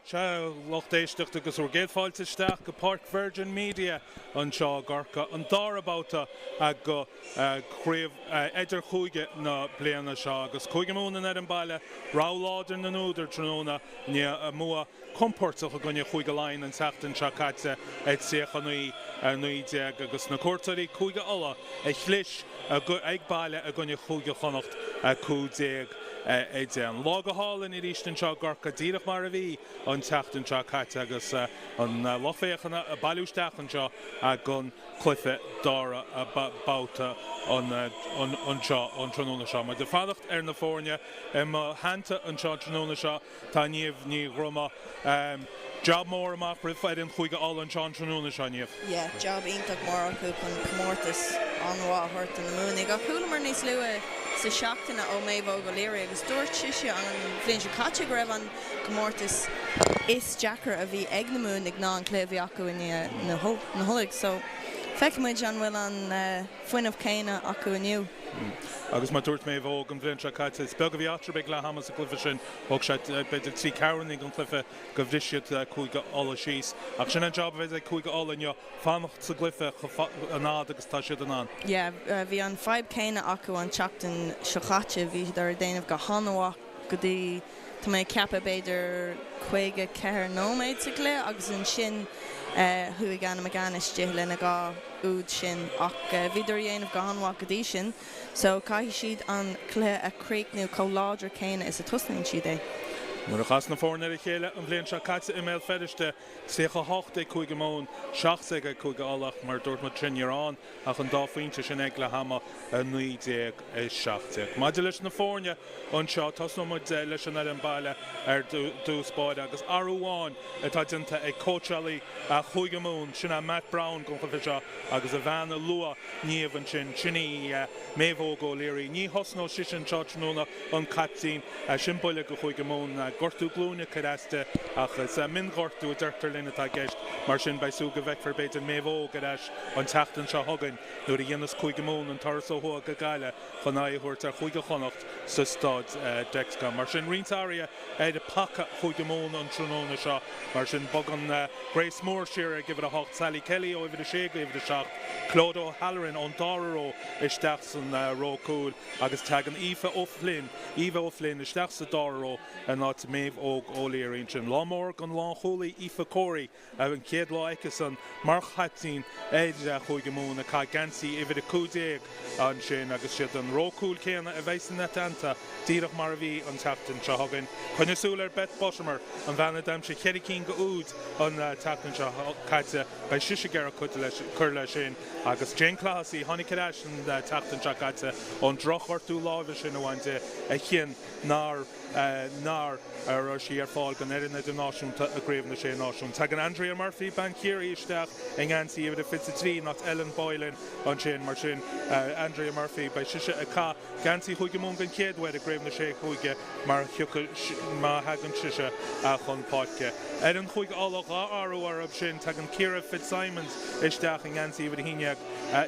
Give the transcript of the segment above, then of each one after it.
Sea, lucht éisteachta agus bhur gcéad fáilte isteach go Páirc Virgin Media anseo i gCorcaigh, an dara babhta de chraobh idirchúige na bliana seo agus Cúige Mumhan an fhoireann baile, rogha láidir na n-údar tráthnóna i ndiaidh a mbua compóirteach i gcoinne Chúige Laighean an tseachtain seo caite, 39, 19, agus na cuairteoirí Cúige Uladh a chlis ag baile i gcoinne Chúige Chonnacht, 15. 10. An lá go hálainn arís anseo i gCorcaigh, díreach mar a bhí an tseachtain seo caite agus an lucht féachana ag bailiú isteach anseo don chluiche dara babhta anseo an tráthnóna seo. Muid ag fanacht ar na foirne i mo theannta anseo an tráthnóna seo. Tá Niamh Ní Dhroma. Job mór amach roimh foireann Chúige Uladh anseo an tráthnóna seo, Niamh. Yeah, job iontach mór acu chun comórtas an-mhaith a thabhairt do na Muimhnigh. Ach chualamar níos luaithe sa seachtaine ó Maeve Óg O'Leary agus dúirt sise an bhliain seo caite go raibh an comórtas is deacra a bhí ag na Muimhnigh ná an cluiche a bhí acu i ndiaidh na hUlaidh. So, feicfidh muid an bhfuil an fuinneamh céanna acu inniu. Agus mar dúirt Méabh Óg an bhliain seo caite, is beag a bhí eatarthu ag leath ama sa gcluiche sin. Thóg sé b'fhéidir trí ceathrúna den chluiche go bhris siad Cúige Uladh síos. Ach sin an job a bheidh ag Cúige Uladh inniu, fanacht sa gcluiche chomh an fhad agus atá siad in ann. Yeah, bhí an fadhb céanna acu an tseachtain seo chaite. Bhíodar ag déanamh go han-mhaith go dtí, tá mé ag ceapadh, b'fhéidir 54 nóiméad sa gcluiche agus ansin chuaigh Anna McGann istigh lena dhá úd sin ach bhíodar ag déanamh go han-mhaith go dtí sin so caithfidh siad an cluiche a chríochnú chomh láidir céanna is a tosnaíonn siad é. Nuair a chas na foirne ar a chéile an bhliain seo caite i mBéal Feirste, 38 ag Cúige Mumhan, 17 ag Cúige Uladh ach mar a dúirt muid sin ní raibh ann ach an dá phointe sin ag leath ama, 19, 17. Maidir leis na foirne anseo, tosnóidh muid leis an fhoireann baile ar dtús báire agus athrú amháin atá déanta ag cóitseálaí Chúige Mumhan, sin é Matt Browne don chluiche seo agus a bhean a luaigh Niamh ansin, sin í Méabh Óg O'Leary. Ní thosnóidh sise anseo tráthnóna, an caiptín. Sin buille do Chúige Mumhan. Gortú glúine curtha as di ach is mionghortú a deirtear linn atá i gceist, mar sin beidh súil go bhfeicfear b'fhéidir Méabh Óg ar ais an tseachtain seo chugainn nuair a dhéanas Cúige Mumhan an turas ó thuaidh go Gaillimh chun aghaidh a thabhairt ar Chúige Chonnacht sa Staid Dexcom. Mar sin roinnt athruithe ar phaca Chúige Mumhan an tráthnóna seo. Mar sin bogann Grace Moore siar ag uimhir 8, Sally Kelly ó uimhir 6 go uimhir 7, Clodagh O'Halloran ón dara ró isteach san ró cúil agus tagann Aoife O'Flynn, Eva O'Flynn, isteach sa dara ró in áit Méabh Óg O'Leary ansin. Lá mór don lánchúlaí Aoife Corey. An chéad lá aici-san mar chaiptín ar Chúige Mumhan ag caitheamh geansaí uimhir 15 ansin agus siad an ró cúil céanna a bheidh ina teannta díreach mar a bhí an tseachtain seo chugainn. Coinnigh súil ar Beth Buttimer, an bhean a d'aimsigh cheithre cinn d'úid an tseachtain seo caite. Beidh sise ag iarraidh cur leis sin agus Jane Clohessy, tháinig ar ais an tseachtain seo caite ón drochghortú láimhe sin a bhain di a chinn nár nár raibh sí ar fáil don fhoireann idirnáisiúnta i gCraobh na Sé Náisiún. Tagann Andrea Murphy, bean Chiarraí, isteach i ngeansaí uimhir a 23 in áit Ellen Boylan ansin. Mar sin, Andrea Murphy, beidh sise ag caitheamh geansaí Chúige Mumhan den chéad uair i gCraobh na Sé Chúige mar má thagann sise chun páirce. Ar fhoireann Chúige Uladh, dhá athrú orthu sin, tagann Ciara Fitzsimons isteach i ngeansaí uimhir 11,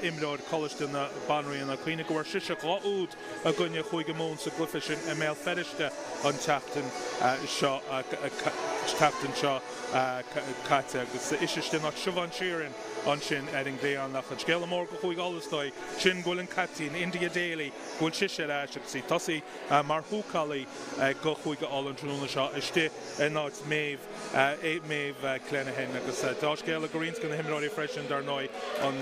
imreoir Choláiste na Banríona. Cuimhnigh go bhfuair sise dhá úd i gcoinne Chúige Mumhan sa gcluiche sin i mBéal Feirste an tseachtain seo tseachtain seo caite agus ise istigh in áit Siobhán Sheerin ansin ar an gcliathán. Ach an scéala mór do Chúige Uladh is dóigh, sin go bhfuil an caiptín, India Daly, go bhfuil sise ar ais agus í ag tosaí mar húcálaí do Chúige Uladh an tráthnóna seo istigh in áit Méabh Méabh Clenihan. Agus dea-scéala do roinnt de na himreoirí freisin, dar ndóigh, an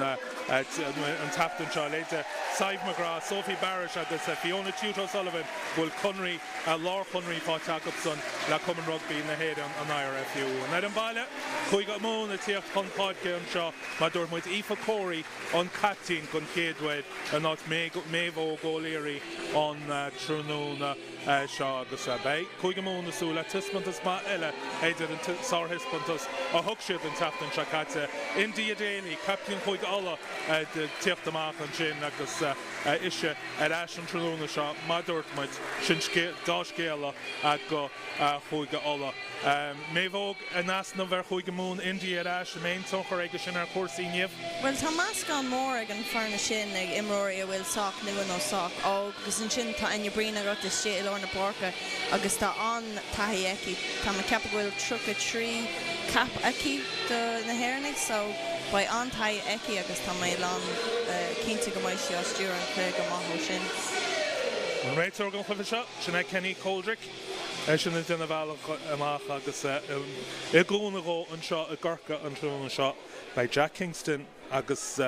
tseachtain seo. Leithéidí Sadhbh McGrath, Sophie Barrett agus Fiona Tuite O'Sullivan go bhfuil conraí, lárchonraí faighte acusan le Cumann Rugbaí na hÉireann, an IRFU. An fhoireann baile, Cúige Mumhan ag tíocht chun páirce anseo, mar dúirt muid, Aoife Corey an caiptín den chéad uair in áit Méabh Óg O'Leary an tráthnóna. seo agus beidh Cúige Mumhan ag súil le taispeántas maith eile idir an sárthaispeántas a thug siad an tseachtain seo caite. India Daly, caiptín Chúige Uladh ag tíocht amach ansin agus ise ar ais an tráthnóna seo mar dúirt muid, sin dea-scéala do Chúige Uladh. Méabh Óg in easnamh ar Chúige Mumhan, India ar ais, an mbeidh aon tionchar aige sin ar chúrsaí inniu? Bhuel, tá meascán mór ag an foirne sin, ag imreoirí a bhfuil sách nua nó sách óg, agus ansin tá Enya Breen agat istigh i lár. lár na páirce agus tá an-taithí aici. Tá mé ag ceapadh go bhfuil 33 cap aici do na hÉireannaigh so beidh an-taithí aici agus tá mé lán cinnte go mbeidh sí á stiúradh an cluiche go maith ó sin. An réiteoir don chluiche seo, sin é Kenny Coldrick, eisean ag déanamh a bhealach amach agus i gcúnamh dhó anseo i gCorcaigh an tráthnóna seo beidh Jack Kingston agus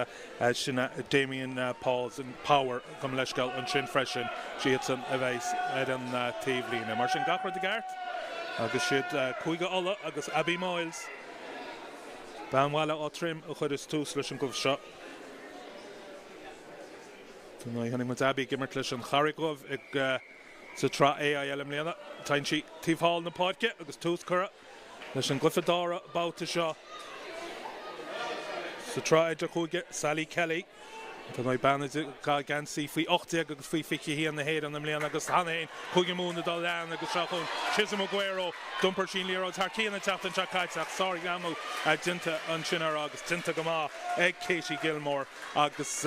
sin é Damien Pauls, Power, gabh mo leithscéal, ansin freisin, siadsan a bheas ar an taobhlíne. Mar sin, gach rud i gceart agus siad Cúige Uladh agus Abbie Moyles, bean Bhaile Átha Troim, a chuireas tús leis an gcluiche seo. Dar ndóigh, chonaic muid Abbie ag imirt leis an Charraig Dhubh ag sa tsraith AIL i mbliana. Téann sí taobh thall na páirce agus tús curtha Leis an gcluiche dara babhta seo sa tsraith idirchúige, Sally Kelly, dar ndóigh bean a chaith geansaí faoi 18 agus faoi 21 na hÉireann i mbliana agus cheana féin Cúige Mumhan ag dul lean agus seo chugainn Chisom Ugwuero. D'iompair sí an liathróid thar cionn an tseachtain seo caite ach sárghreamú déanta ansin uirthi agus déanta go maith ag Katie Gilmore agus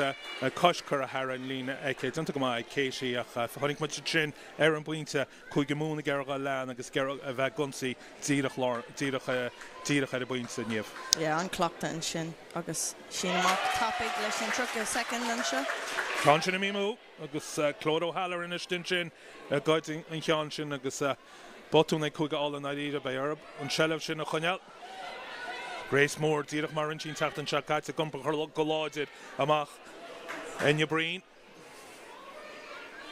cois curtha thar an líne aici. Déanta go maith ag Katie ach chonaic muid ansin ar an bpointe Cúige Mumhan ag iarraidh dul lean agus ag iarraidh a bheith ag ionsaí díreach lár, díreach, díreach ar an bpointe, Niamh. Yeah, an-cleachtadh ansin agus síneadh amach tapaidh leis an 30 soicind anseo. Ceann sin imithe amú agus Clodagh O'Halloran istigh ansin ag goid an cheann sin agus botún ag Cúige Uladh i ndáiríre, beidh orthu an tseilbh sin a choinneáil. Grace Moore díreach mar a rinne sí an tseachtain seo caite ag iompar go láidir amach Enya Breen.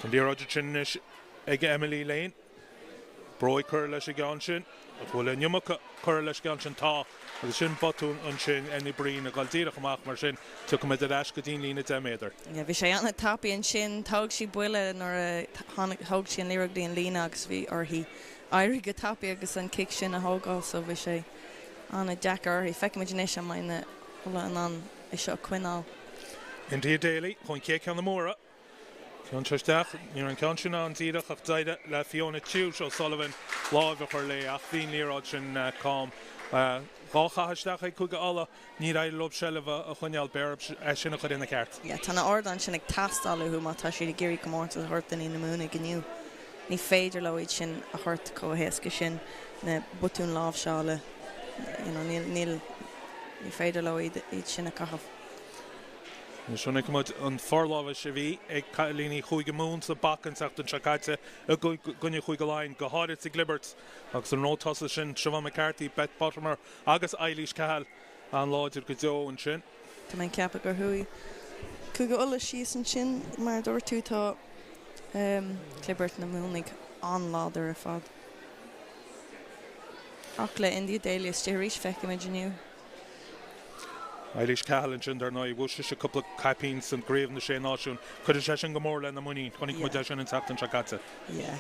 Tá an liathróid ansin anois ag Emily Lane. Bróig curtha leis an gceann sin. Ach bhfuil an iomarca curtha leis an gceann sin? Tá. Agus sin botún ansin, Enya Breen ag dul díreach amach mar sin. Tiocfaimid ar ais go dtí an líne 10 méadar. Yeah, bhí sé an-tapaidh ansin. Thóg sí buille nuair a tháinig, thóg sí an liathróid go dtí an líne agus bhí uirthi éirí go tapaidh agus an cic sin a thógáil so bhí sé an-deacair uirthi. Feicfimid anois an mbeidh na hUladh in ann é seo a choinneáil. India Daly chun an chéad cheann a bhualadh. Ceann seo isteach. Ní raibh an ceann sin an-díreach ach d'éirigh le Fiona Tuite O'Sullivan láimh a chur léi ach bhí an liathróid sin cam. Dhá chaitheamh isteach ag Cúige Uladh, níor éirigh leo seilbh a choinneáil. Beidh orthu é sin a chur ina cheart. Yeah, tá na hardáin sin ag teastáil uathu má tá siad ag iarraidh comórtas a thabhairt do na Muimhnigh inniu. Ní féidir leo iad sin a thabhairt chomh héasca sin, na botúin láimhseála, you know, níl, níl, ní féidir leo iad, iad sin a chaitheamh. Anois chonaic muid an forlámhas a bhí ag cailíní Chúige Mumhan sa bpac an tseachtain seo caite i gcoinne Chúige Laighean, go háirid sa gclibirt agus an ró tosaigh sin, Siobhán McCarthy, Beth Buttimer agus Eilís Cahill an-láidir go deo ansin. Tá mé ag ceapadh gur chuaigh Cúige Uladh síos ansin, mar a dúirt tú, tá clibirt na Muimhnigh an-láidir ar fad. Ach le India Daly istigh arís, feicfimid inniu. Eilís Cahill ansin, dar ndóigh, bhuaigh sise cúpla caipín san gCraobh na Sé Náisiún. Cuireann sé sin go mór lena muinín. Chonaic muid é sin an tseachtain seo caite. Yeah.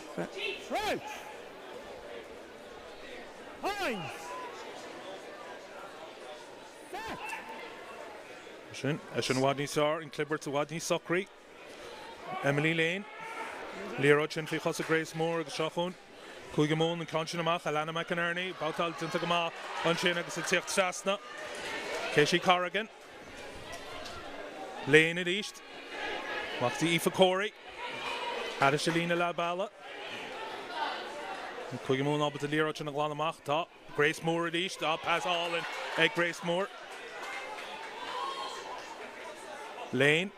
Sin, é sin i bhfad níos fearr, an clibirt i bhfad níos socraí. Emily Lane. Liathróid sin faoi chosa Grace Moore agus seo chugainn Cúige Mumhan, an ceann sin amach, Alana McInerney, babhtáil déanta go maith ansin agus ag tíocht trasna. Katie Corrigan. Lane arís. Amach dtí Aoife Corey. Thairis an líne leath bealaigh. Cúige Mumhan ábalta liathróid sin a ghlanadh amach. Tá. Grace Moore arís. Tá pas álainn ag Grace Moore. Lane.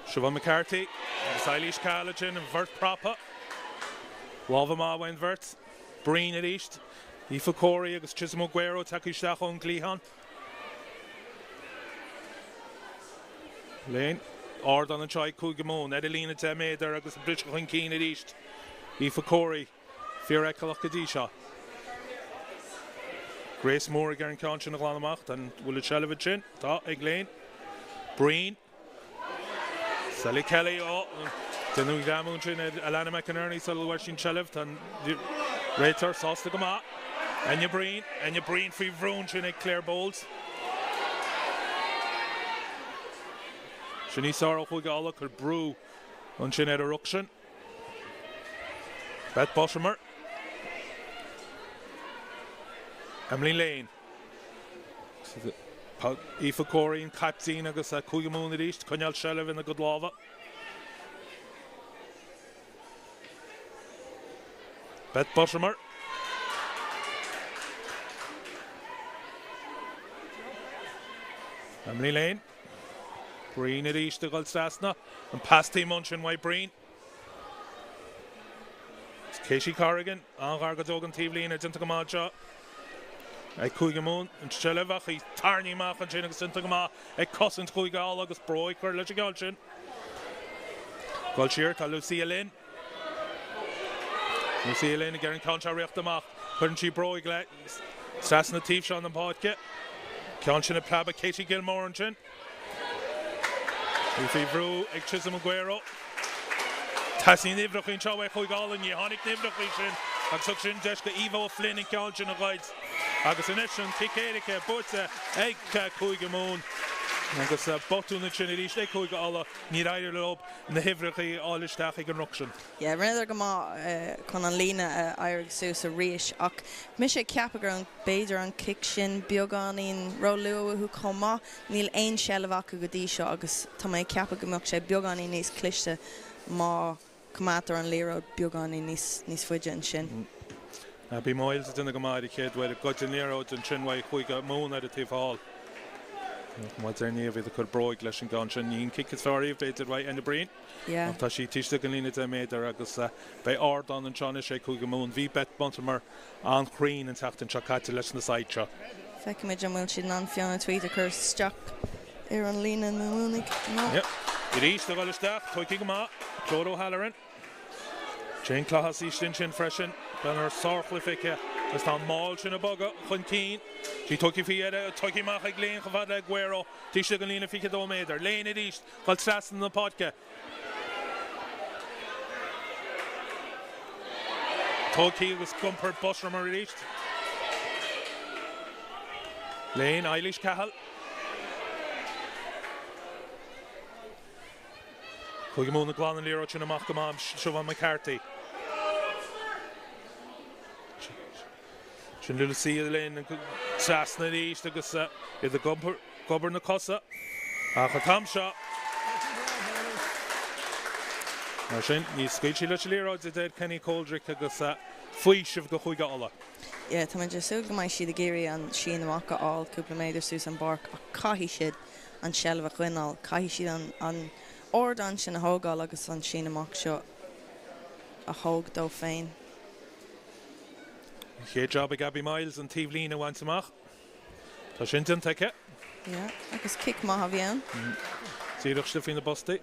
Siobhán McCarthy agus Eilís Cahill ansin, an bheirt prapa. Lámha maith uaidh an bheirt. Breen arís. Aoife Corey agus Chisom Ugwuero tagtha isteach ón gcliathán. Lane. Ardán anseo ag Cúige Mumhan ar an líne 10 méadar agus ag briseadh chun cinn arís. Aoife Corey. Fíorfheiceálach go dtí seo. Grace Moore ag iarraidh an ceann sin a ghlanadh amach. An bhfuil an tseilbh ansin? Tá, ag Lane. Breen. Sally Kelly. Ó, déanadh greamú ansin ar Alana McInerney sula bhfuair sí an tseilbh. Tá an réiteoir sásta go maith. Enya Breen. Enya Breen faoi bhrú ansin ag Claire Bowles. Sin níos fearr ó Chúige Uladh, cuir brú ansin ar an ruc sin. Beth Buttimer. Emily Lane. Aoife Corey an caiptín agus Cúige Mumhan arís, coinneáil seilbh ina gcuid lámha. Beth Buttimer. Emily Lane. Breen arís ag dul trasna. An pas taobh amuigh ansin uaidh Breen. Katie Corrigan, an-ghar go deo don taobhlíne, déanta go maith anseo ag Cúige Mumhan. An tseilbh ach í tarraingthe amach ansin agus déanta go maith ag cosaint Chúige Uladh agus bróig curtha leis an gceann sin. Dul siar tá Lucia Lynn. Lucia Lynn ag iarraidh an ceann seo a ritheacht amach. Cuireann sí bróig leis trasna taobh seo na páirce. Ceann sin ag preabadh Katie Gilmore ansin. Í faoi bhrú ag Chisholm Aguero. Teastaíonn uimhreacha anseo uaidh Chúige Uladh. Ní tháinig na huimhreacha sin agus thug sin deis do Eva O'Flynn an ceann sin a ghoid. Agus anois an cic éirice buaite ag Cúige Mumhan. Agus botún ansin arís ag Cúige Uladh. Níor éirigh leo na huimhreacha a fháil isteach ag an ruc sin. Yeah, rinneadar go maith chun an líne a éirigh suas arís ach mise ag ceapadh go raibh b'fhéidir an cic sin beagáinín ró-luath uathu chomh maith. Níl aon seilbh acu go dtí seo agus tá mé ag ceapadh go mbeadh sé beagáinín níos cliste má choimeádtar an liathróid beagáinín níos níos faide ansin. Bhí Myles ag déanamh go maith ar an chéad uair ag goid an liathróid ansin uaidh Chúige Mumhan ar an taobh thall. Maith ar Niamh iad ag cur bróig leis an gceann sin. Ní an cic is fearr riamh b'fhéidir uaidh Enya Breen ach tá sí taobh istigh den líne 10 méadar agus beidh ardán anseo anois ag Cúige Mumhan. Bhí Beth Buttimer an-chruinn an tseachtain seo caite leis na said seo. Feicfimid an bhfuil siad in ann Fiona Tuite a chur isteach ar an líne na Muimhnigh. Arís ag dul isteach, tógtha go maith, Clodagh O'Halloran. Jane Clohessy istigh ansin freisin, bean a raibh sárchluiche aici agus tá an máll sin ag bogadh chun cinn. Í tógtha faoi dheireadh, tógtha amach ag Lane chomh fada le Aguero, taobh istigh den líne 22 méadar. Lane arís, dul trasna na páirce. Tógtha agus ag iompar Buttimer arís. Lane, Eilís Cahill. Cúige Mumhan ag glanadh an liathróid sin amach go maith, Siobhán McCarthy. Sin Lucia Lane trasna arís agus iad ag obair na cosa ach an t-am seo mar sin níor scaoil sí leis an liathróid a deir Kenny Coldrick agus faoiseamh do Chúige Uladh. Yeah, tá muid ag súil go mbeidh siad ag iarraidh an síneadh amach a fháil cúpla méadar suas an bpáirc ach caithfidh siad an tseilbh a choinneáil, caithfidh siad an ardán sin a thógáil agus an síneadh amach seo a thóg dóibh féin. An chéad jab ag Abby Myles an taobhlíne a bhaint amach. Tá sin déanta aici. Yeah, agus cic maith a bhí ann. Díreach istigh faoi na postaí.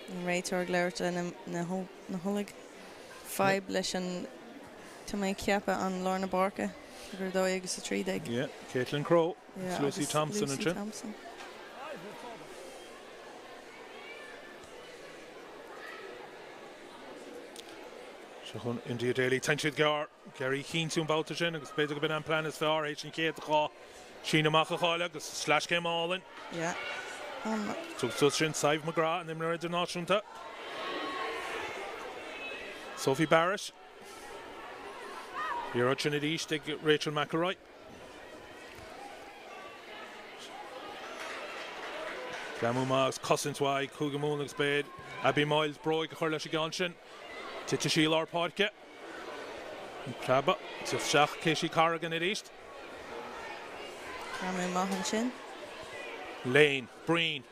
An réiteoir ag labhairt le na hUlaidh. Fadhb leis an, tá mé ag ceapadh, an lár na páirce, uimhir 2 agus 13. Yeah, Caitlin Crowe agus Lucy Thompson ansin. Seo chun India Daly. Téann siad gearr. Ag iarraidh a chinntiú an babhta sin agus b'fhéidir gurb in an plean is fearr théis an chéad dhá síneadh amach a chailleadh agus sleaschéim álainn. Yeah. Tug suas sin Sadhbh McGrath, an imreoir idirnáisiúnta. Sophie Barrett. Liathróid sin arís ag Rachel McElroy. Greamú maith agus cosaint mhaith ag Cúige Mumhan agus beidh ar Abby Myles bróig a chur leis an gceann sin. Titfidh sí i lár páirce. An preabadh. Isteach Katie Corrigan arís. Greamú maith ansin. Lane. Breen.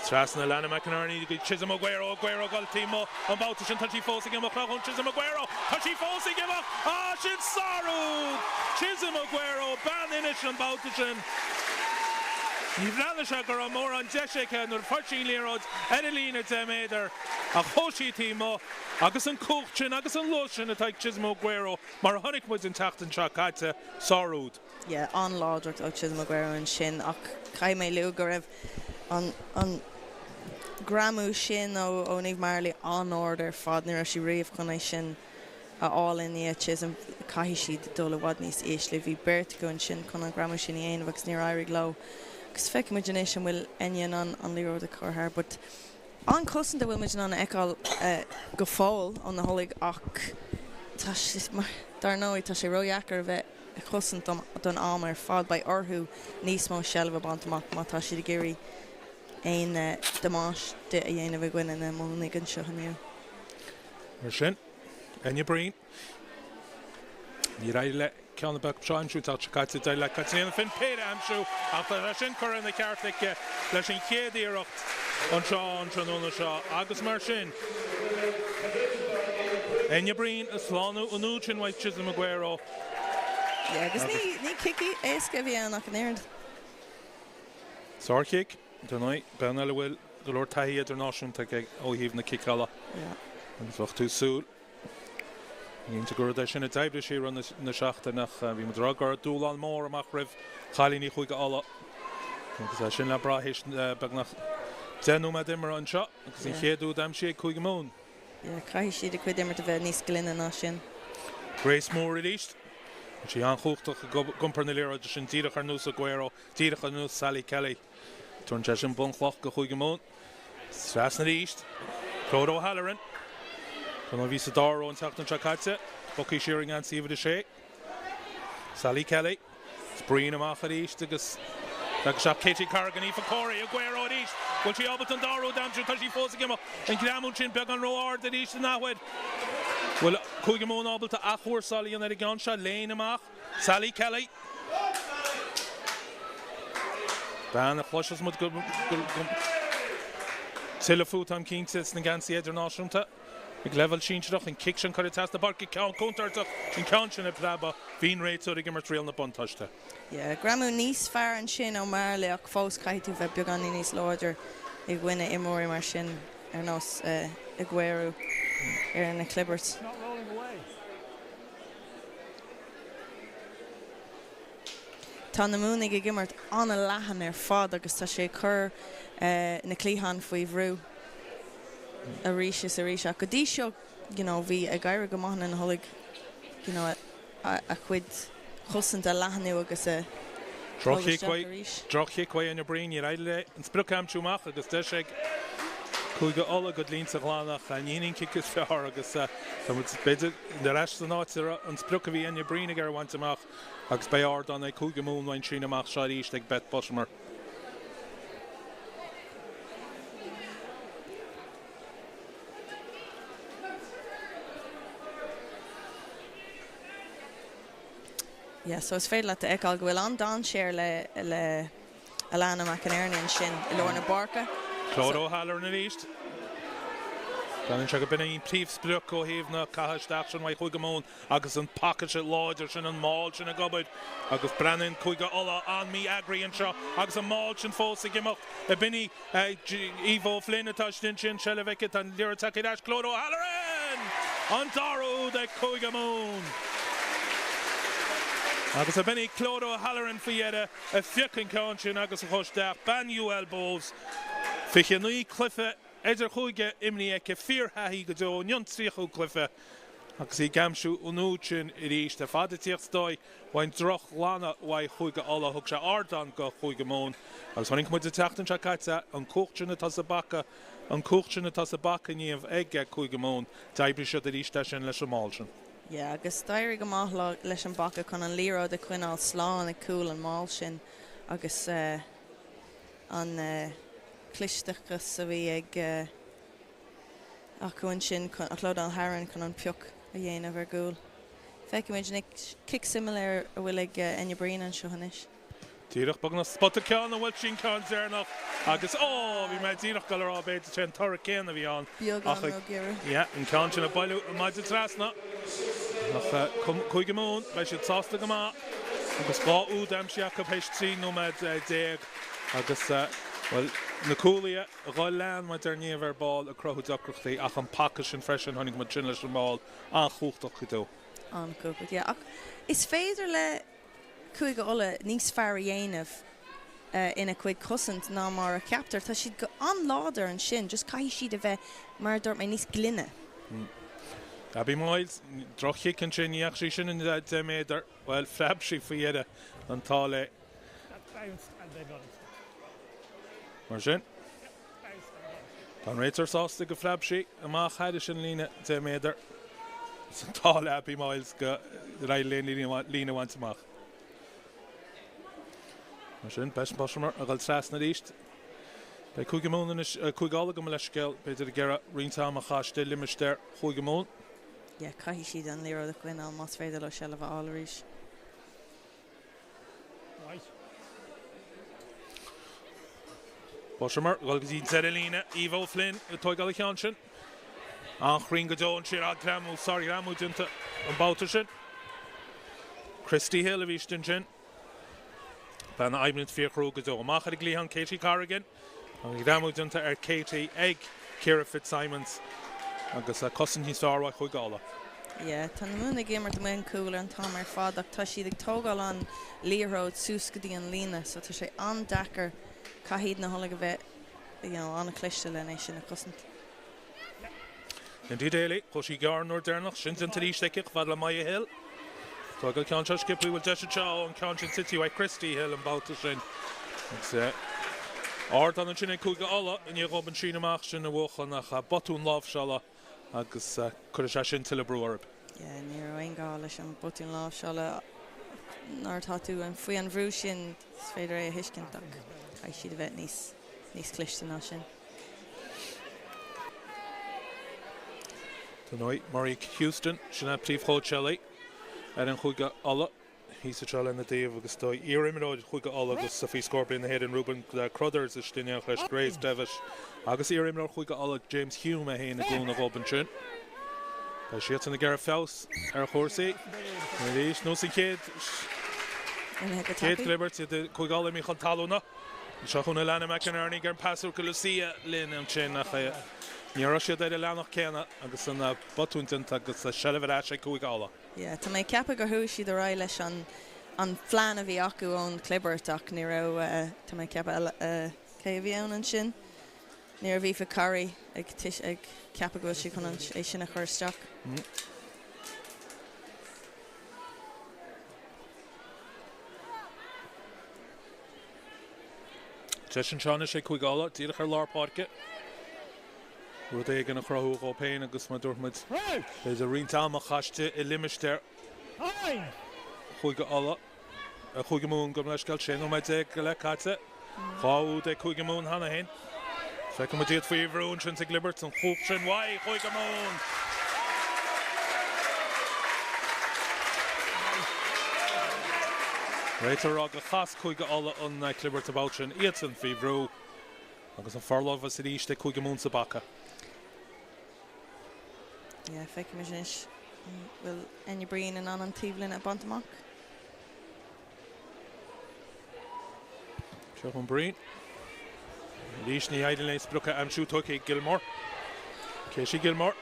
Trasna Lana McInerney go Chisholm Aguero, Aguero ag dul taobh amuigh an babhta sin, tá sí fós ag imeacht ón Chisholm Aguero, tá sí fós ag imeacht, ah sin sárúd! Chisholm Aguero, bean Inis an babhta sin. Ní bhreathnaigh sé go raibh mórán deise aici nuair a fuair sí an liathróid ar an líne 10 méadar ach chuaigh sí taobh amuigh agus an cumhacht sin agus an luas sin atá ag Chisholm Aguero mar a chonaic muid an tseachtain seo caite, sárúd. Yeah, an-láidreacht ó Chisholm Aguero ansin ach caithfidh mé lua go raibh an an greamú sin ó ó Niamh Marley an-ard ar fad, ní raibh sí riamh chun é sin a fháil i ndiaidh Chisholm. Caithfidh siad dul i bhfad níos ísle. Bhí beirt acu ansin chun an greamú sin a dhéanamh agus níor éirigh leo. Agus feicfidh muid anois an bhfuil Enya in ann an liathróid a chur thar but an-chosaint a bhfuil muid in ann a fheiceáil go fóill ó na hUlaidh ach tá sé, dar ndóigh, tá sé ródheacair a bheith ag cosaint don am ar fad. Beidh orthu níos mó seilbh a bhaint amach má tá siad ag iarraidh aon damáiste a dhéanamh i gcoinne na Muimhnigh anseo inniu. Mar sin, Enya Breen. Níor éirigh léi ceann ar bith acu seo a aimsiú an tseachtain seo caite. D'éirigh le Caitríona Finn péire a aimsiú ach tá sé sin curtha ina cheart aici leis an chéad iarracht anseo an tráthnóna seo agus mar sin, Enya Breen ag slánú an úd sin uaidh Chisholm Aguero. Yeah, agus ní cic éasca a bhí ann ach an oiread. Sárchic, dar ndóigh, bean eile a bhfuil go leor taithí idirnáisiúnta aici ó thaobh na ciceála. Agus bheadh tú ag súil cinnte gur rud é sin a d'oibrigh sí i rith na seachtaine ach bhí muid ag rá go raibh dúshlán mór amach roimh chailíní Chúige Uladh agus é sin le brath théis beagnach 10 nóiméad imeartha anseo agus an chéad úd aimsithe ag Cúige Mumhan. Caithfidh siad a gcuid imirt a bheith níos glaine ná sin. Grace Moore arís. Tá sí an-chumhachtach ag iompar na liathróide sin díreach ar nós Aguero, díreach ar nós Sally Kelly. Tabharann sé sin bunchloch do Chúige Mumhan. Trasna arís. Clodagh O'Halloran. Dar ndóigh bhí sa dara ró an tseachtain seo caite. Bogtha siar i ngeansaí uimhir a sé. Sally Kelly. Breen amach arís agus leag isteach Katie Corrigan, Aoife Corey, Aguero arís. Bhfuil sí ábalta an dara úd a aimsiú? Tá sí fós ag imeacht. An greamú sin beagán ró-ard arís an athuair. Bhfuil Cúige Mumhan ábalta athchúrsáil a dhéanamh ar an gceann seo? Lane amach. Sally Kelly. Bean a chloisfeas muid go tuilleadh fúithi, táim cinnte, sna geansaithe idirnáisiúnta. Ag leibhéal sinsearach, an cic sin curtha trasna páirce, ceann contúirteach, an ceann sin ag preabadh, bhí an réiteoir ag imirt riail na buntáiste. Yeah, greamú níos fearr ansin ó Marley ach fós caithfidh tú bheith beagáinín níos láidir i gcoinne imreoirí mar sin ar nós Aguero ar na clibirt. Tá na Muimhnigh ag imirt an-leathan ar fad agus tá sé ag cur na cliatháin faoi bhrú arís is arís ach go dtí seo you know bhí ag éirí go maith le na hUlaidh you know a chuid chosaint a leathnú agus a dul isteach arís. Droch-chic uaidh Enya Breen, níor éirigh léi an sprioc a aimsiú amach agus deis ag Cúige Uladh a gcuid línte a ghlanadh ach ní hin an cic is fearr agus tá muid b'fhéidir ar ais san áit a raibh an sprioc a bhí Enya Breen ag iarraidh a bhaint amach agus beidh ardán ag Cúige Mumhan ansin amach seo arís ag Beth Buttimer. Yeah, so is féidir leat a fheiceáil go bhfuil an-dainséar le le Alana McInerney ansin i lár na páirce. Clodagh O'Halloran arís. Breathnaíonn sé go b'in í an príomhsprioc ó thaobh na catha isteach sin uaidh Chúige Mumhan agus an paca sin láidir sin, an maul sin ag obair agus breathnaíonn Cúige Uladh an-mhí-eagraithe anseo agus an maul sin fós ag imeacht. B'in í Aoife O'Flynn atá istigh ansin, seilbh aici, tá an liathróid tagtha ar ais, Clodagh O'Halloran! An dara úd ag Cúige Mumhan! Agus ab in í Clodagh O'Halloran faoi dheireadh a phioc an ceann sin agus a chuaigh isteach, bean UL Bohs, 29 cluiche idirchúige imrithe aici, fíorthaithí go deo, inniu an 30ú cluiche agus í ag aimsiú an úd sin arís ar fad ag tíocht is dóigh ón drochghlanadh uaidh Chúige Uladh. Thug sé ardán go Chúige Mumhan agus chonaic muid an tseachtain seo caite an cumhacht sin atá sa bpaca, an cumhacht sin atá sa bpaca inniu ag Cúige Mumhan. D'oibrigh siad arís é sin leis an maul sin. Yeah, agus d'éirigh go maith leis an bpaca chun an liathróid a choinneáil slán ag cúl an maul sin agus an clisteachas a bhí ag acu ansin chun Clodagh O'Halloran chun an pioc a dhéanamh ar gcúl. Feicfimid anois cic suimiúil a bhfuil ag Enya Breen anseo anois. Díreach beagnach spota ceann an bhfuil sin ceann deireanach agus ó bhí mé díreach ag dul a rá b'fhéidir sé an toradh céanna a bhí ann Beagán róghiorra. Yeah, an ceann sin ag bualadh an maide trasna ach Cúige Mumhan beidh siad sásta go maith agus 2 úd aimsithe acu théis 13 nóiméad agus bhuel na cúlaithe a lean muid ar Niamh ar ball ag cruthú deacrachtaí ach an paca sin freisin chonaic muid sin leis an maul an-chumhachtach go deo. An-chumhachtach, yeah. Ach is féidir le Cúige Uladh níos fearr a dhéanamh ina cuid cosaint ná mar a cheaptar. Tá siad go an-láidir ansin, just caithfidh siad a bheith, mar a dúirt mé, níos glaine. Abby Myles, droch-chic ansin, ní dheachaigh sí sin an 10 méadar. Bhuel, phreab sí faoi dheireadh an t-ádh léi. Mar sin, tá an réiteoir sásta go phreab sí amach thairis an líne 10 méadar. Is an t-ádh le Abby Myles gur éirigh léi an líne a bhaint amach. Mar sin, Beth Buttimer ag dul trasna arís. Beidh Cúige Mumhan anois, Cúige Uladh gabh mo leithscéal, b'fhéidir ag iarraidh roinnt ama a chaitheamh istigh i limistéar Chúige Mumhan. Yeah, caithfidh siad an liathróid a choinneáil más féidir leo seilbh a fháil arís. Boshammer, dul go dtí an deireadh líne, Eva O'Flynn ag tóigeáil an cheann sin. An-chruinn go deo ansin, ah, greamú, sár-ghreamú déanta an babhta sin. Christy Hill a bhí istigh ansin. Bean a oibríonn fíorchrua go deo. Amach ar an gcliathán, Katie Corrigan. An greamú déanta ar Katie ag Ciara Fitzsimons agus cosaint níos fearr uaidh Chúige Uladh. Yeah, tá na Muimhnigh ag imirt amuigh an cúl ar an t-am ar fad ach tá siad ag tógáil an liathróid suas go dtí an líne so tá sé an-deacair, caithfidh na hUlaidh a bheith you know an-chliste len é sin a chosaint. Lindy Daly, chuaigh sí gearr an uair deireanach, sin déanta arís aici chomh fada le Maya Hill. Tógáil an ceann seo sciobtha, bhfuil deis anseo, an ceann sin tite uaidh Christy Hill an babhta sin. Agus ardán ansin ag Cúige Uladh i ndiaidh dhóibh an síneadh amach sin a bhuachan ach botún láimhseála agus cuirfidh sé sin tuilleadh brú orthu. Yeah, ní raibh aon ghá leis an botún láimhseála. Nuair atá tú faoi an bhrú sin, is féidir é a thuiscint ach caithfidh siad a bheith níos níos cliste ná sin. Dar ndóigh, Murray Houston, sin é príomhchóitseálaí ar fhoireann Chúige Uladh, thíos anseo lena dtaobh agus is dóigh iarimreoir Chúige Uladh agus faoi scór bliana na hÉireann, Reuben Crothers istigh in éineacht leis, Grace Devitt agus iarimreoir Chúige Uladh, James Hume é féin ag cúnamh dhóibh ansin. Beidh siadsan ag iarraidh feabhas ar chúrsaí arís nó sa chéad chéad chlibirt, iad Cúige Uladh imithe chun talúna. Seo chugainn Alannah McInerney ag iarraidh an pas go Lucia Lynn ansin ach ní raibh siad ar an leathanach céanna agus an botún déanta agus seilbh ar ais ag Cúige Uladh. Yeah, tá mé ag ceapadh gur chuaigh siad ar aghaidh leis an an phlean a bhí acu ón chlibirt ach ní raibh, tá mé ag ceapadh, cé a bhí ann ansin? Ní raibh Aoife Carey ag ag ceapadh go bhfuil sí chun é sin a chur isteach. Deis anseo anois ag Cúige Uladh, díreach ar lár páirce. Rud éigin a chruthú dhóibh féin agus mar a dúirt muid, b'fhéidir roinnt ama caite i limistéar Chúige Uladh, Chúige Mumhan gabh mo leithscéal, 16 nóiméad go leith caite. 2 úd ag Cúige Mumhan cheana féin. Feicfidh muid iad faoi bhrú ansin sa gclibirt, an chúl sin uaidh Chúige Mumhan! Réiteoir ag rá gur chas Cúige Uladh an clibirt an babhta sin, iadsan faoi bhrú agus an forlámhas arís ag Cúige Mumhan sa bpaca. Yeah, feicfimid anois an bhfuil Enya Breen in ann an taobhlíne a bhaint amach. Seo chugainn Breen. Arís ní éiríonn léi sprioc a aimsiú tógtha ag Gilmore. Casey Gilmore.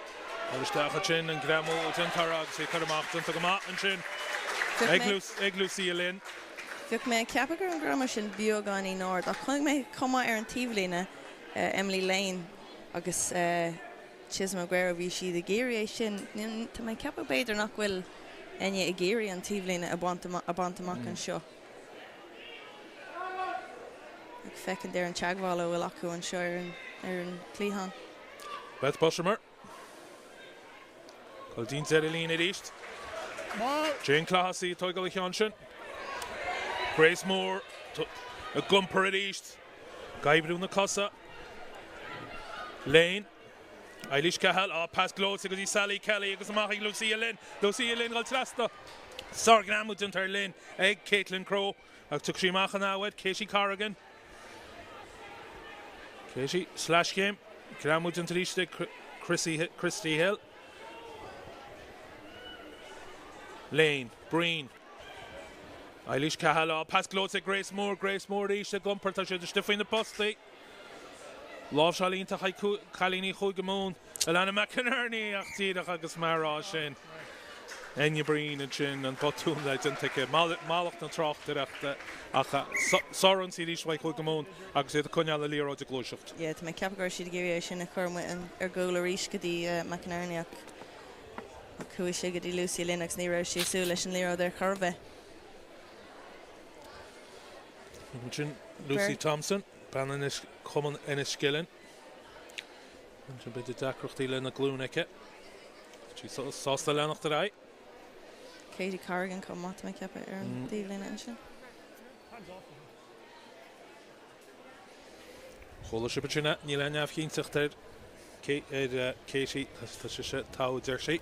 Cur isteach ansin an greamú déanta uirthi agus í curtha amach déanta go maith ansin ag Lucia Lynn. Bheadh mé ag ceapadh go raibh an greamú sin beagáinín ard ach chonaic mé chomh maith ar an taobhlíne Emily Lane agus Chisholm Aguero, bhí siad ag iarraidh é sin. Tá mé ag ceapadh b'fhéidir nach bhfuil Enya ag iarraidh an taobhlíne a bhaint amach anseo. Ag féachaint ar an teagmháil a bhfuil acu anseo ar an ar an chliathán. Beth Boshammer. Dul dtí'n deireadh líne arís. Jane Clohessy ag tógáil an cheann sin. Grace Moore ag iompar arís. Ag oibriú na cosa. Lane. Eilís Cahill, á, pas gleoite go dtí Sally Kelly agus amach ag Lucia Lynn. Lucia Lynn ag dul trasna. Sárghreamú déanta ar Lynn ag Caitlin Crowe ach tiocfaidh sí amach an athuair. Katie Corrigan. Katie, sleaschéim. Greamú déanta arís ag Christy Hill. Lane, Breen. Eilís Cahill, á, pas gleoite ag Grace Moore. Grace Moore arís ag iompar. Tá siad istigh faoi na postaí. Láimhseáil iontach ag cailíní Chúige Mumhan, Alannah McInerney ach díreach agus mé á rá sin, Enya Breen ansin, an botún déanta aici, mallacht na tráchtaireachta ach sárionsaí arís uaidh Chúige Mumhan agus iad ag coinneáil na liathróide ag gluaiseacht. Yeah, tá mé ag ceapadh go raibh siad ag iarraidh é sin a chur amuigh ar gcúl arís go dtí McInerney ach chuaigh sé go dtí Lucy Lynn agus ní raibh sí ag súil leis an liathróid ar chor ar bith. Ansin Lucy Thompson. Bean Inis, Cumann Enniskillen. Ansin b'fhéidir deacrachtaí lena glúin aici. Tá sí sásta leanacht ar aghaidh. Katie Corrigan chomh maith, tá mé ag ceapadh, ar an taobhlíne ansin. Chuala sibh ansin é, níl aon neamhchinnteacht ar Katie, tá sise togha a deir sí.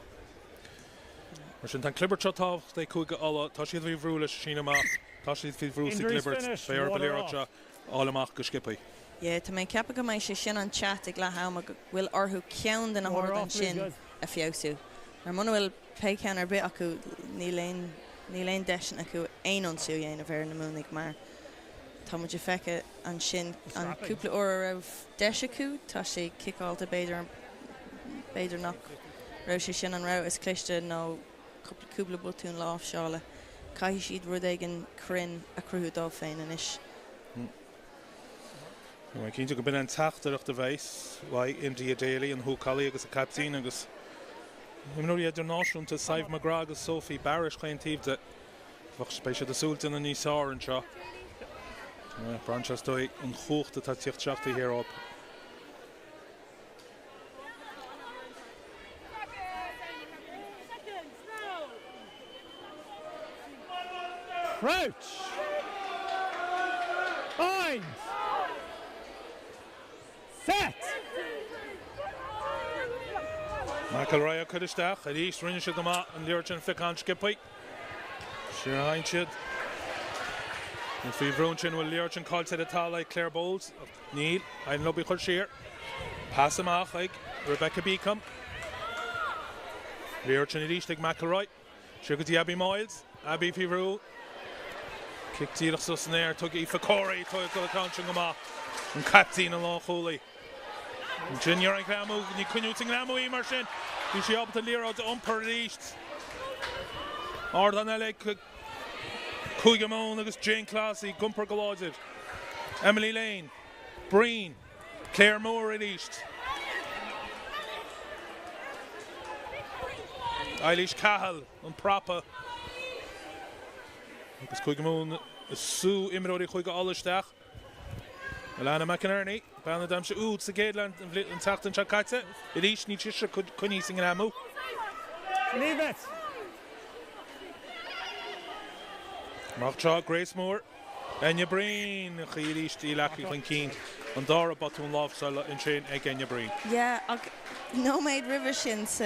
Mar sin, tá an clibirt seo tábhachtach ag Cúige Uladh, tá siad faoi bhrú leis an síneadh amach, tá siad faoi bhrú sa gclibirt, beidh orthu an liathróid seo a fháil amach go sciobtha. Yeah, tá mé ag ceapadh go mbeidh sé sin an chat ag leath ama go bhfuil orthu ceann de na hardáin sin a feabhsú. Mar muna bhfuil pé ceann ar bith acu níl aon níl aon deiseanna acu aon ionsaí a dhéanamh ar na Muimhnigh mar tá muid ag feiceáil ansin an cúpla uair a raibh deis acu tá sé ciceáilte b'fhéidir b'fhéidir nach raibh sé sin an rogha is cliste nó cúpla botún láimhseála. Caithfidh siad rud éigin cruinn a chruthú dóibh féin anois. Tá mé cinnte go b'in an teachtaireacht a bheas uaidh India Daly, an húcálaí agus an caiptín, agus imreoirí idirnáisiúnta Sadhbh McGrath agus Sophie Barrett chaon taobh de. Beidh siad ag súil déanamh níos fearr anseo. Braitheann sé is dóigh an chumhacht atá ag tíocht isteach taobh thiar dóibh. Crouch! Bind! Set! McElroy á cur isteach arís. Rinne siad go maith an liathróid sin a phiocadh an-sciobtha. Siar a théann siad. Ní faoi bhrú ansin bhfuil an liathróid sin caillte ar an talamh ag Claire Bowles. Níl. Éiríonn leo í a chur siar. Pas amach ag Rebecca Beacom. Liathróid sin arís ag McElroy. Siar go dtí Abby Moyles. Abby faoi bhrú. Cic díreach suas san aer. Tugadh Aoife Corey. Tugadh an ceann sin go maith. An caiptín, an lánchúlaí. Ansin ní raibh an greamú, ní coinníodh sa ngreamú í mar sin. Bhí sí ábalta liathróid a iompar arís. Ardán eile ag Cúige Mumhan agus Jane Clohessy ag iompar go láidir. Emily Lane. Breen. Claire Moore arís. Eilís Cahill, an prapa. Agus Cúige Mumhan ag sú imreoirí Chúige Uladh isteach. Alana McInerney, bean a d'aimsigh úd sa gcéad leath an tseachtain seo caite. Arís níl sise coinnithe sa ngreamú. Leave it! Amach anseo, Grace Moore. Enya Breen, ach arís í leagtha chun cinn. An dara botún láimhseála ansin ag Enya Breen. Yeah, ach nóiméad roimhe sin sa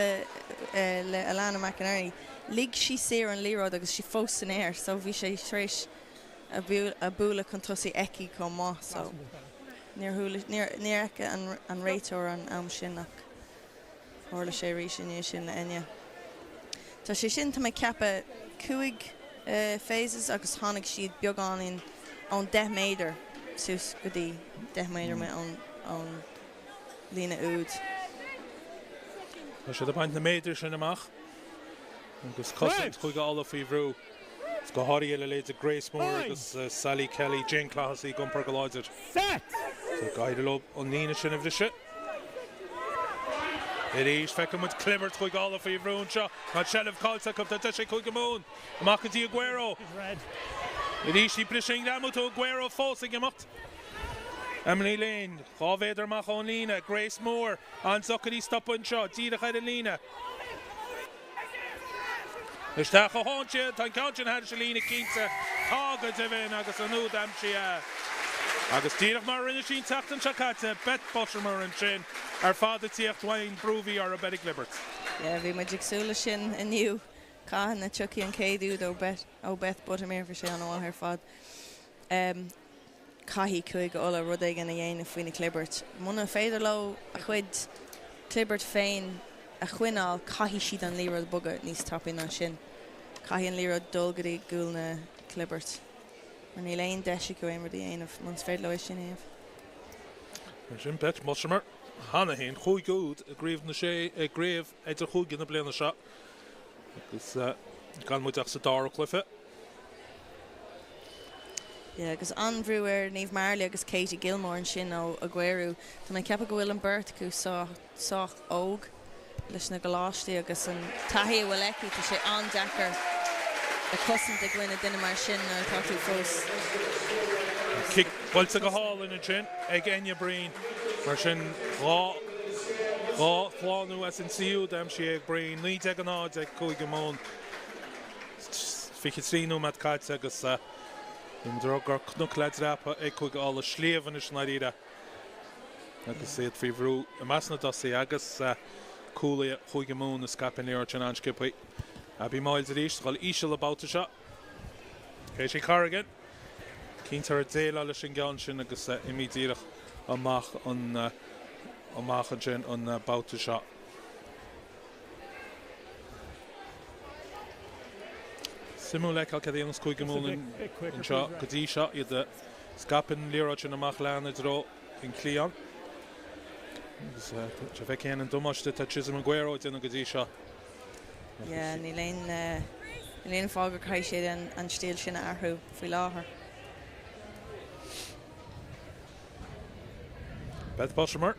le Alana McInerney, lig sí saor an liathróid agus sí fós san aer so bhí sé tar éis a bualadh chun tosaigh aici chomh maith so níor chuala, níor fheic an réiteoir an am sin ach. Tharla sé arís i ndiaidh sin le Enya. Tá sé sin, tá mé ag ceapadh, 5 phases agus tháinig siad beagáinín ón 10 méadar suas go dtí 10 méadar amuigh ón ón líne úd. Tá siad ag baint na méadair sin amach agus cosaint Chúige Uladh faoi bhrú. Is go háirithe le leithéidí Grace Moore agus Sally Kelly, Jane Clohessy ag iompar go láidir. So d'éirigh leo an líne sin a bhriseadh. Arís feiceann muid clibirt Chúige Uladh faoi bhrú anseo. Tá an tseilbh caillte acu. Tá deis ag Cúige Mumhan. Amach go dtí Aguero. Arís í briseadh an greamú. Tá Aguero fós ag imeacht. Emily Lane, 2 mhéadar amach ón líne. Grace Moore, an-deacair í stopadh anseo, díreach ar an líne. Isteach a théann siad, tá an ceann sin thairis an líne cinnte, tá go deimhin agus an úd aimsithe. Agus díreach mar a rinne sí an tseachtain seo caite, Beth Buttimer ansin ar fad ag tíocht faoin brú a bhí orthu ar an gclibirt. Yeah, bhí muid ag súil leis sin inniu. Cathain a tiocfaidh an chéad úd ó Beth, ó Beth Buttimer, bhí sé an-mhaith ar fad. Caithfidh Cúige Uladh rud éigin a dhéanamh faoina clibirt. Muna féidir leo a chuid clibirt féin a choinneáil, caithfidh siad an liathróid a bogadh níos tapaí ná sin. Caithfidh an liathróid dul go dtí gcúl na clibirt. Mar níl aon deis acu aon rud a dhéanamh munas féidir leo é sin a dhéanamh. Mar sin, Beth Buttimer cheana féin, 5 úd i gcraobh na sé, i gcraobh idirchúige na bliana seo agus gan muid ach sa dara cluiche. Yeah, agus an-bhrú ar Niamh Marley agus Katie Gilmore ansin ó Aguero. Tá mé ag ceapadh go bhfuil an beirt acu sách óg leis na gcoláistí agus an taithí a bhfuil aici, tá sé an-deacair a cosaint i gcoinne duine mar sin nuair atá tú fós Cic buailte go hálainn ansin ag Enya Breen. Mar sin, 2 shlánú as an tríú úd aimsithe ag Breen, 19-0 ag Cúige Mumhan. 23 nóiméad caite agus bhí muid ag rá gur cnoc le dreapadh ag Cúige Uladh, sliabh anois i ndáiríre. Agus iad faoi bhrú i measc na dtosaithe agus cúlaithe Chúige Mumhan ag scaipeadh an liathróid sin an-sciobtha. Abby Moyles arís, ag dul íseal an babhta seo. Katie Corrigan, cinnte ag déileáil leis an gceann sin agus imithe díreach amach an amach ansin an babhta seo. Suimiúil le feiceáil cad a dhéanfas Cúige Mumhan anseo go dtí seo, iad ag scaipeadh an liathróid sin amach leathan i dtreo an chliatháin. Agus tá feicthe an damáiste atá Chisholm Aguero ag déanamh go dtí seo. Yeah, níl aon níl aon fáth go gcaithfidh siad an stíl sin a athrú faoi láthair. Beth Boshamer.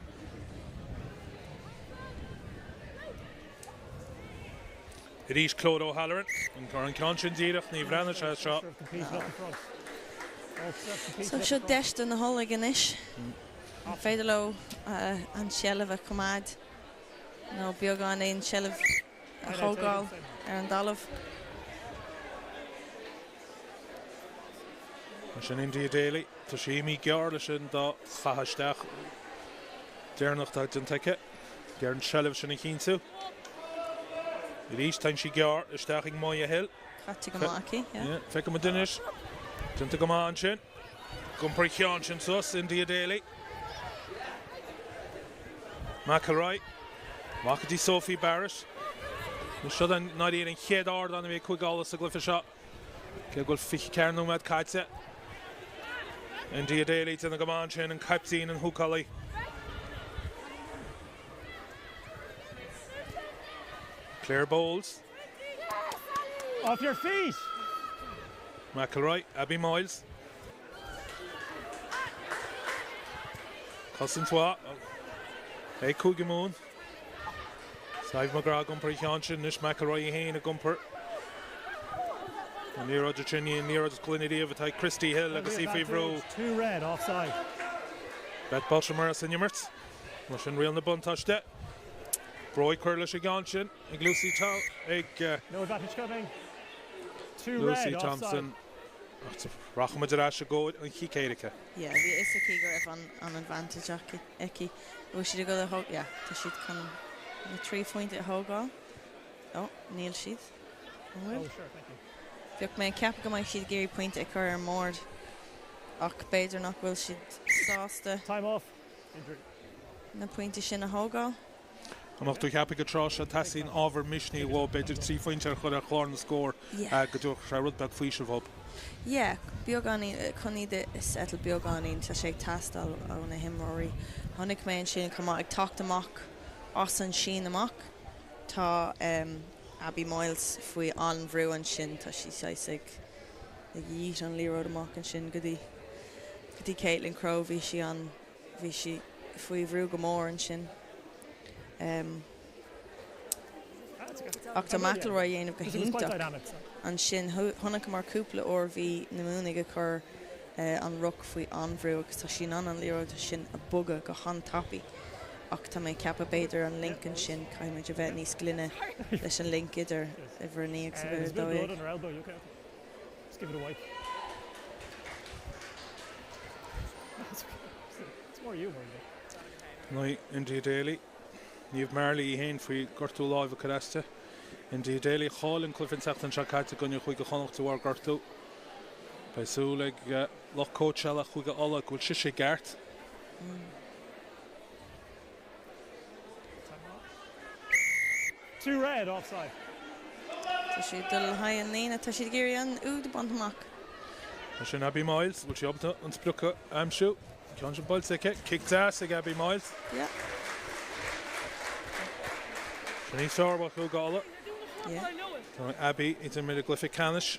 Arís Clodagh O'Halloran. An an ceann sin díreach ní bhreathnaigh sé seo. So seo deis do na hUlaidh anois. An féidir leo an tseilbh a choimeád nó beagán aon seilbh a thógáil ar an dtalamh. Sin India Daly. Tá sí imithe gearr leis an dá chaitheamh isteach deireanach atá déanta aici. Ag iarraidh an tseilbh sin a chinntiú. Arís tá sí gearr isteach ag Moya Hill. Caite go maith aici, yeah. Feicfidh muid anois. Déanta go maith ansin. Ag iompar an cheann sin suas, India Daly. McElroy. Amach go dtí Sophie Barrett. Seo i ndáiríre an chéad ardán a bhí ag Cúige Uladh sa gcluiche seo. Cé go bhfuil 24 nóiméad caite. India Daly déanamh go maith ansin, an caiptín, an húcálaí. Claire Bowles. Off your feet! McElroy, Abby Moyles. Cosaint mhaith ag Cúige Mumhan. Sadhbh McGrath ag iompar an cheann sin anois, McElroy í féin ag iompar. An liathróid sin í an liathróid is glaine riamh atá ag Christy Hill agus í faoi bhrú. Two red offside. Beth Boshamer as an imirt. Mar sin riail na buntáiste. Bróig curtha leis an gceann sin ag Lucy ag No advantage coming. Two Lucy red Thompson. offside. Rachaimid ar ais i gcomhair an chic éirice. Yeah, bhí a fhios aici go raibh an an advantage aici aici. Bhfuil siad ag dul a thóg yeah, tá siad chun na trí phointe a thógáil. Ó, níl siad. An bhfuil? Oh, sure, thank you. Bheadh mé ag ceapadh go mbeidh siad ag iarraidh pointe a chur ar an mbord ach b'fhéidir nach bhfuil siad sásta Time off. Injury. na pointe sin a thógáil. An mbeadh tú ag ceapadh an tráth seo teastaíonn ábhar misnigh uathu, b'fhéidir 3 phointe a chur ar chlár na scór Yeah. go dtabharfadh sé rud beag faoisimh dóibh. Yeah, beagáinín, chun iad a settle beagáinín, tá sé ag teastáil ó na himreoirí. Chonaic mé ansin chomh maith ag teacht amach as an síneadh amach, tá Abby Moyles faoi an-bhrú ansin, tá sí saghas ag ag yeet an liathróid amach ansin go dtí go dtí Caitlin Crowe, bhí sí an Bhí sí faoi bhrú go mór ansin. Ach tá McElroy ag déanamh go hiontach ansin. Chonaiceamar cúpla uair bhí na Muimhnigh ag cur an ruc faoi an-bhrú agus tá sí in ann an liathróid sin a bogadh go han-tapaidh. Ach tá mé ag ceapadh b'fhéidir an link ansin, caithfidh muid a bheith níos glaine leis an link idir uimhir 9 agus uimhir 12. Just give it a wipe. It's more you worried about. India Daly. Niamh Marley í féin faoi gortú láimhe curtha aisti. India Daly chaill an cluiche an tseachtain seo caite i gcoinne Chúige Chonnacht de bharr gortú. Beidh súil ag lucht cóitseála Chúige Uladh go bhfuil sise i gceart. Two red offside. Tá siad ag dul le haghaidh an líne, tá siad ag iarraidh an úd a bhaint amach. Tá sin Abby Moyles, bhfuil sí ábalta an sprioc a aimsiú? An ceann sin buailte aici. Cic deas ag Abby Moyles. Yeah. Sin í sármhaith Chúige Uladh. Yeah. Tá Abby ag imirt i gcluiche ceannais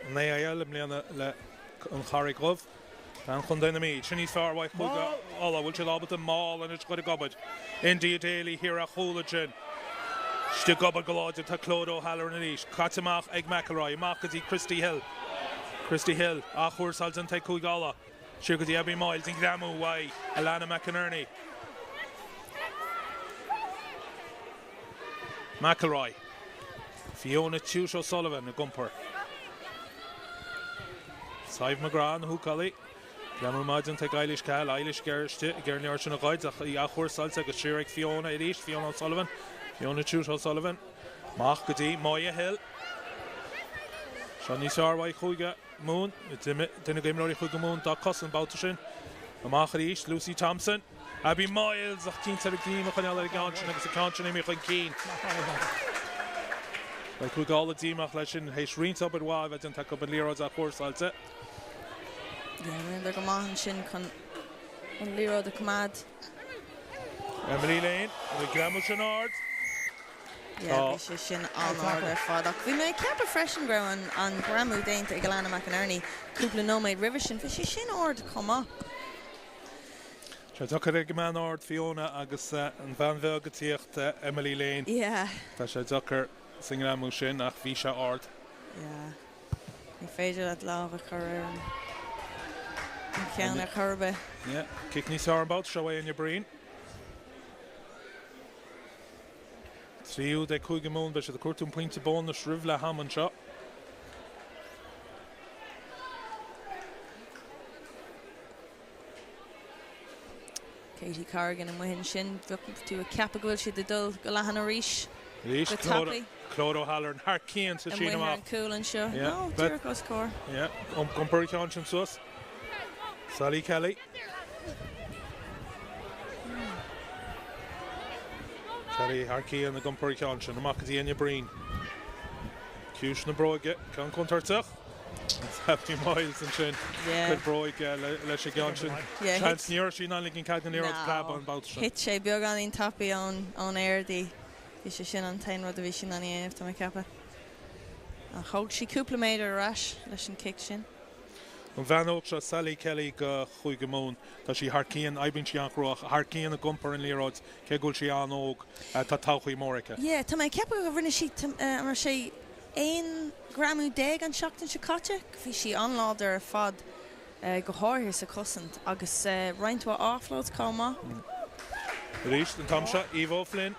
an AIL i mbliana le an Charraig Dhubh. Bean Chontae na Mí. Sin í sármhaith Chúige Uladh. Bhfuil siad ábalta mála anois a chur ag obair? India Daly thiar ar chúl ansin. Istigh ag obair go láidir tá Clodagh O'Halloran arís. Caite amach ag McElroy. Amach go dtí Christy Hill. Christy Hill. Athchúrsáil déanta ag Cúige Uladh. Siar go dtí Abby Moyles. An greamú uaidh Alana McInerney. McElroy. Fiona Tuite O'Sullivan ag iompar. Sadhbh McGrath, na húcálaí. Greamú maith déanta ag Eilish Cahill, Eilish ag iarraidh ag iarraidh an liathróid sin a ghoid ach í athchúrsáilte agus siar ag Fiona arís, Fiona O'Sullivan, Fiona Tuite O'Sullivan, amach go dtí Moya Hill. Seo níos fearr uaidh Chúige Mumhan, duine d'imreoirí Chúige Mumhan dá cosa an babhta sin. Amach arís, Lucy Thompson. Abby Myles ach cinnte ar an gcéim a choinneáil ar an gceann sin agus an ceann sin imithe chun cinn. Beidh Cúige Uladh díomách leis sin théis roinnt obair mhaith a bheith déanta acu an liathróid athchúrsáilte. Yeah, rinneadar go maith ansin chun an liathróid a choimeád. Emily Lane, an greamú sin ard. Yeah, bhí sé sin an-ard ar fad ach bhí mé ag ceapadh freisin go raibh an greamú déanta ag Alana McInerney cúpla nóiméad roimhe sin. Bhí sé sin ard chomh maith. Sé deacair ag an mbean ard Fiona agus an bhean bheag ag tíocht Emily Lane. Yeah. Tá sé deacair sa ngreamú sin ach bhí sé ard. Yeah. Ní féidir leat lámh a chur ar an cheann ar chor ar bith. Yeah. Cic níos fearr an babhta seo uaidh Enya Breen. 3 úd ag Cúige Mumhan, beidh siad ag cuartú an pointe bónais roimh leath ama anseo. Katie Corrigan amuigh ansin. Bheadh tú ag ceapadh go bhfuil siad ag dul go leathan arís. Arís Go tapaidh. Clodagh O'Halloran thar cionn sa síneadh Amuigh ar amach. an gcúl anseo. No, díreach os comhair. Yeah, iompar an ceann sin suas. Sally Kelly. Kelly thar cionn ag iompar an ceann sin amach go dtí Enya Breen. Ciumhais na bróige, ceann contúirteach. Abby Myles ansin. Cuid bróige leis an gceann sin. Seans ní raibh sí in ann ligean cead don liathróid preabadh an babhta sin. Thit sé beagáinín tapaidh ón aer di. Bhí sé sin an t-aon rud a bhí sí in ann a dhéanamh, tá mé ag ceapadh. Ach thóg sí cúpla méadar ar ais leis an cic sin. An bhean óg seo, Sally Kelly do Chúige Mumhan, tá sí thar cionn, oibríonn sí an-chrua, thar cionn ag iompar an liathróid, cé go bhfuil sí an-óg, tá todhchaí mór aici. Yeah, tá mé ag ceapadh go rinne sí, an raibh sé 11 greamú an tseachtain seo caite. Bhí sí an-láidir ar fad, go háirithe sa chosaint, agus roinnt mhaith offloads chomh maith. Arís an t-am seo, Eva O'Flynn,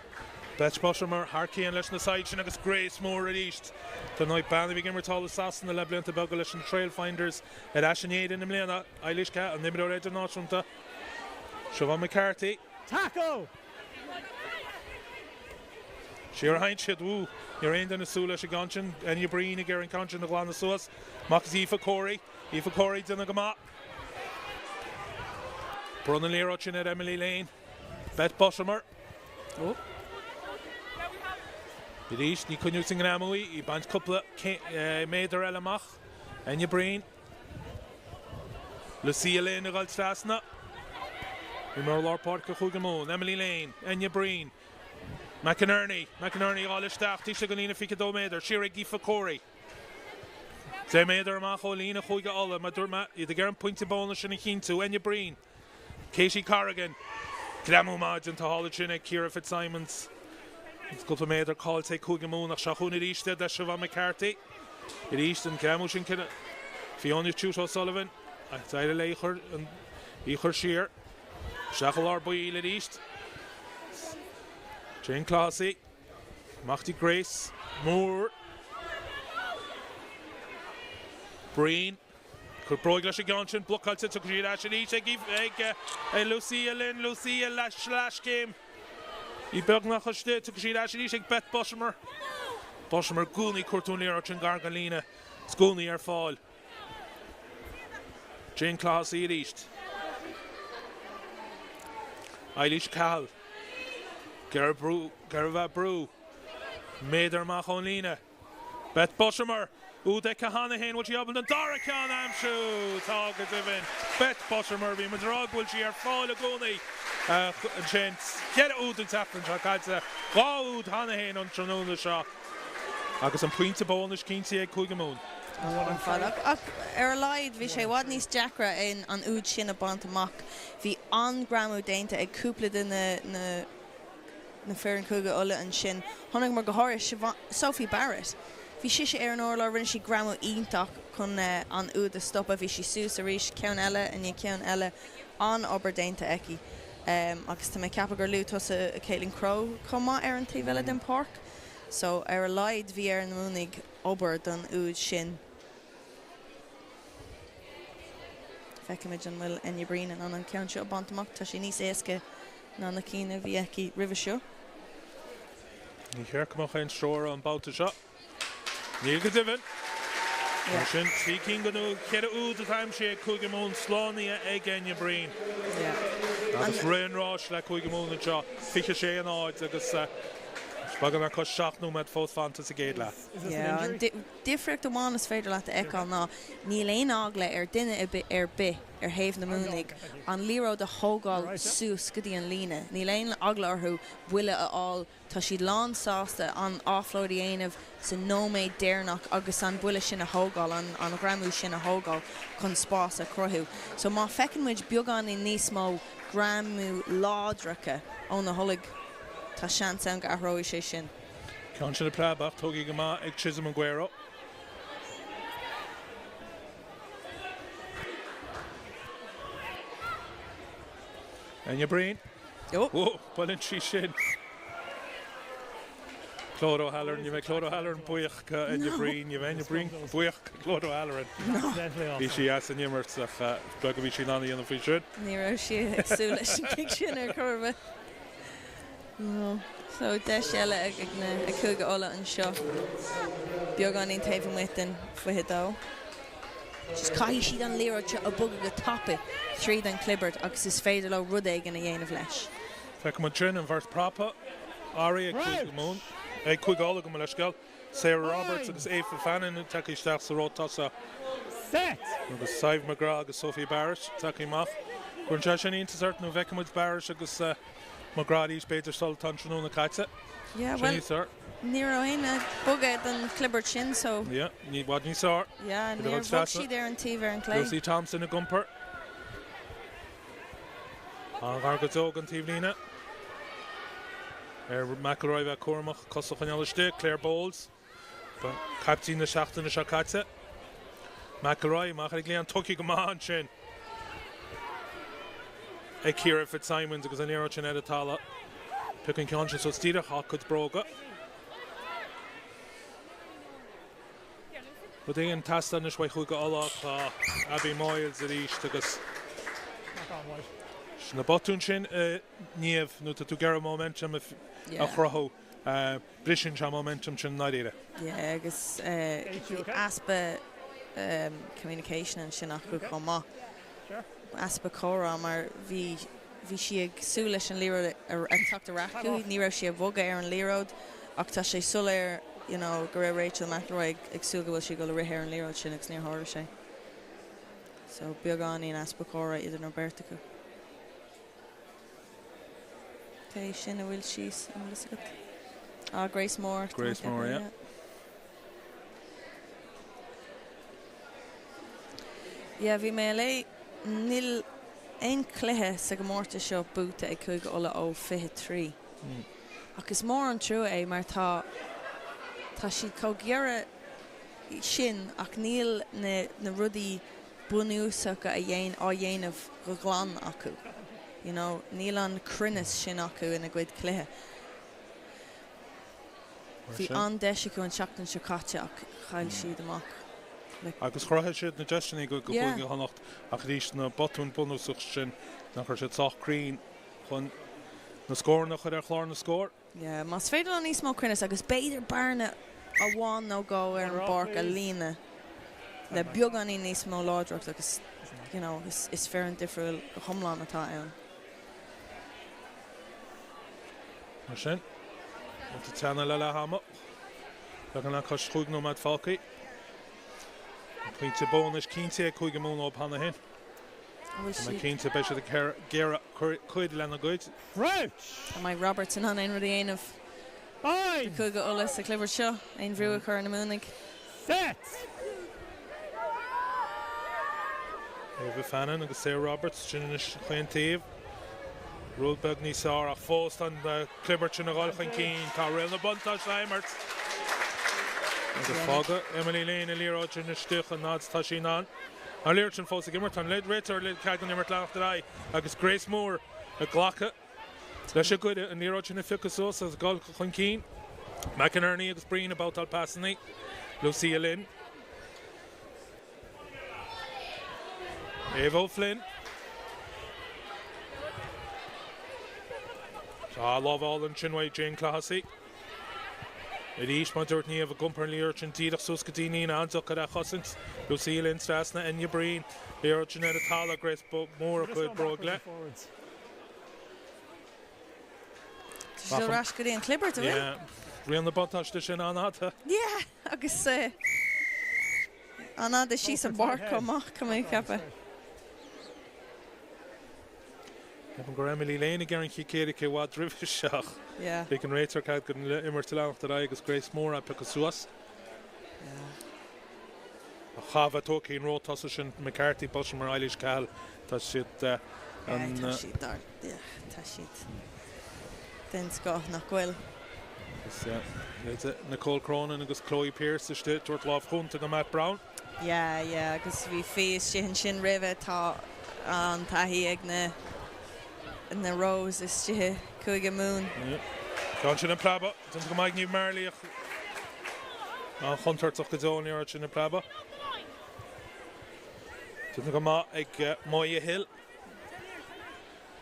Beth Buttimer thar cionn leis na saighead sin agus Grace Moore arís. Dar ndóigh, bean a bhí ag imirt thall i Sasana le blianta beaga leis an Trailfinders ar ais in Éirinn i mbliana, Eilish Cahill, an imreoir idirnáisiúnta, Siobhán McCarthy. Tackle! Siar a théann siad. Wú! Ní raibh aon duine ag súil leis an gceann sin. Enya Breen ag iarraidh an ceann sin a ghlanadh suas. Amach go dtí Aoife Corey. Aoife Corey ag déanamh go maith. Bronnadh an liathróid sin ar Emily Lane. Beth Buttimer. Arís, ní coinneoidh sa ngreamú í. Í ag baint cúpla méadar eile amach. Enya Breen. Lucia Lane ag dul trasna. Imreoir lár páirce Chúige Mumhan, Emily Lane, Enya Breen, McInerney, McInerney ag dul isteach taobh istigh den líne 22 méadar, siar ag Aoife Corey. 10 méadar amach ó líne Chúige Uladh, mar a dúirt mé, iad ag iarraidh an pointe bónais sin a chinntiú, Enya Breen. Katie Corrigan, Greamú maith déanta thall ansin ag Ciara Fitzsimons. Agus cúpla méadar caillte ag Cúige Mumhan ach seo chugainn arís iad le Siobhán McCarthy. Arís an greamú sin Fiona Tuite O'Sullivan ach d'éirigh léi í a chur siar. Isteach i lár baill arís. Jane Clohessy. Amach dtí Grace Moore. Breen. Cuid bróige leis an gceann sin, blocáilte, tiocfaidh sí ar ais arís ag ag Lucia Lynn, Lucia leis leathchéim. Í beagnach istigh, tiocfaidh sí ar ais arís ag Beth Buttimer. Buttimer i gcónaí ag cuartú an liathróid sin gar don líne, is i gcónaí ar fáil. Jane Clohessy arís. Eilís Cahill. Ag iarraidh brú, ag iarraidh a bheith brú. Méadar amach ón líne. Beth Buttimer, úd aici cheana féin, bhfuil sí ábalta an dara ceann a aimsiú? Tá go deimhin. Beth Buttimer, bhí muid ag rá go bhfuil sí ar fáil i gcónaí ansin. Cheithre úd an tseachtain seo caite, 2 úd cheana féin an tráthnóna seo agus an pointe bónais cinntithe ag Cúige Mumhan. Ar fad. Ach ar a laghad bhí sé i bhfad níos deacra an úd sin a bhaint amach. Bhí an-ghreamú déanta ag cúpla de na. na foireann Chúige Uladh ansin. Chonaiceamar go háirithe Siobhán, Sophie Barrett. Bhí sise ar an urlár, rinne sí greamú iontach chun an úd a stopadh. Bhí sí suas arís, ceann eile i ndiaidh ceann eile. An-obair déanta aici. Agus tá mé ag ceapadh gur luaigh tusa Caitlin Crowe chomh maith ar an taobh eile den pháirc. So ar a laghad bhí ar na Muimhnigh obair don úd sin. Feicfimid an bhfuil Enya Breen in ann an ceann seo a bhaint amach. Tá sé níos éasca ná na cinn a bhí aici roimhe seo. Ní cheart go mbeadh aon stró orthu an babhta seo. Níl go deimhin. Mar sin, 3 cinn de na 4 úd atá aimsithe ag Cúige Mumhan slánaithe ag Enya Breen. Agus rith an ráis le Cúige Mumhan anseo, 26-0 agus beagán le cois 7 nóiméad fós fanta sa gcéad leath. An difríocht amháin is féidir leat a fheiceáil ná níl aon eagla ar duine ar bith ar thaobh na Muimhnigh an liathróid a thógáil suas go dtí an líne. Níl aon eagla orthu buille a fháil Tá siad lán sásta an offload a dhéanamh sa nóiméad deireanach agus an buille sin a thógáil, an greamú sin a thógáil chun spás a chruthú. So má feiceann muid beagáinín níos mó greamú láidreacha ó na hUlaidh, tá seans ann go athróidh sé sin. Ceann sin ag preabadh, tógtha go maith ag Chisholm Aguero. Enya Breen. Ó, buaileann sí sin. Clodagh O'Halloran, ní bheidh Clodagh O'Halloran buíoch go Enya Breen, ní bheidh Enya Breen buíoch go Clodagh O'Halloran. Bhí sí as an imirt ach beag a bhí sí in ann a dhéanamh faoi sin. Ní raibh sí ag súil leis an gcic sin ar chor ar bith. No. So deis eile ag na ag Cúige Uladh anseo. Beagáinín taobh amuigh den 22. Just caithfidh siad an liathróid seo a bhogadh go tapaidh tríd an chlibirt agus is féidir leo rud éigin a dhéanamh leis. Feicim ansin an bheirt prapa, Ari ag Cúige Mumhan, ag Cúige Uladh gabh mo leithscéal, Sarah Roberts agus Aoife Fannin tagtha isteach sa ró tosaigh agus Sadhbh McGrath agus Sophie Barrett tagtha amach. Cuireann sé sin iontas ort nó bhfeicfidh muid Barrett agus McGrath arís b'fhéidir sul tá an tráthnóna caite. Yeah, bhuel, ní raibh aon bogadh don chlibirt sin so. Yeah, i bhfad níos fearr. Yeah, níor bhog siad ar an taobh ar an chlé. Lucy Thompson ag iompar. An-ghar go deo don taobhlíne. Ar McElroy bheith cúramach, cos a choinneáil istigh, Claire Bowles. Caiptín na seachtaine seo caite, McElroy, amach ar an gcliathán, tugtha go maith ansin ag Ciara Fitzsimons agus an liathróid sin ar an talamh. Pioc an ceann sin suas díreach dá cuid bróga. Rud éigin ag teastáil anois uaidh Chúige Uladh, tá Abby Moyles arís agus na botúin sin a Niamh, nuair atá tú ag iarraidh momentum a chruthú. Briseann sé an momentum sin i ndáiríre. Yeah agus bhí easpa communication ansin acu chomh maith. Easpa comhrá mar bhí bhí sí ag súil leis an liathróid ag teacht ar ais chuici, ní raibh sí ag bogadh ar an liathróid ach tá sé soiléir you know go raibh Rachel McElroy ag súil go bhfuil sí ag dul a rith ar an liathróid sin agus níor tharla sé. So beagáinín easpa comhrá idir na beirt acu. Cé sin a bhfuil síos, an bhfuil fhios agat? Ah, Grace Moore. Grace Moore, yeah. Yeah, bhí mé ag léamh, níl aon chluiche sa gcomórtas seo buaite ag Cúige Uladh ó 23. Ach is mór an trua é mar tá tá siad chomh giorra sin ach níl na na rudaí bunúsacha a dhéan á dhéanamh go glan acu. You know, níl an cruinneas sin acu ina gcuid cluiche. Bhí an-deis acu an tseachtain seo caite ach chaill siad amach le. Agus chruthaigh siad na deiseanna go Cúige Chonnacht ach arís na botúin bunúsach sin nach raibh siad sách cruinn chun na scóranna a chur ar chlár na scór. Yeah, más féidir leo níos mó cruinneas agus b'fhéidir bearna amháin nó dhó ar an bpáirc a líonadh le beagáinín níos mó láidreacht agus you know is is foireann difriúil go hiomlán atá ann. Mar sin, tá teannadh le leath ama. Beagán le cois chúig nóiméad fágtha. An pointe bónais cinnte ag Cúige Mumhan ó cheana féin. Tá mé cinnte beidh siad ag iarraidh cuid lena gcuid. An mbeidh Roberts in ann aon rud a dhéanamh do Chúige Uladh sa chlibirt seo? Aon bhrú a chur ar na Muimhnigh? Ava Fannin agus Sarah Roberts, sin anois chaon taobh. Rud beag níos fearr ach fós tá an clibirt sin ag dul chun cinn. Tá riail na buntáiste á imirt. Agus fágadh Emily Lane an liathróid sin istigh an fhad is tá sí in ann. An liathróid sin fós ag imirt. Tá an réiteoir ag cead don imirt leanacht ar aghaidh agus Grace Moore ag glacadh leis an gcuireadh an liathróid sin a phiocadh suas agus dul chun cinn. McInerney agus Breen ag babhtáil pasanna. Lucia Lynn. Ava O'Flynn. Tá lámh ansin uaidh Jane Clohessy. Arís, mar a dúirt Niamh, ag iompar an liathróid sin díreach suas go dtí an líne, an-deacair a chosaint. Lucille Lynn trasna, Enya Breen. Liathróid sin ar an talamh, gréas mór a cuid bróg le. Tá siad ar ais go dtí an chlibirt, an bhfuil? Yeah. Rian na buntáiste sin an-fhada. Yeah, agus an-fhada síos an bpáirc chomh maith, tá mé ag ceapadh. Ceapaim go raibh Emily Lane ag iarraidh an chic éirice i bhfad roimhe seo ach lig an réiteoir cead don imirt a leanacht ar aghaidh agus gréas mór á piocadh suas. Ach chaithfeá a bheith tógtha an róthosaí sin McCarthy, Buttimer, Eilís Cahill, tá siad an. Tá siad dar, tá siad den scoth nach bhfuil. Is Nicole Cronin agus Chloe Pearse istigh ag tabhairt lámh chúnta do Matt Browne. Yeah, yeah, agus bhí Fee istigh ansin roimhe, tá an-taithí ag na na Rose istigh i Cúige Mumhan. Yeah. Ceann sin ag preabadh, déanta go maith ag Niamh Marley ach an-chontúirteach go deo an liathróid sin ag preabadh. Déanta go maith ag Moya Hill.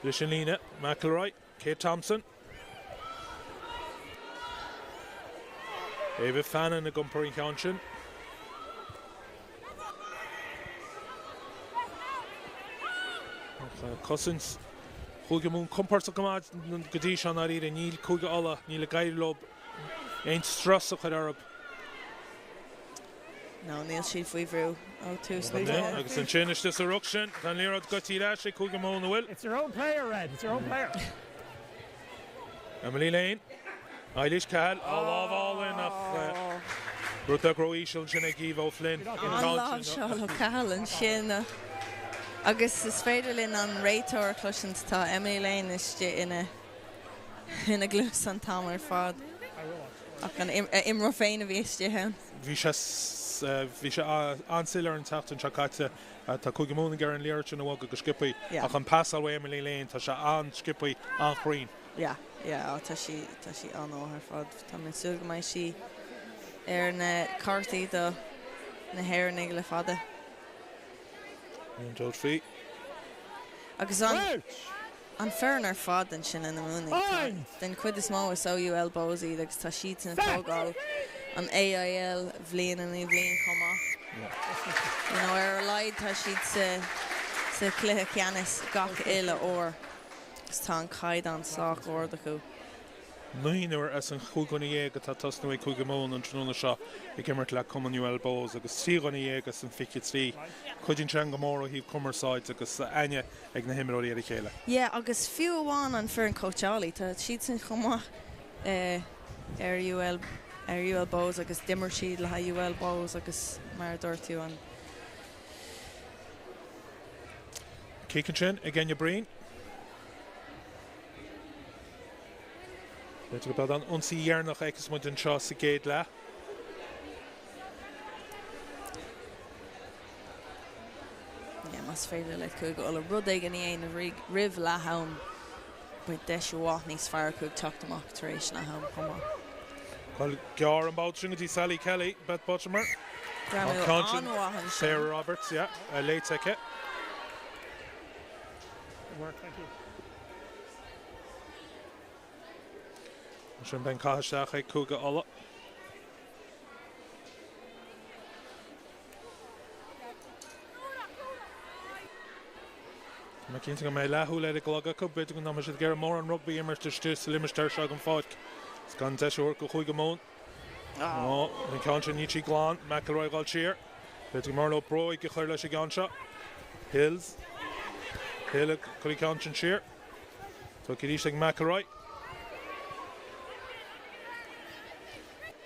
Leis an líne, McElroy, Kate Thompson. Ava Fannin ag iompar an cheann sin. Cosaint Chúige Mumhan compordach go maith go dtí seo i ndáiríre. Níl Cúige Uladh, níl ag éirí leo aon strus a chur orthu. No, níl siad faoi bhrú ó thús na cluiche. Agus ansin istigh sa ruc sin, tá an liathróid goite ar ais ag Cúige Mumhan, an bhfuil? It's your own player, Red. It's your own player. Emily Lane. Eilís Cahill á lámhálann ach rud beag ró-íseal ansin ag Eva O'Flynn. An-láimhseáil ó Cahill ansin agus is féidir linn an réiteoir a chloisint, tá Emily Lane istigh ina ina gcluas an t-am ar fad. Ach an imreoir féin a bhí istigh ann. Bhí sé bhí sé an-soiléir an tseachtain seo caite. Tá Cúige Mumhan ag iarraidh an liathróid sin a bhogadh go sciobtha ach an pasáil ó Emily Lane, tá sé an-sciobtha, an-chruinn. Yeah, yeah, á tá sí, tá sí an-mhaith ar fad. Tá mé ag súil go mbeidh sí ar na cártaí do na hÉireannaigh le fada. Aon dabht faoi. Agus an. An foireann ar fad ansin i na Muimhnigh, tá, den chuid is mó is OUL Bohs iad agus tá siadsan ag tógáil an AIL bhliain i ndiaidh bhliain chomh maith. You know, ar a laghad tá siad sa sa chluiche ceannais gach uile uair agus tá an caighdeán sách ard acu. Naonúr as an chúig dhuine dhéag atá ag tosnú ag Cúige Mumhan an tráthnóna seo ag imirt le cumann UL Bohs agus 13 dhuine as an 23. Cuidíonn sé go mór ó thaobh cumarsáid agus aithne ag na himreoirí ar a chéile. Yeah agus fiú amháin an foireann cóitseálaí, tá siadsan chomh maith ar UL ar UL Bohs agus d'imir siad le haghaidh UL Bohs agus mar a dúirt tú an. Cic ansin ag Enya Breen. B'fhéidir go b'ead an ionsaí dheireanach a fheicfeas muid anseo sa gcéad leath. Yeah, más féidir le Cúige Uladh rud éigin a dhéanamh roimh leath am, beidh deis i bhfad níos fearr acu ag teacht amach tar éis leath am chomh maith. Goal gearr an babhta sin go dtí Sally Kelly, Beth Buttimer. Greamú an-mhaith ansin. Sarah Roberts, yeah, léite aici. Good work, thank you. Ansin beidh an caitheamh isteach ag Cúige Uladh. Tá mé cinnte go mbeidh leathshúil ar an gclog acu, b'fhéidir go mbeidh siad ag iarraidh mórán rugbaí a imirt istigh sa limistéar seo den pháirc is gan deis a thabhairt do Chúige Mumhan. Ó, an ceann sin níl sí glan, McElroy ag dul siar. B'fhéidir go mb'fhearr leo bróig a chur leis an gceann seo. Hills. Hill ag cur an ceann sin siar. Tugtha arís ag McElroy.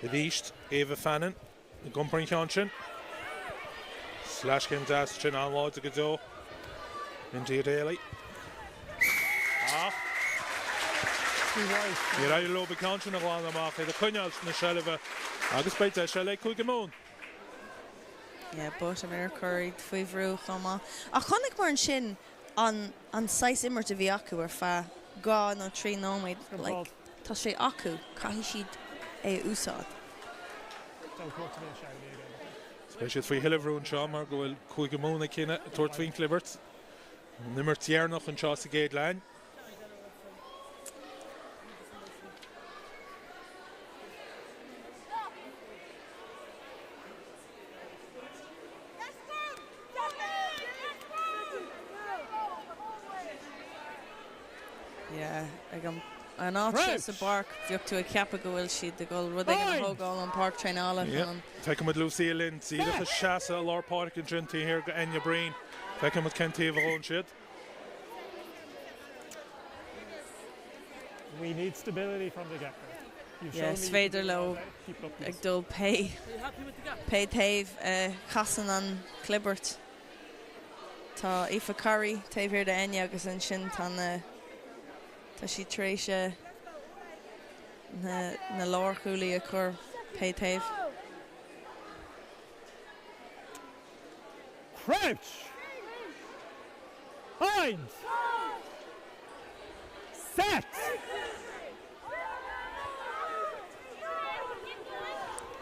Arís, Ava Fannin ag iompar an cheann sin. Sleaschéim deas sin an-láidir go deo. India Daly. Ach níor éirigh leo an ceann sin a ghlanadh amach, iad ag coinneáil na seilbhe agus beidh deis eile ag Cúige Mumhan. Yeah, Buttimer ag cur iad faoi bhrú chomh maith. Ach chonaiceamar ansin an an saghas imirt a bhí acu ar feadh 2 nó 3 nóiméad, like, tá sé acu, caithfidh siad é a úsáid. Beidh siad faoi thuilleadh bhrú anseo mar go bhfuil Cúige Mumhan ag cinneadh tabhairt faoin chlibirt. An imirt dheireanach anseo sa gcéad leath. Yeah, ag an an áit seo sa bpáirc, bheadh tú ag ceapadh go bhfuil siad ag dul rud éigin a thógáil ón páirc traenála chun an. Feicfidh muid Lucille Lynn díreach ag seasamh i lár páirce ansin taobh thiar de Enya Breen. Feicfidh muid cén taobh a ghabhann siad. We need stability from the get-go. You've Yeah, shown is me you can féidir do it leo all day. Keep it up, ag please. dul pé pé taobh a chasann an chlibirt. Tá Aoife Corry taobh thiar de Enya agus ansin tá na tá siad tar éis na na lárchúlaí a chur pé taobh. Crouch! Bind! Set!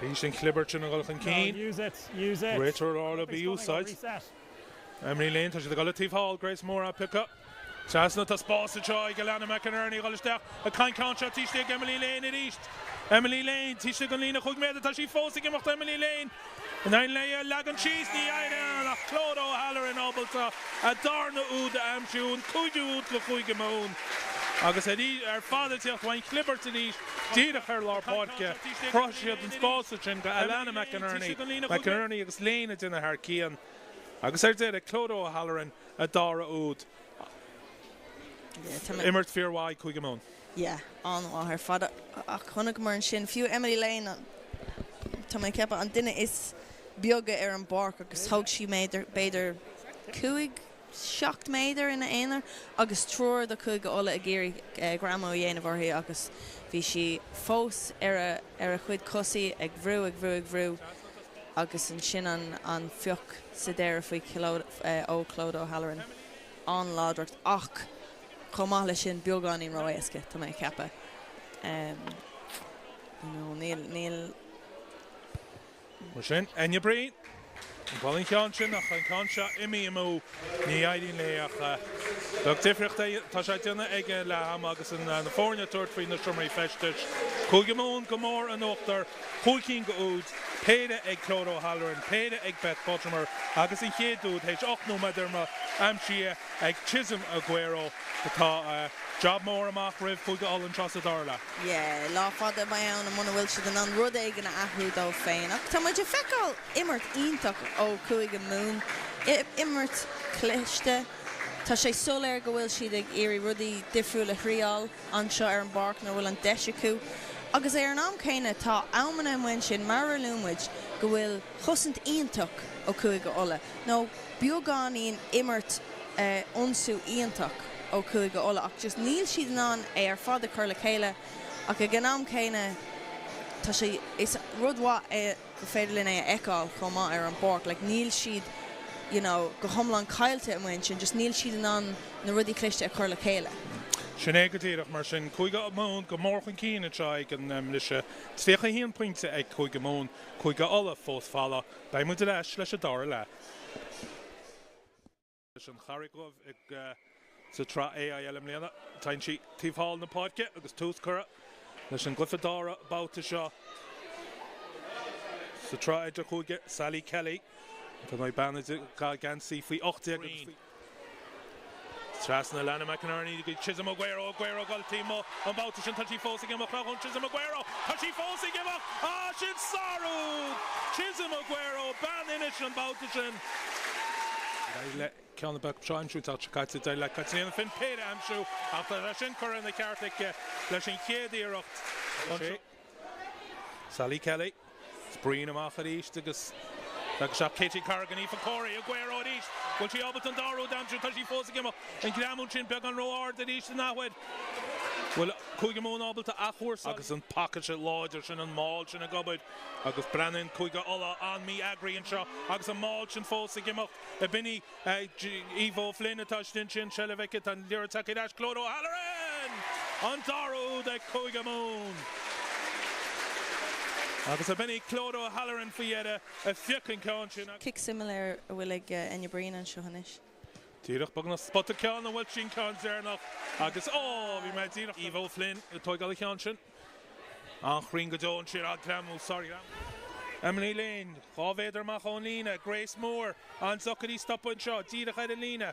Arís an chlibirt sin ag dul chun cinn. Use it, use it. Réiteoir Orla bí úsáid. Emily Lane, tá siad ag dul taobh thall, Grace Moore á piocadh. Trasna tá spás anseo ag Alana McInerney ag dul isteach. An ceann seo taobh istigh ag Emily Lane arís. Emily Lane, taobh istigh den líne 5 méadar, tá sí fós ag imeacht Emily Lane. In aghaidh léi a leagan síos, ní éiríonn ach Clodagh O'Halloran ábalta a darna úd a aimsiú, an cúigiú úd do Chúige Mumhan. Agus ar fad ag tíocht ón chlibirt arís díreach ar lár páirce, chruthaigh siad an spás ansin do Alana McInerney, McInerney agus Lane ag déanamh thar cionn. Agus ar deireadh, Clodagh O'Halloran, a dara úd. Imirt fíormhaith ag Cúige Mumhan. Yeah, an-mhaith ar fad. Ach chonaiceamar ansin, fiú Emily Lane, tá mé ag ceapadh, an duine is beaga ar an bpáirc agus thóg sí méadar, b'fhéidir 5, 7 méadar ina aonar agus triúr de Chúige Uladh ag iarraidh greamú a dhéanamh uirthi agus bhí sí fós ar a ar a cuid cosaí ag bhrú, ag bhrú, ag bhrú agus ansin an an phioc sa deireadh faoi ó Clodagh O'Halloran. An-láidreacht ach chomh maith leis sin beagáinín ró-éasca, tá mé ag ceapadh. You know, níl, níl. Mar sin, Enya Breen, ag dul an ceann sin ach an ceann seo imithe amú, ní éiríonn léi ach beag difríocht é, tá sé déanamh ag leath ama agus na foirne ag tabhairt faoi na seomraí feistis. Cúige Mumhan go mór in uachtar, chúig cinn d'úid, péire ag Clodagh O'Halloran, péire ag Beth Buttimer agus an chéad úd théis 8 nóiméad imeartha aimsithe ag Chisom Aguero. Tá jab mór amach roimh Chúige Uladh anseo sa dara leath. Yeah, lá fada a bheidh ann muna bhfuil siad in ann rud éigin a athrú dóibh féin. Ach tá muid ag feiceáil imirt iontach ó Chúige Mumhan. Imirt cliste. Tá sé soiléir go bhfuil siad ag iarraidh rudaí difriúil a thriáil anseo ar an bpáirc nuair a bhfuil an deis acu. Agus ar an am céanna tá amanna amuigh ansin, mar a luaigh muid, go bhfuil chosaint iontach ó Chúige Uladh, nó beagáinín imirt ionsú iontach ó Chúige Uladh ach just níl siad in ann é ar fad a chur le chéile ach ag an am céanna tá sé, is rud mhaith é gur féidir linn é a fheiceáil chomh maith ar an bpáirc, like níl siad you know go hiomlán caillte amuigh ansin, just níl siad in ann na rudaí cliste a chur le chéile. Sin é go díreach, mar sin, Cúige Mumhan go mór chun cinn anseo ag an mbliseadh. 31 pointe ag Cúige Mumhan. Cúige Uladh fós folamh. Beidh muid ar ais leis an dara leath. Leis an Charraig Dhubh ag sa tsraith AIL i mbliana. Téann sí taobh thall na páirce agus tús curtha leis an gcluiche dara babhta seo sa tsraith idirchúige. Sally Kelly atá ag bean ag geansaí faoi 18 agus faoi. Trasna Alana McInerney go Chisom Aguero, Aguero ag dul taobh amuigh an babhta sin, tá sí fós ag imeacht, chun Chisom Aguero, tá sí fós ag imeacht, ah sin sárúd! Chisom Aguero, bean Inis an babhta sin. D'éirigh le ceann na beag seo a aimsiú, tá sé caite, d'éirigh le Caitríona Finn péire a aimsiú ach tá sé sin curtha ina ceart aici leis an chéad iarracht. Sally Kelly. Breen amach arís agus leag isteach Katie Corrigan, Aoife Corey, Aguero arís. Bhfuil sí ábalta an dara úd a aimsiú? Tá sí fós ag imeacht. An greamú sin beagán ró-ard arís an athuair. Bhfuil Cúige Mumhan ábalta athchúrsáil? Agus an paca sin láidir sin, an maul sin ag obair agus breathnaíonn Cúige Uladh an-mhí-eagraithe anseo agus an maul sin fós ag imeacht. B'in í Aoife O'Flynn atá istigh ansin, seilbh aici, tá an liathróid tagtha ar ais, Clodagh O'Halloran! An dara úd ag Cúige Mumhan! Agus ab in í Clodagh O'Halloran faoi dheireadh a phioc an ceann sin. Cic suimiúil a bhfuil ag Enya Breen anseo anois. Díreach beagnach spota ceann an bhfuil sin ceann deireanach agus ó bhí mé díreach Eva O'Flynn ag tógáil an cheann sin. An-chruinn go deo ansin á greamú sorry. Emily Lane 2 mhéadar amach ón líne, Grace Moore an-deacair í stopadh anseo díreach ar an líne.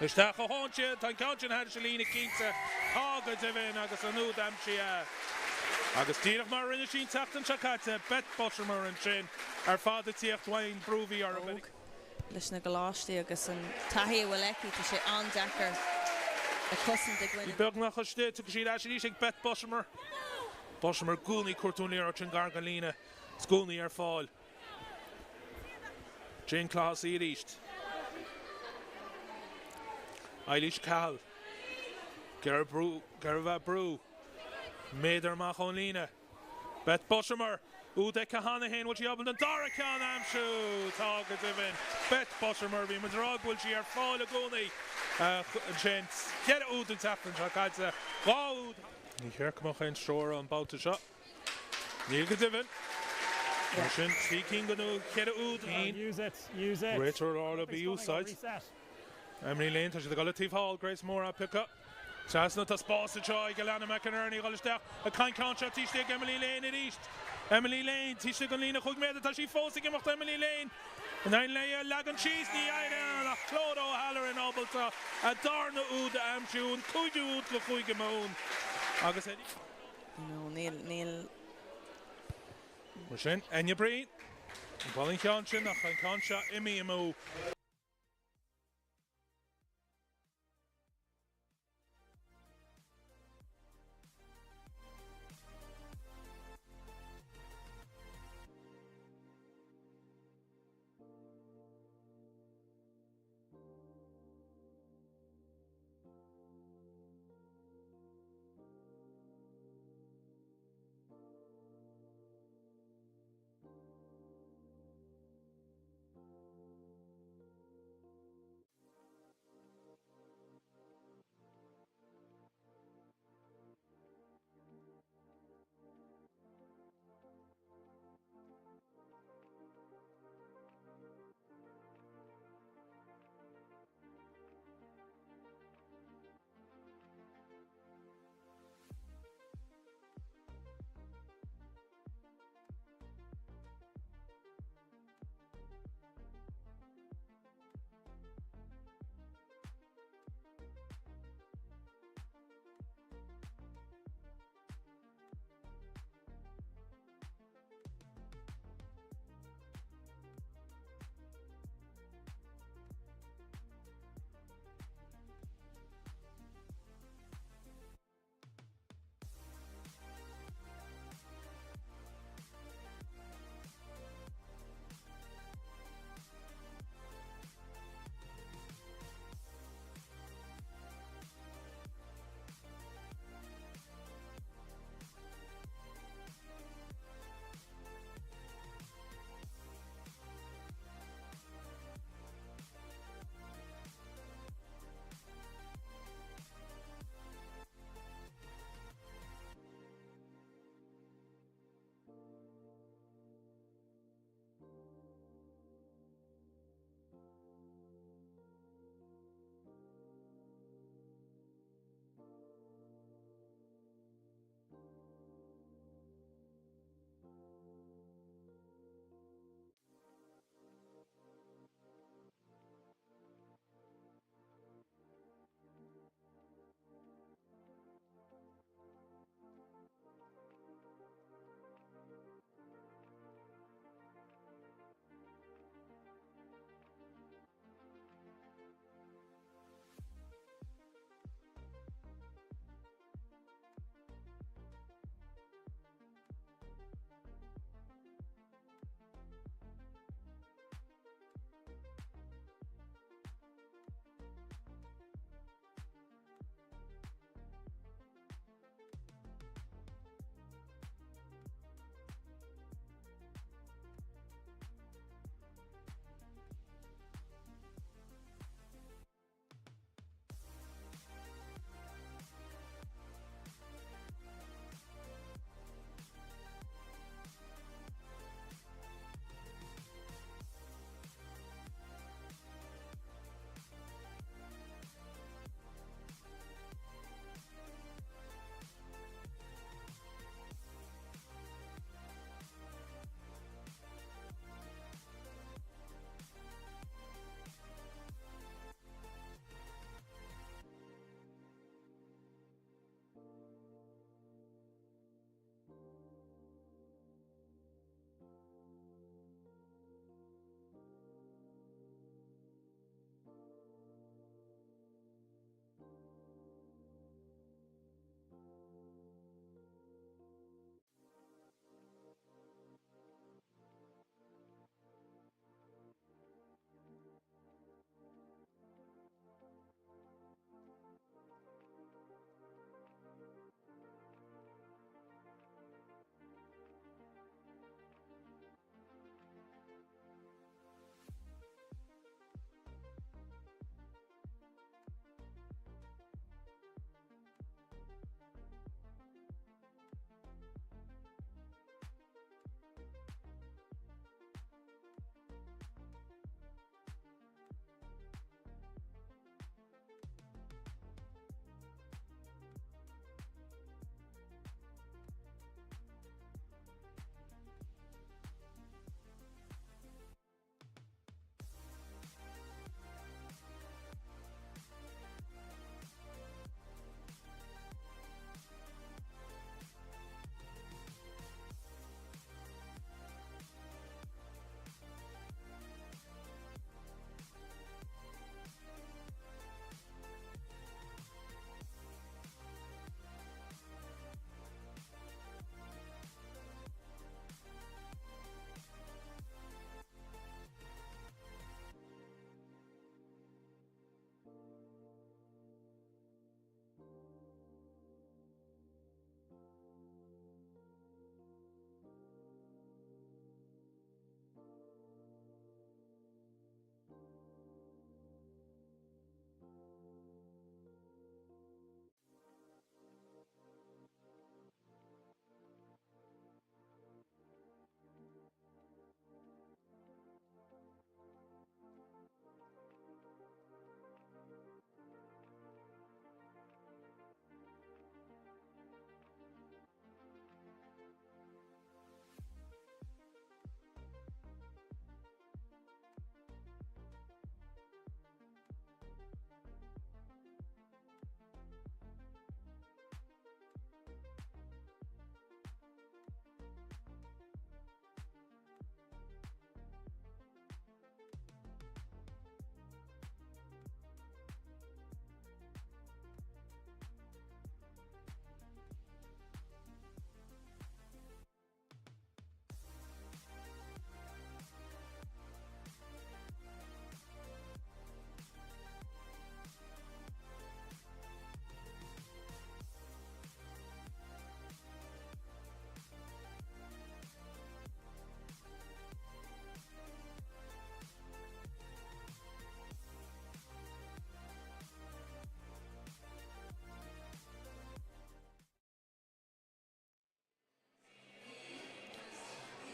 Isteach a théann siad, tá an ceann sin thairis an líne cinnte, tá go deimhin agus an úd aimsithe. Agus díreach mar a rinne sí an tseachtain seo caite, Beth Buttimer ansin ar fad ag tíocht uaidh brú a bhí orthu. óg leis na gcoláistí agus an taithí a bhfuil aici, tá sé an-deacair a cosaint i gcoinne. Beagnach istigh, tiocfaidh sí ar ais arís ag Beth Buttimer. Buttimer i gcónaí ag cuartú an liathróid sin gar don líne, is i gcónaí ar fáil. Jane Clohessy arís. Eilís Cahill. Ag brú, ag brú. Méadar amach ón líne. Beth Buttimer. Úd aici cheana féin, bhfuil sí ábalta an dara ceann a aimsiú? Tá go deimhin. Beth Buttimer, bhí muid ag rá go bhfuil sí ar fáil i gcónaí. Ansin, 4 úd an tseachtain seo caite, 2 úd. Ní cheart go mbeadh aon stró orthu an babhta seo. Níl go deimhin. Mar sin, 3 cinn den 4 úd. Use it, use it. Réiteoir Orla bí úsáid. Emily Lane, tá siad ag dul taobh thall, Grace Moore á piocadh. Trasna tá spás anseo ag Alana McInerney dhul isteach ag an ceann seo taobh istigh ag Emily Lane arís. Emily Lane, taobh istigh den líne 5 méadar, tá sí fós ag imeacht Emily Lane. In aghaidh léi a leagan síos, ní éiríonn ach Clodagh O'Halloran ábalta a darna úd a aimsiú, an cúigiú úd do Chúige Mumhan. Agus. No, níl, níl. Mar sin, Enya Breen, an bhfuil an ceann sin ach an ceann seo imithe amú.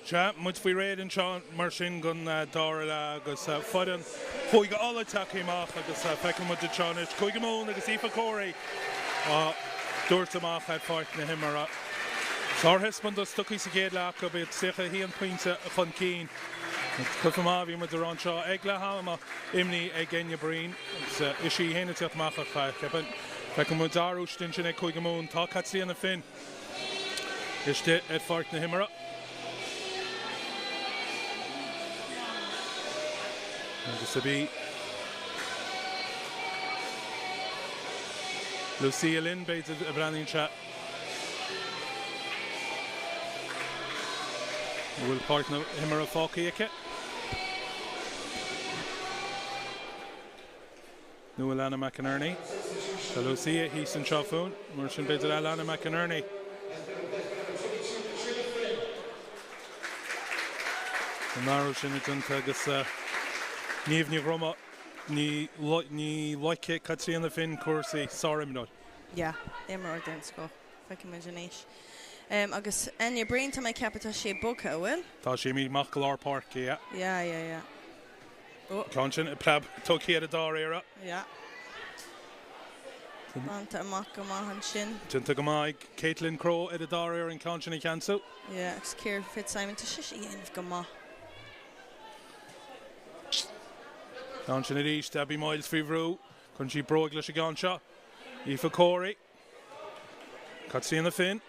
Sea, muid faoi réir anseo mar sin don dara leath agus foireann Chúige Uladh tagtha amach agus feiceann muid anseo anois Cúige Mumhan agus Aoife Corey á dtabhairt amach ar pháirc na himeartha. Sárthaispeántas tugtha sa chéad leath acu, iad 31 pointe chun cinn. Cluiche maith a bhí muid a rá anseo ag leath ama, imní ag Enya Breen agus is í féin ag teacht amach ach cheapfainn feiceann muid athrú ansin ag Cúige Mumhan. Tá Caitríona Finn istigh ar pháirc na himeartha. Agus a bhí Lucia Lynn, b'fhéidir, a bhreathnaíonn sé. An bhfuil páirc na himeartha fágtha aici? Nó Alana McInerney. Tá Lucia thíos anseo fúinn, mar sin b'fhéidir Alana McInerney. An athrú sin déanta agus Niamh Ní Dhroma, ní loicfidh Caitríona Finn cúrsaí, sárimreoir. Yeah, imreoir den scoth. Feicfimid anois. Agus Enya Breen, tá mé ag ceapadh tá sí bogtha, an bhfuil? Tá sí imithe amach go lár páirce, yeah. Yeah, yeah, yeah. Ceann sin ag preab tugtha ar an dara iarraidh. Yeah. Bainte amach go maith ansin. Déanta go maith ag Caitlin Crowe ar an dara iarraidh an ceann sin a cheansú. Yeah, agus Ciara Fitzsimon, tá sise ag déanamh go maith. Ceann sin arís, Abby Miles faoi bhrú. Cuireann sí bróig leis an gceann seo. Aoife Corey. Caitríona Finn.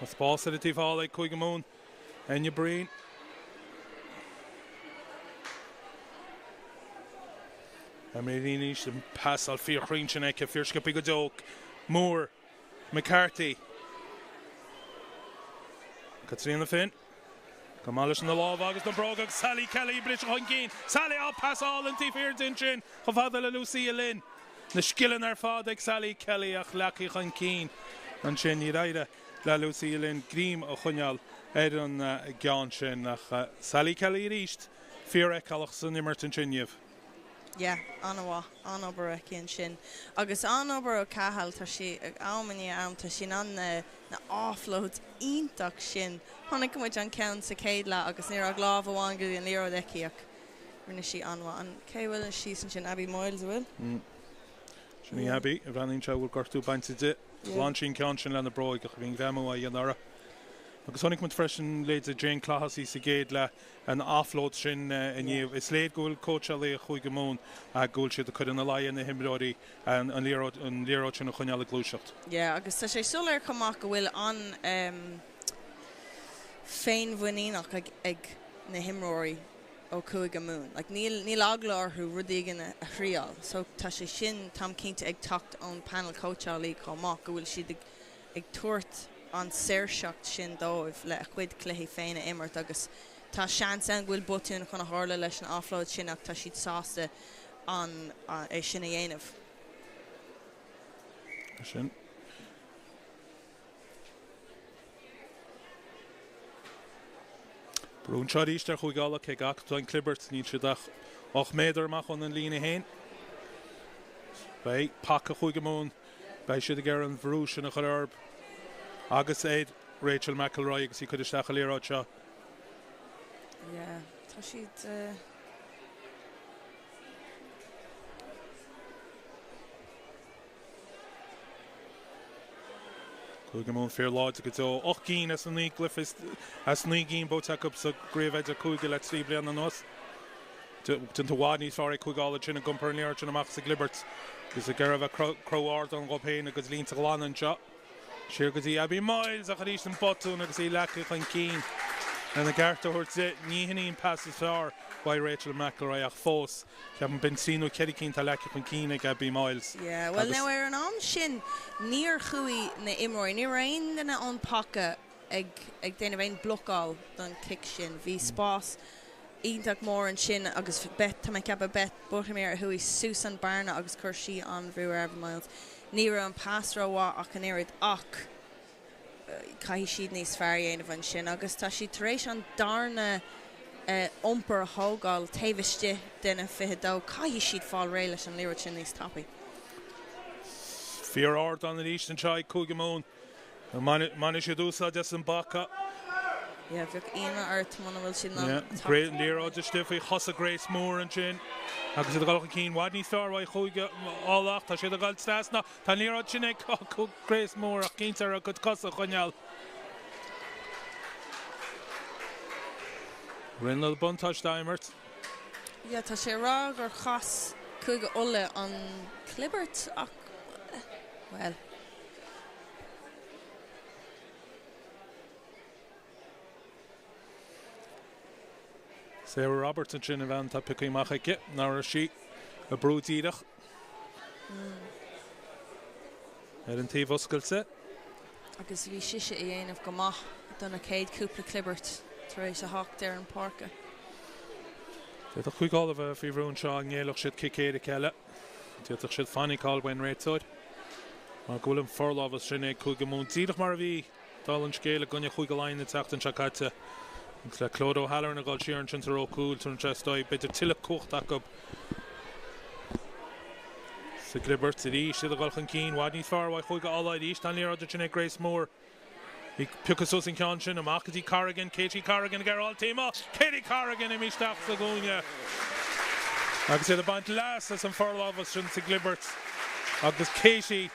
Tá spás ar an taobh thall ag Cúige Mumhan. Enya Breen. Emily anois an pasáil fíorchruinn sin aici, fíorsciobtha go deo. Moore. McCarthy. Caitríona Finn. Go maith leis na lámha agus na bróga agus Sally Kelly ag briseadh chun cinn. Sally á pasáil an taobh thiar di ansin chomh fada le Lucia Lynn. Na scileanna ar fad ag Sally Kelly ach leagtha chun cinn ansin. Níor éirigh le Lucia Lynn greim a choinneáil ar an gceann sin ach Sally Kelly arís fíorfheiceálach san imirt ansin Niamh. Yeah, an-mhaith, an-obair aici ansin. Agus an-obair ó Cahill, tá sí, am i ndiaidh am, tá sí in ann na na offloads iontach sin. Chonaic muid an ceann sa chéad leath agus ní raibh ach lámh amháin go dtí an liathróid aici ach rinne sí an-mhaith. An, cé a bhfuil síos ansin, Abby Moyles, an bhfuil? Mm. Sin í Abby, a bhreathnaíonn sé a bhfuil gortú bainte di. Ghlan sí an ceann sin lena bróig ach bhí an greamú á dhéanamh uirthi. Agus chonaic muid freisin leithéid Jane Clohessy sa gcéad leath an offload sin a Niamh. Is léir go bhfuil cóitseálaithe Chúige Mumhan go bhfuil siad ag cur ina luí ar na himreoirí an liathróid sin a choinneáil ag gluaiseacht. Yeah, agus tá sé soiléir chomh maith go bhfuil an féinmhuiníneach ag na himreoirí ó Chúige Mumhan. Like níl níl eagla orthu rud éigin a thriáil. So tá sé sin, táim cinnte, ag teacht ón panel cóitseálaí chomh maith, go bhfuil siad ag ag tabhairt an saoirseacht sin dóibh le a gcuid cluichí féin a imirt agus tá seans ann go bhfuil botún chun a tharla leis an offload sin ach tá siad sásta an é sin a dhéanamh. Sin. Brú anseo arís ar Chúige Uladh, cé go bhfaca an clibirt, níl siad ach 8 méadar amach óna líne féin. Beidh paca Chúige Mumhan Beidh siad ag iarraidh an bhrú sin a chur orthu agus ar Rachel McElroy agus í ag cur isteach an liathróid seo. Yeah, tá siad. Cúige Mumhan fíor láidir go deo. 8 gcinn as na 9 gcluiche as 9 gcinn buaite acu sa gcraobh idir-chúige le 3 bliana anuas. Déanta i bhfad níos fearr ag Cúige Uladh ansin ag iompar an liathróid sin amach sa gclibirt agus ag iarraidh a bheith cró-ardán dhóibh féin a gcuid línte a ghlanadh anseo. Siar go dtí Abby Miles ach arís an botún agus í leagtha chun cinn lena gceart a thabhairt di. Ní hin í an pas is fearr uaidh Rachel McElroy ach fós, ceapaim b'in trí nó ceithre cinn atá leagtha chun cinn ag Abby Miles Yeah, bhuel now ar an am sin níor chuaigh na imreoirí, ní raibh aon duine ón paca ag ag déanamh aon blocáil don chic sin. Bhí spás iontach mór ansin agus Beth, tá mé ag ceapadh Beth Buttermere a chuaigh suas an bearna agus chuir sí an-bhrú ar Abby Miles. Ní raibh an pas rómhaith ach an oiread ach caithfidh siad níos fearr a dhéanamh ansin agus tá siad tar éis an darna iompar a thógáil taobh istigh de na 22. Caithfidh siad fáil réidh leis an liathróid sin níos tapaí. Fíor-ardán arís anseo ag Cúige Mumhan. Bainfidh siad úsáid as an bpaca. Yeah, bheadh ionadh ort muna bhfuil siad in ann teacht. An liathróid istigh faoi chosa Grace Moore ansin agus iad ag dul chun cinn i bhfad níos fearr uaidh Chúige Uladh. Tá siad ag dul trasna. Tá an liathróid sin ag Grace Moore ach cinnte ar a cuid cosa a choinneáil. Rinneadh buntáiste a imirt. Yeah, tá sé ag rá gur chas Cúige Uladh an clibirt ach, bhuel. Sarah Roberts ansin an bhean atá pioctha amach aici, nach raibh sí ag brú díreach ar an taobh oscailte. Agus bhí sise ag déanamh go maith do na chéad chúpla clibirt tar éis a theacht ar an páirce. D'fhéadfadh Cúige Uladh a bheith faoi bhrú anseo dá ngéillfeadh siad cic éirice eile. D'fhéadfadh siad fainiceáil ón réiteoir mar go bhfuil an forlámhas sin ag Cúige Mumhan díreach mar a bhí Dála an scéil i gcoinne Chúige Laighean an tseachtain seo caite, agus le Clodagh O'Halloran ag dul siar ansin sa ró cúil, tugann sé is dóigh, b'fhéidir tuilleadh cumhachta acu sa gclibirt arís. Iad ag dul chun cinn, i bhfad níos fearr uaidh Chúige Uladh arís. Tá an liathróid ansin ag Grace Moore. Ag piocadh suas an ceann sin, amach go dtí Corrigan, Katie Corrigan ag iarraidh taobh amuigh. Katie Corrigan imithe isteach sa gcúinne agus iad ag baint leas as an forlámhas sin sa gclibirt agus Katie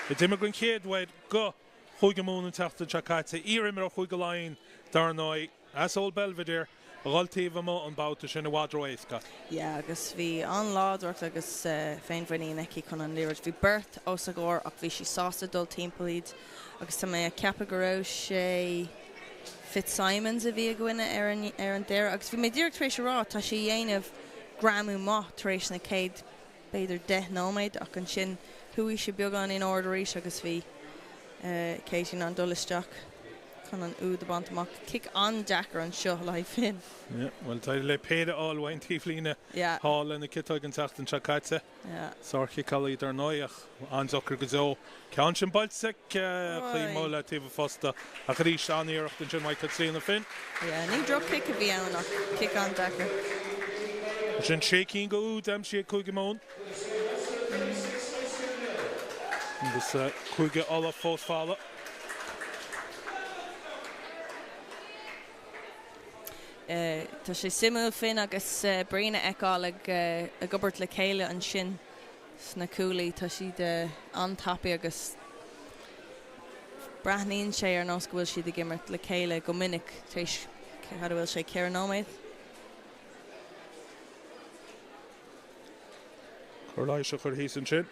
a d'imir den chéad uair go Chúige Mumhan an tseachtain seo caite, iar-imreoir Chúige Laighean dar ndóigh, as Old Belvedere, a dhul taobh amuigh an babhta sin i bhfad ró-éasca. Yeah, agus bhí an-láidreacht agus féinmhuinín aici chun an liathróid. Bhí beirt os a gcomhair ach bhí sí sásta dul timpeall iad agus tá mé ag ceapadh go raibh sé Fitzsimons a bhí i gcoinne ar an ar an deireadh agus bhí mé díreach tar éis a rá tá sí a dhéanamh greamú maith tar éis na chéad b'fhéidir 10 nóiméad ach ansin chuaigh sé beagán in ard arís agus bhí Katie in ann dul isteach chun an úd a bhaint amach. Cic an-deacair anseo le haghaidh Finn. Yeah, bhuel, d'éirigh léi péire a fháil uaidh an taobhlíne thall lena ciotóig an tseachtain seo caite. Sárchiceálaí dar ndóigh ach an-deacair go deo. Ceann sin buailte aici taobh amuigh le taobh an phosta ach arís an-iarracht ansin uaidh Caitríona Finn. Yeah, ní droch-chic a bhí ann ach cic an-deacair. Sin sé cinn go úd aimsithe ag Cúige Mumhan. Agus Cúige Uladh fós folamh. Tá sé suimiúil Finn agus Brian a fheiceáil ag obair le chéile ansin sna cuaillí. Tá siad an-tapaidh agus breathnaíonn sé ar nós go bhfuil siad ag imirt le chéile go minic tar éis, cad a bhfuil sé, 4 nóiméad? Cóir leighis a chur thíos ansin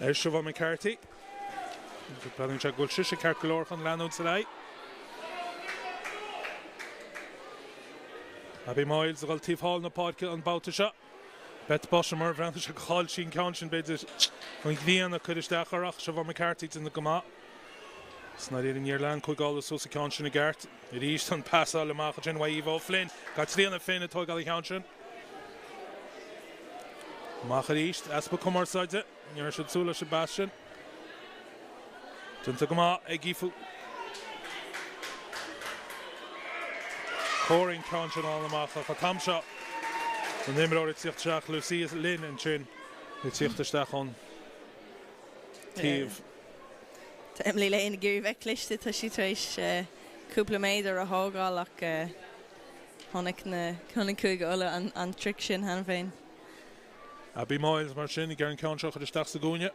ar Siobhán McCarthy. Breathnaíonn sé go bhfuil sise ceart go leor chun leanúint ar aghaidh. Abby Miles ag dul taobh thall na páirce an babhta seo. Beth Boshamer, bhreathnaigh sé gur chaill sí an ceann sin, b'fhéidir an ghrian ag cur isteach uirthi ach Siobhán McCarthy ag déanamh go maith. Is ndáiríre níor lean Cúige Uladh suas an ceann sin i gceart. Arís an pasáil amach ansin uaidh Aoife O'Flynn. Caitríona Finn ag tógáil an cheann sin. Amach arís, easpa cumarsáide. Ní raibh siad ag súil leis an bpas sin. Déanta go maith ag Aoife. Corey an ceann sin fháil amach ach an t-am seo an imreoir ag tíocht isteach, Lucia Lynn ansin ag tíocht isteach ón taobh. Tá Emily Lane ag iarraidh bheith cliste, tá sí tar éis cúpla méadar a thógáil ach chonaic na, chonaic Cúige Uladh an trick sin cheana féin. Abby Miles mar sin ag iarraidh an ceann seo a chur isteach sa gcúinne.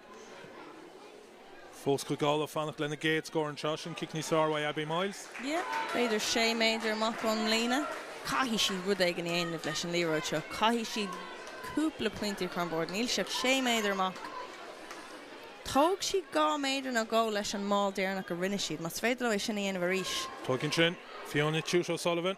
Fós Cúige Uladh ag fanacht lena gcéad scór anseo, sin cic níos fearr uaidh Abby Miles. Yeah, b'fhéidir sé méadar amach ón líne. Caithfidh siad rud éigin a dhéanamh leis an liathróid seo. Caithfidh siad cúpla pointe a chur ar an bord. Níl sé ach sé méadar amach. Thóg siad 2 méadar nó dhó leis an mball deireanach a rinne siad. Más féidir leo é sin a dhéanamh arís. Tóg ansin Fiona Tuite O'Sullivan.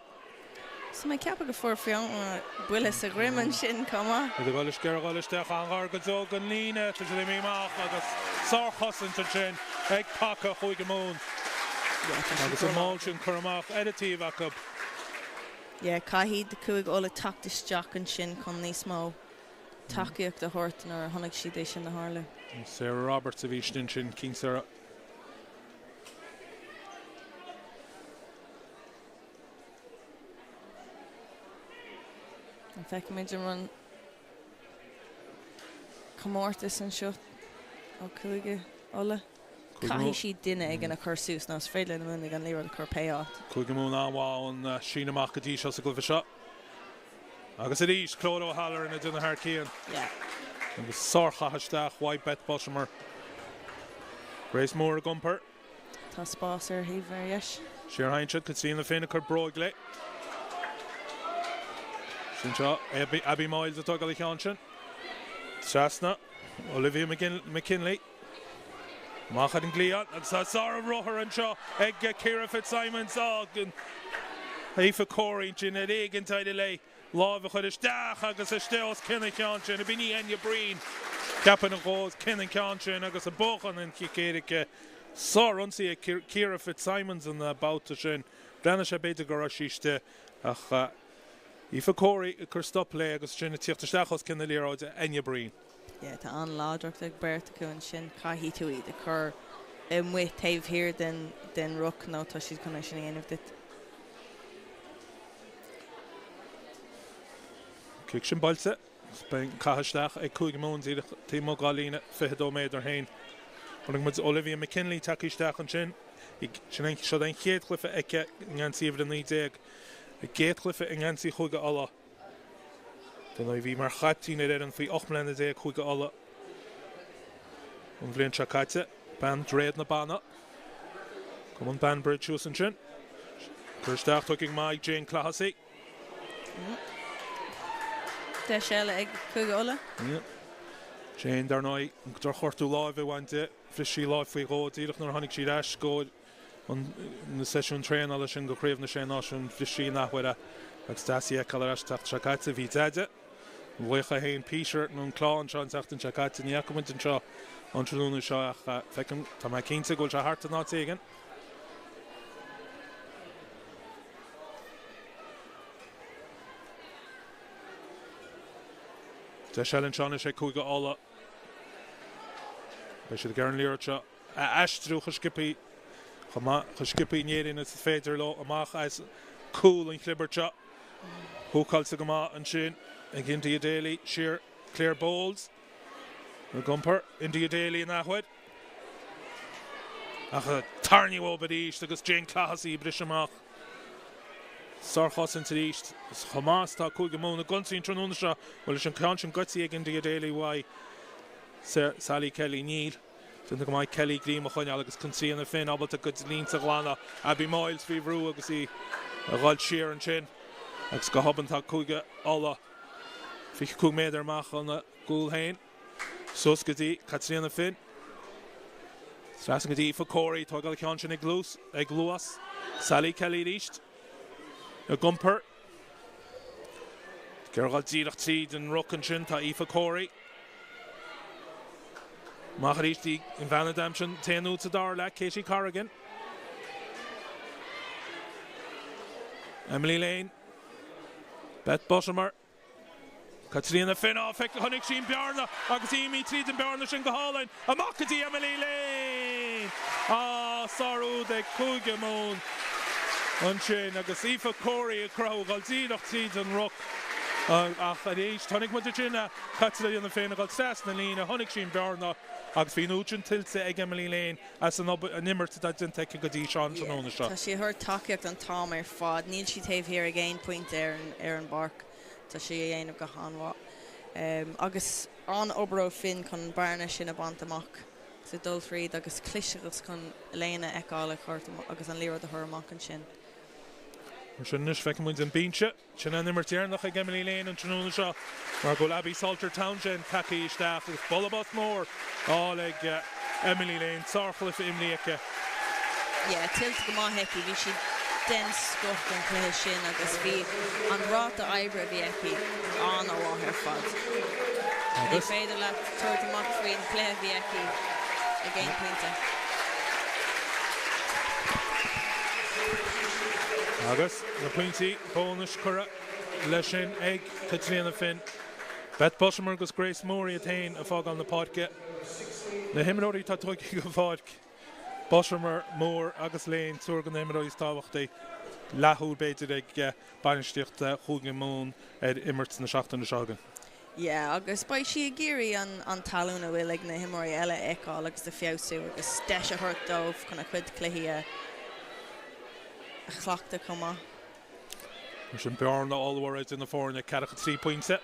Tá mé ag ceapadh go fuair Fiona buille sa dhroim ansin chomh maith. Iad ag dul isteach, ag dul isteach an-ghar go deo don líne. Tá siad imithe amach agus sárchosaint ansin ag paca Chúige Mumhan. Agus an mball sin curtha amach ar an taobh acu. Yeah, caithfidh Cúige Uladh teacht isteach ansin chun níos mó tacaíocht a thabhairt nuair a chonaic siad é sin a tharlú. Sarah Roberts a bhí istigh ansin, cinnte. An bhfeicfimid an comórtas anseo ó Chúige Uladh? Caithfidh siad duine éigin a chur suas nó is féidir le na Muimhnigh an liathróid a chur pé áit. Cúige Mumhan an-mhaith ón síneadh amach go dtí seo sa gcluiche seo. Agus arís, Clodagh O'Halloran ag déanamh thar cionn. Agus sárchaitheamh isteach uaidh Beth Buttimer. Grace Moore ag iompar. Tá spás ar thaobh ar dheis. Siar a théann siad, Caitríona Finn ag cur bróig léi. Sin seo Abby Miles ag tógáil an cheann sin. Trasna Olivia McKinley. Amach ar an gcliathán agus tá sár-ruathar anseo ag Ciara Fitzsimons. Aoife Corey ansin ar éigean d'éirigh léi lámh a chur isteach agus istigh os cionn an cheann sin. B'in í Enya Breen. Ceapaim a ghabh os cionn an ceann sin agus a buachan an chic éirice. Sár-ionsaí ag Ciara Fitzsimons an babhta sin. Bhreathnaigh sé b'fhéidir go raibh sí istigh ach Aoife Corey ag cur stop léi agus ansin ag tíocht isteach os cionn na liathróide Enya Breen. Yeah, tá an-láidreacht ag beirt acu ansin. Caithfidh tú iad a chur amuigh taobh thiar den den ruc nó tá siad chun é sin a dhéanamh duit. Cic sin buailte. Beidh an caitheamh isteach ag Cúige Mumhan díreach taobh amuigh dá líne 22 méadar féin. Chonaic muid Olivia McKinley tagtha isteach ansin. Sin é seo an chéad chluiche aici i ngeansaí uimhir 19. A gcéad chluiche i ngeansaí Chúige Uladh. Dar ndóigh bhí mar chaiptín ar fhoireann faoi 18 mbliana Chúige Uladh an bhliain seo caite. Bean Dhroichead na Banna. Cumann Banbridge thuas ansin. Cur isteach tugtha go maith ag Jane Clohessy. Deis eile ag Cúige Uladh. Jane, dar ndóigh, an drochghortú láimhe a bhain di. Bhris sí lámh faoi dhó díreach nuair a tháinig sí ar ais go na seisiúin traenála sin go Craobh na Sé Náisiún. Bhris sí an athuair é agus deas í a fheiceáil ar ais an tseachtain seo caite. Bhí Deaide, an laoch é féin, Peter, nó an clann anseo an tseachtain seo caite. Ní fhaca muid anseo an tráthnóna seo ach feicim, tá mé cinnte go bhfuil sé thart in áit éigin. Deis eile anseo anois ag Cúige Uladh. Beidh siad ag iarraidh an liathróid seo a aistriú chomh sciobtha, chomh maith, chomh sciobtha in Éirinn is is féidir leo amach as cúl an chlibirt seo. Húcáilte go maith ansin ag India Daly, siar Claire Bowles ag iompar India Daly an athuair. Ach tarraingíodh uathu arís agus Jane Clohessy ag briseadh amach. Sárchosaint arís. Is chomh maith is atá Cúige Mumhan ag ionsaí an tráthnóna seo, bhuel leis an ceann sin goidte ag India Daly uaidh Sally Kelly. Níl. Déanta go maith Kelly greim a choinneáil agus Caitríona Finn ábalta a gcuid línte a ghlanadh. Abby Miles faoi bhrú agus í ag dhul siar ansin agus go hobann tá Cúige Uladh 25 méadar amach óna gcúl féin. Suas go dtí Caitríona Finn. Trasna go dtí Aoife Corey. Tógáil an ceann sin ag luas, ag luas. Sally Kelly arís. Ag iompar. Ag iarraidh dhul díreach tríd an ruc ansin tá Aoife Corey. Amach arís dtí an bhean a d'aimsigh an t-aon úd sa dara leath, Katie Corrigan. Emily Lane. Beth Buttimer. Caitríona Finn á feic, chonaic sí an bearna agus í imithe tríd an bearna sin go hálainn. Amach go dtí Emily Lane! Á, sár-úd ag Cúige Mumhan ansin agus Aoife Corey ag cruthú dhul díreach tríd an ruc. Ach arís, chonaic muid ansin Caitríona Finn ag dul trasna an líne, chonaic sí an bearna agus bhí an úd sin tuillte ag Emily Lane as an obair, an imirt atá déanta aici go dtí seo an tráthnóna seo. Tá sí ag tabhairt tacaíocht an t-am ar fad. Níl sí taobh thiar ag aon pointe ar an ar an bpáirc. Tá sí a dhéanamh go han-mhaith. Agus an-obair ó Finn chun an bearna sin a bhaint amach agus ag dul thríd agus clisteachas chun Lane a fheiceáil a chur agus an liathróid a chur amach ansin. Mar sin anois feicfidh muid an binse. Sin an imirt dheireanach ag Emily Lane an tráthnóna seo mar go bhfuil Abby Salter Townsend tagtha isteach agus bualadh bos mór á fháil ag Emily Lane. Sárchluiche imrithe aici. Yeah, tuillte go maith aici. Bhí sí den scoth don chluiche sin agus bhí an ráta oibre a bhí aici an-mhaith ar fad. Ní féidir leat tabhairt amach faoin chluiche a bhí aici ag aon pointe. Agus na pointí bónais curtha leis sin ag Caitríona Finn. Beth Buttimer agus Grace Moore iad féin ag fágáil na páirce. Na himreoirí atá tugtha den pháirc, Buttimer, Moore agus Lane, triúr de na himreoirí is tábhachtaí. Leathshúil b'fhéidir ag bainistíocht Chúige Mumhan ar imirt na seachtaine seo chugainn. Yeah, agus beidh sí ag iarraidh an an talún a bhfuil ag na himreoirí eile a fheiceáil agus a feabhsú agus deis a thabhairt dóibh chun a chuid cluichí a a chleachtadh chomh maith. Mar sin bearna ollmhór idir na foirne, 43 pointe.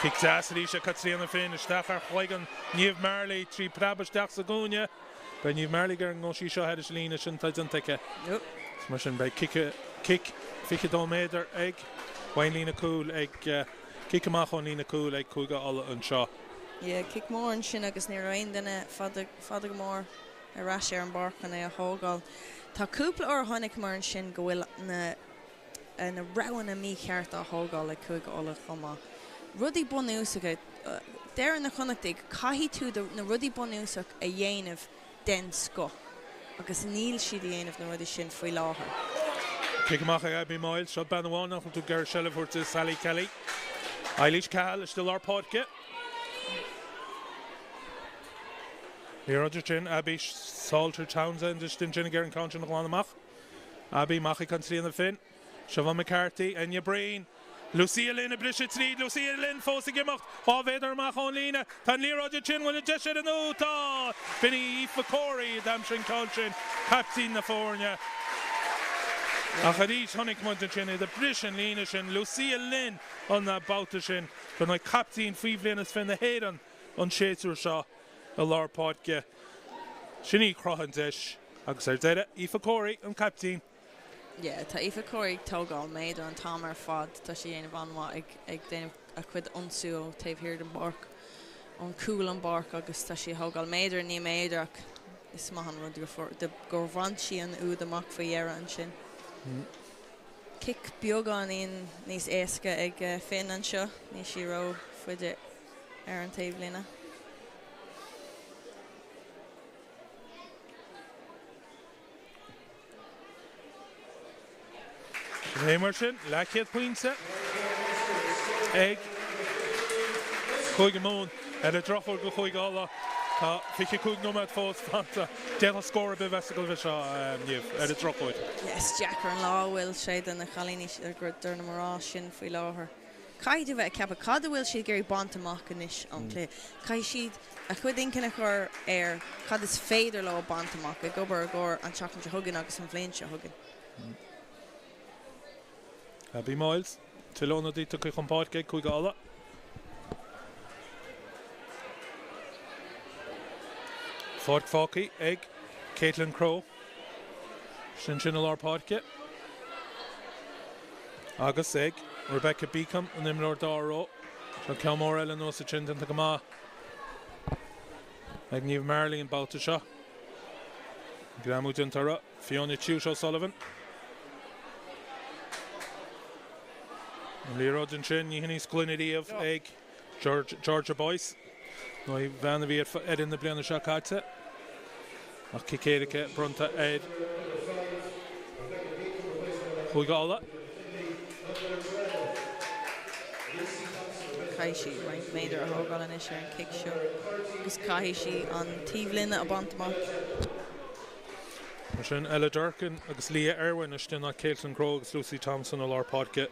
Cic deas arís ag Caitríona Finn isteach ar chloigeann Niamh Marley, 3 preab isteach sa gcúinne. Beidh Niamh Marley ag iarraidh go ngabhfaidh sí seo thairis an líne, sin atá déanta aici. Mar sin beidh cic cic 22 méadar ag ón líne cúil ag cic amach ón líne cúil ag Cúige Uladh anseo. Yeah, cic mór ansin agus ní raibh aon duine fada fada go mór ar ais ar an bpáirc chun é a thógáil. Tá cúpla uair a chonaiceamar ansin go bhfuil na na roghanna mícheart á thógáil ag Cúige Uladh chomh maith. Rudaí bunúsacha, deireann na Connachtaigh, caithfidh tú na rudaí bunúsach a dhéanamh den scoth agus níl siad a dhéanamh na rudaí sin faoi láthair. Cic amach ag Abby Moyles. Seo bean amháin nach bhfuil tú ag iarraidh seilbh a thabhairt di, Sally Kelly. Eilís Cahill istigh i lár páirce. Liathróid sin, Abby Salter Townsend istigh ansin ag iarraidh an ceann sin a ghlanadh amach. Abby amach ag Caitríona Finn. Siobhán McCarthy, Enya Breen, Lucia Lynn ag briseadh tríd, Lucia Lynn fós ag imeacht, 2 mhéadar amach ón líne. Tá an liathróid ansin, bhfuil an deis ar an úd? Tá! B'in í Aoife Corey a d'aimsigh an ceann sin, caiptín na foirne. Ach arís chonaic muid ansin iad ag briseadh an líne sin, Lucia Lynn an babhta sin, dar ndóigh caiptín faoi bhliain is 20 na hÉireann an séasúr seo i lár páirce. Sin í a chruthaigh an deis agus ar deireadh, Aoife Corey, an caiptín. Yeah, tá Aoife Corey ag tógáil méadar an t-am ar fad. Tá sí ag déanamh an-mhaith ag ag déanamh a cuid ionsú ó taobh thiar den bpáirc, ón cúl an bpáirc agus tá sí ag thógáil méadar i ndiaidh méadar ach is maith an rud gur fuair gur bhain sí an úd amach faoi dheireadh ansin. Cic beagáinín níos éasca ag Finn anseo, níl sí ró-fhaide ar an taobhlíne. Sin é mar sin, leathchéad pointe ag Cúige Mumhan. Ar an drochuair do Chúige Uladh, tá 25 nóiméad fós fanta. D'fhéadfadh scór ar bith bheith sa gcluiche seo, Niamh, ar an drochuair. Is deacair an lá a bhfuil sé do na cailíní, do na mná sin faoi láthair. Caithfidh tú bheith ag ceapadh cad a bhfuil siad ag iarraidh baint amach anois ón gcluiche. Caithfidh siad a chuid inchinn a chur ar cad is féidir leo a baint amach, ag obair i gcomhair an tseachtain seo chugainn agus an bhliain seo chugainn. Abby Moyles, tuilleadh ionadaí tugtha chun páirce ag Cúige Uladh. Páirc fágtha ag Caitlin Crowe. Sin sin i lár páirce. Agus ag Rebecca Beacom, an imreoir dá ró. Seo ceann mór eile anuas ansin, déanta go maith ag Niamh Marley an babhta seo. Greamú déanta uirthi, Fiona Tuite O'Sullivan. An liathróid ansin, ní hin í is glaine riamh ag Georgia Boyce, nó í bhean a bhí ar fhoireann na bliana seo caite. Ach cic éirice bronnta ar Chúige Uladh. Caithfidh sí roinnt méadar a thógáil anois ar an chic seo agus caithfidh sí an taobhlíne a bhaint amach. Mar sin, Ella Durkin agus Leah Irwin istigh in áit Caitlin Crowe agus Lucy Thompson i lár páirce.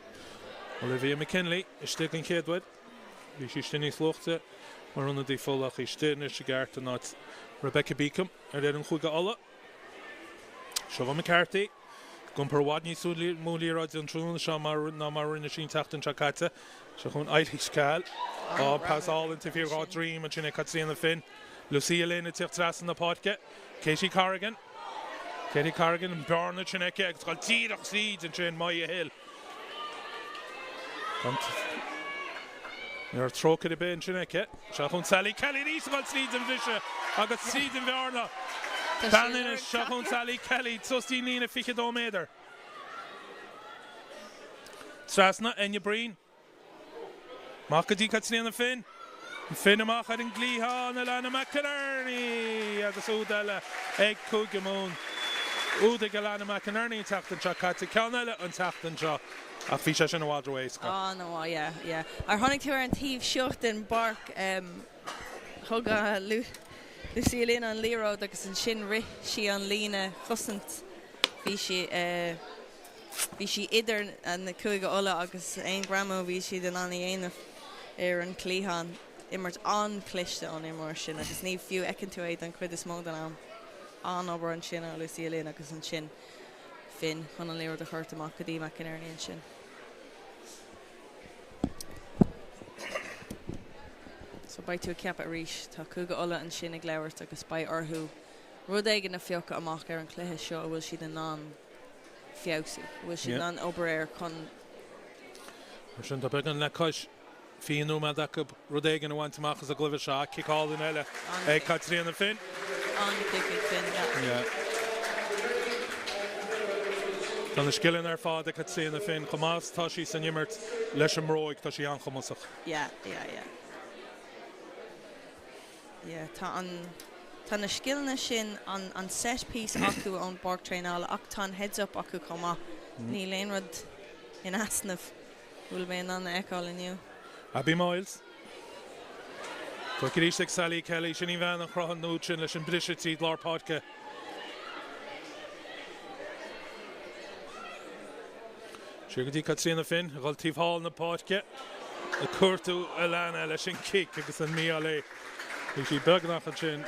Olivia McKinley istigh den chéad uair. Bhí sí istigh níos luaithe mar ionadaí fola ach í istigh anois i gceart in áit Rebecca Beacom ar fhoireann Chúige Uladh. Siobhan McCarthy ag iompar i bhfad níos mó liathróide an tráthnóna seo ná mar a rinne sí an tseachtain seo caite. Seo chugainn Eilís Cahill. Á, pas álainn taobh thiar dhá droim ansin ag Caitríona Finn. Lucia Lynn ag tíocht trasna na páirce. Katie Corrigan. Katie Corrigan, an bearna sin aici agus dul díreach tríd ansin Maya Hill. Ní raibh trócaire ar bith ansin aici. Seo chugainn Sally Kelly arís ag dul tríd an bhriseadh agus tríd an bhearna. Bean Inis, seo chugainn Sally Kelly, suas dtí an líne 22 méadar. Trasna, Enya Breen. Amach go dtí Caitríona Finn. Finn amach ar an gcliathán, Alana McInerney agus úd eile ag Cúige Mumhan. Úd ag Alana McInerney an tseachtain seo caite, ceann eile an tseachtain seo ach bhí sé sin i bhfad ró-éasca. An-mhaith, yeah, yeah. Ar chonaic tú ar an taobh seo den bpáirc, thug Lucia Lynn an liathróid agus ansin rith sí an líne chosaint. Bhí sí. Bhí sí idir na Cúige Uladh agus aon ghreamú a bhí siad in ann a dhéanamh. ar an cliathán. Imirt an-chliste ón imreoir sin agus ní fiú fheiceann tú é don chuid is mó den am. An-obair ansin ó Lucia Lynn agus ansin Finn chun an liathróid a chur amach go dtí McInerney ansin. So beidh tú ag ceapadh arís, tá Cúige Uladh ansin ag labhairt agus beidh orthu rud éigin a phiocadh amach ar an chluiche seo a bhfuil siad in ann feabhsú, a bhfuil siad in ann obair air chun. Mar sin tá beagán le cois 20 nóiméad acu rud éigin a bhaint amach as an gcluiche seo. Cic álainn eile ag Caitríona Finn. An-chic ag Finn, yeah. Tá na scileanna ar fad ag Caitríona Finn. Chomh maith is atá sí san imirt leis an mbróig, tá sí an-chumasach. Yeah, yeah, yeah. Yeah, tá an, tá na scileanna sin, an, an set piece acu ón bpáirc traenála ach tá an heads up acu chomh maith. Níl aon rud in easnamh. Bhfuil mé in ann a fheiceáil inniu. Abby Moyles. Tógtha arís ag Sally Kelly. Sin í an bhean a chruthaigh an úd sin leis an briseadh tríd lár páirce. Siar go dtí Caitríona Finn, ag dul taobh thall na páirce. Ag cuartú Alana leis an cic agus an mí-ádh léi. Bhí sí beagnach ansin.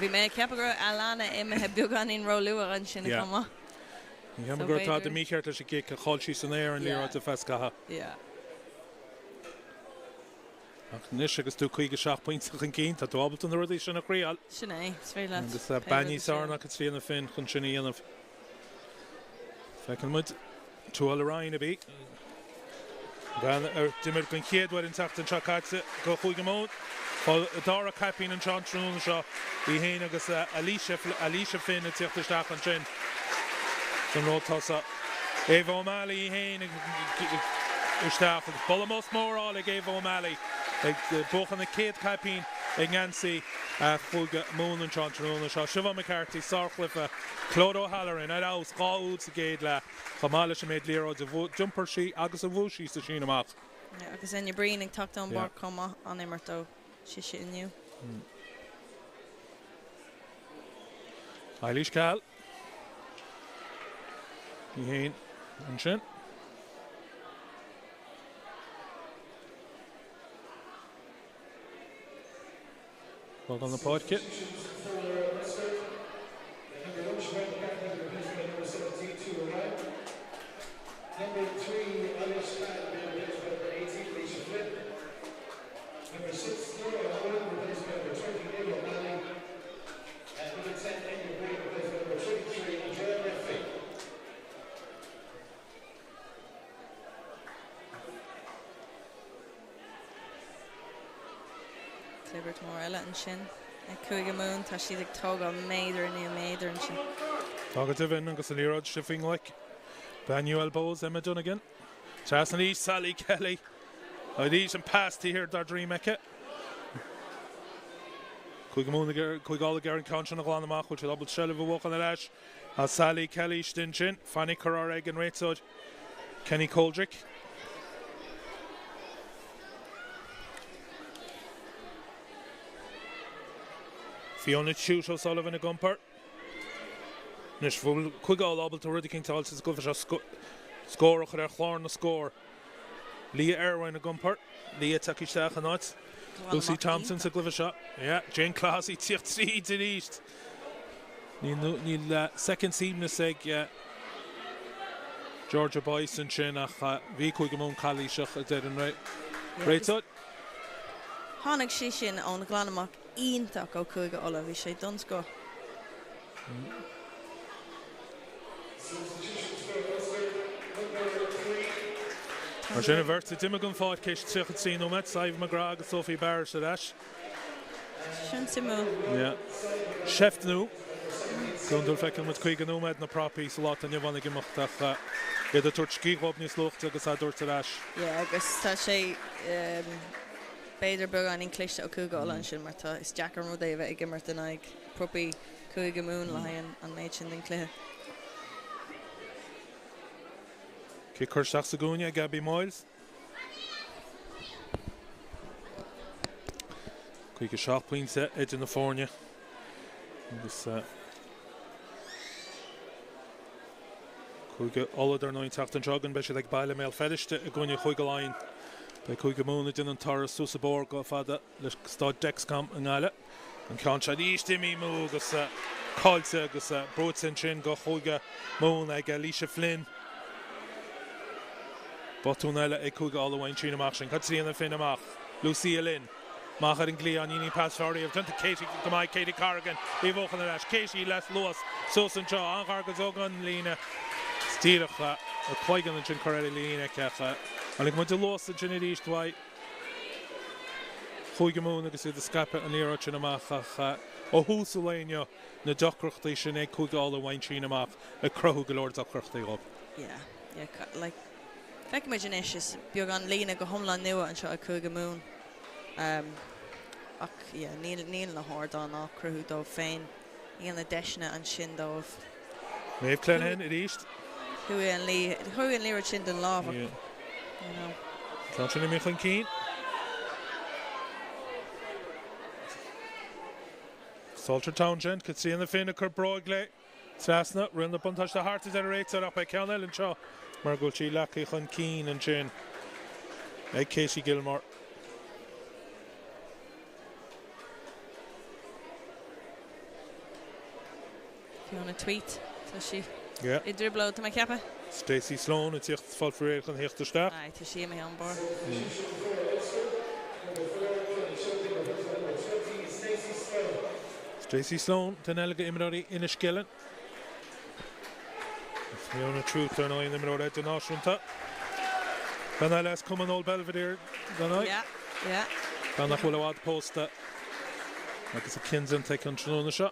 Bhí mé ag ceapadh go raibh Alana imithe beagáinín róluath ansin chomh maith. Ní cheapaim go raibh tada mícheart leis an gcic ach chaill sí san aer an liathróid ar feadh scaitheamh. Ach anois agus tú 57 pointe chun cinn, tá tú ábalta na rudaí sin a thriail. Sin é, is féidir leat Agus bean níos fearr ná Caitríona Finn chun sin a dhéanamh. Feiceann muid Tuala Ryan a bhí. Bean a d'imir den chéad uair an tseachtain seo caite do Chúige Mumhan. Tá a dara caipín anseo an tráthnóna seo, í féin agus Alicia, Alicia Finn ag tíocht isteach ansin san ról tosaigh. Ava O'Malley í féin isteach agus bualadh bos mór á fháil ag Ava O'Malley ag buachan a céad caipín i ngeansaí Chúige Mumhan anseo an tráthnóna seo. Siobhán McCarthy, sárchluiche. Clodagh O'Halloran ar fheabhas, 2 úd sa gcéad leath. Chomh maith leis an méid liathróid a d'iompair sí agus a bhuaigh sí sa síneadh amach. Agus Enya Breen ag teacht ón bpáirc chomh maith, an-imirt ó sise inniu. Eilís Cahill. Í féin ansin. Fágáil na páirce. Clibirt mór eile ansin ag Cúige Mumhan. Tá siad ag tógáil méadar i ndiaidh méadair ansin. Tá go deimhin agus an liathróid istigh faoin ngloic. Bean UL Bohs, Emma Donegan. Trasna arís, Sally Kelly. Arís an pas taobh thiar dá droim aici. Cúige Mumhan ag Cúige Uladh ag iarraidh an ceann sin a ghlanadh amach. Bhfuil siad ábalta seilbh a bhuachan ar ais? Tá Sally Kelly istigh ansin. Fainic curtha ag an réiteoir Kenny Coldrick. Fiona Tuite O'Sullivan ag iompar. Anois bhfuil Cúige Uladh ábalta rud eicínt a fháil sa gcluiche seo, scór a chur ar chlár na scór. Leah Irwin ag iompar. Leah tagtha isteach in áit Lucy Thompson sa gcluiche seo. Yeah, Jane Clohessy tíocht tríd arís. Níl soicind suaimhnis ag Georgia Boyce ansin ach bhí Cúige Mumhan calaoiseach, a deir an réiteoir. Tháinig sé sin ón ghlanadh amach iontach ó Chúige Uladh. Bhí sé den scoth. Mar sin, an bheirt a d'imigh den pháirc théis 33 nóiméad, Sadhbh McGrath agus Sophie Barrett ar ais. Sin suimiúil. Yeah. Seift nua. Go hiondúil feiceann muid 50 nóiméad na prapaí sa lá atá inniu ann ag imeacht ach iad ag tabhairt scíth dhóibh níos luaithe agus á dtabhairt ar ais. Yeah, agus tá sé b'fhéidir beagáinín cliste ó Chúige Uladh ansin mar tá, is deacair an rud é a bheith ag imirt in aghaidh propaí Cúige Mumhan le haghaidh an méid sin den chluiche. Cic curtha isteach sa gcúinne ag Abby Moyles. 57 pointe idir na foirne agus Cúige Uladh dar ndóigh an tseachtain seo chugainn beidh siad ag baile i mBéal Feirste i gcoinne Chúige Laighean. Beidh Cúige Mumhan ag déanamh an turas suas an bóthar chomh fada le Staid Dexcom i nGaillimh. An ceann seo arís imithe amú agus caillte agus buaite ansin do Chúige Mumhan ag Alicia Flynn. Botún eile ag Cúige Uladh uaidh an síneadh amach sin. Caitríona Finn amach. Lucia Lynn amach ar an gcliathán. Ní pas fearr riamh. Déanta Katie go maith Katie Corrigan í a bhuachan ar ais. Katie le luas suas anseo. An-ghar go deo don líne. Is díreach a cloigeann ansin curtha ar an líne aici ach tháinig muid i luas ansin arís uaidh Chúige Mumhan agus iad ag scaipeadh an liathróid sin amach ach ó thús an lae inniu na deacrachtaí sin ag Cúige Uladh uaidh an síneadh amach ag cruthú go leor deacrachtaí dhóibh. Yeah, yeah, like, feicimid anois is beagán líne go hiomlán nua anseo ag Cúige Mumhan. Um, ach yeah, níl, níl na hardáin á cruthú dóibh féin. Níl na deiseanna ansin dóibh. Maeve Clenahan arís. Chuaigh an chuaigh an liathróid sin den lámh ach, you know. Ceann sin imithe chun cinn. Salter Townsend, Caitríona Finn ag cur bróig léi. Trasna, riail na buntáiste thart a deir an réiteoir ach beidh ceann eile anseo mar go bhfuil sí leagtha chun cinn ansin ag Katie Gilmore. Fiona Tuite, tá sí i dtrioblóid, tá mé ag ceapadh. Stacey Sloane ag tíocht fáil faoi réir chun theacht isteach. Aye, tá sí imithe ón bpáirc. Stacey Sloane, duine eile d'imreoirí Enniskillen. Fiona Tuite, ar ndóigh, an imreoir idirnáisiúnta. Bean eile as Cumann Old Belvedere, dar ndóigh. Yeah, yeah. Bean nach bhfuil i bhfad pósta agus a cion déanta aici an tráthnóna seo.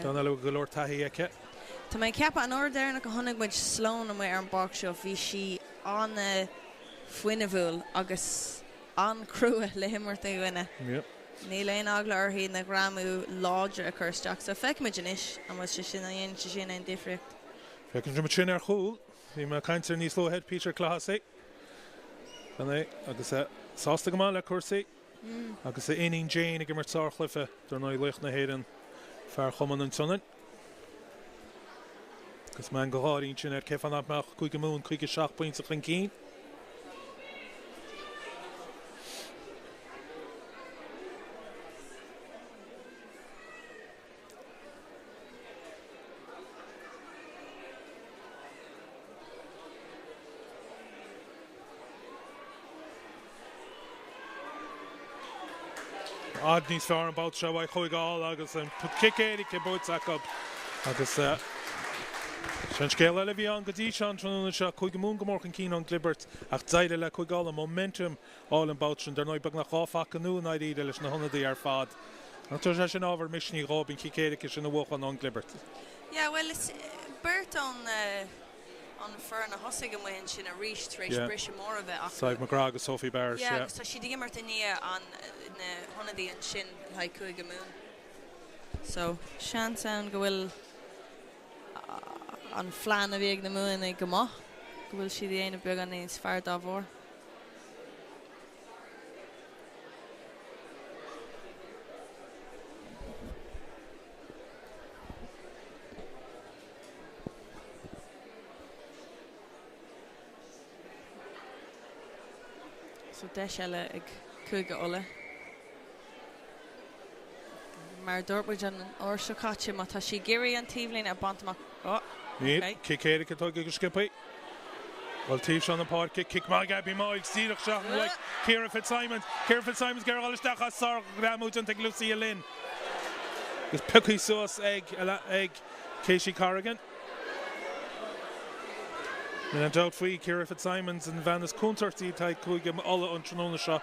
Bean eile a bhfuil go leor taithí aici. Tá mé ag ceapadh an uair deireanach a chonaic muid Sloane amuigh ar an bpáirc seo bhí sí an-fhuinneamhúil agus an-chrua le himirt ina gcoinne. Níl aon eagla uirthi na greamú láidre a chur isteach so feicfimid anois an bhfuil sé sin, an ndéanann sé sin aon difríocht. Feiceann muid sin ar chúl. Bhí mé ag caint ar níos luaithe ar Peter Clohessy. Gan é agus é sásta go maith le cúrsaí. Agus a iníon Jane ag imirt sárchluiche, dar ndóigh, laoch na hÉireann, fear Chumann an tSionainn. Agus meangadh gáirí ansin air cén fáth nach mbeadh Cúige Mumhan 57 pointe chun cinn. I bhfad níos fearr an babhta seo uaidh Chúige Uladh agus an cic éirice buaite acu agus sin scéal eile a bhí ann go dtí seo an tráthnóna seo, Cúige Mumhan go mór chun cinn ón gclibirt ach d'éirigh le Cúige Uladh momentum a fháil an babhta sin. Dar ndóigh beagnach 2 phaca nua i ndáiríre leis na hionadaithe ar fad. Nach dtabharfaidh sé sin ábhar misnigh dhóibh an cic éirice sin a bhuachan ón gclibirt? Yeah, bhuel is beirt ón an foireann a thosaigh amuigh ansin arís tar éis briseadh mór a bheith acu. Sadhbh McGrath agus Sophie Barrett, yeah. Yeah, agus tá siad ag imirt i ndiaidh an, na hionadaí ansin le haghaidh Cúige Mumhan. So, seans ann go bhfuil an phlean a bhí ag na Muimhnigh go maith, go bhfuil siad a dhéanamh beagán níos fearr dá bharr. So deis eile ag Cúige Uladh. Mar a dúirt muid an uair seo caite, má tá siad ag iarraidh an taobhlíne a bhaint amach, oh, Níl. Cic éirice tugtha go sciobtha. Bhuel, taobh seo na páirce, cic maith ag Abby Moyles, díreach isteach uaidh Ciara Fitzsimons. Ciara Fitzsimons ag iarraidh a dhul isteach as sárghreamú déanta ag Lucia Lynn. Agus pioctha suas ag ag Katie Corrigan. Níl aon dabht faoi, Ciara Fitzsimons an bhean is contúirtí atá ag Cúige Uladh an tráthnóna seo.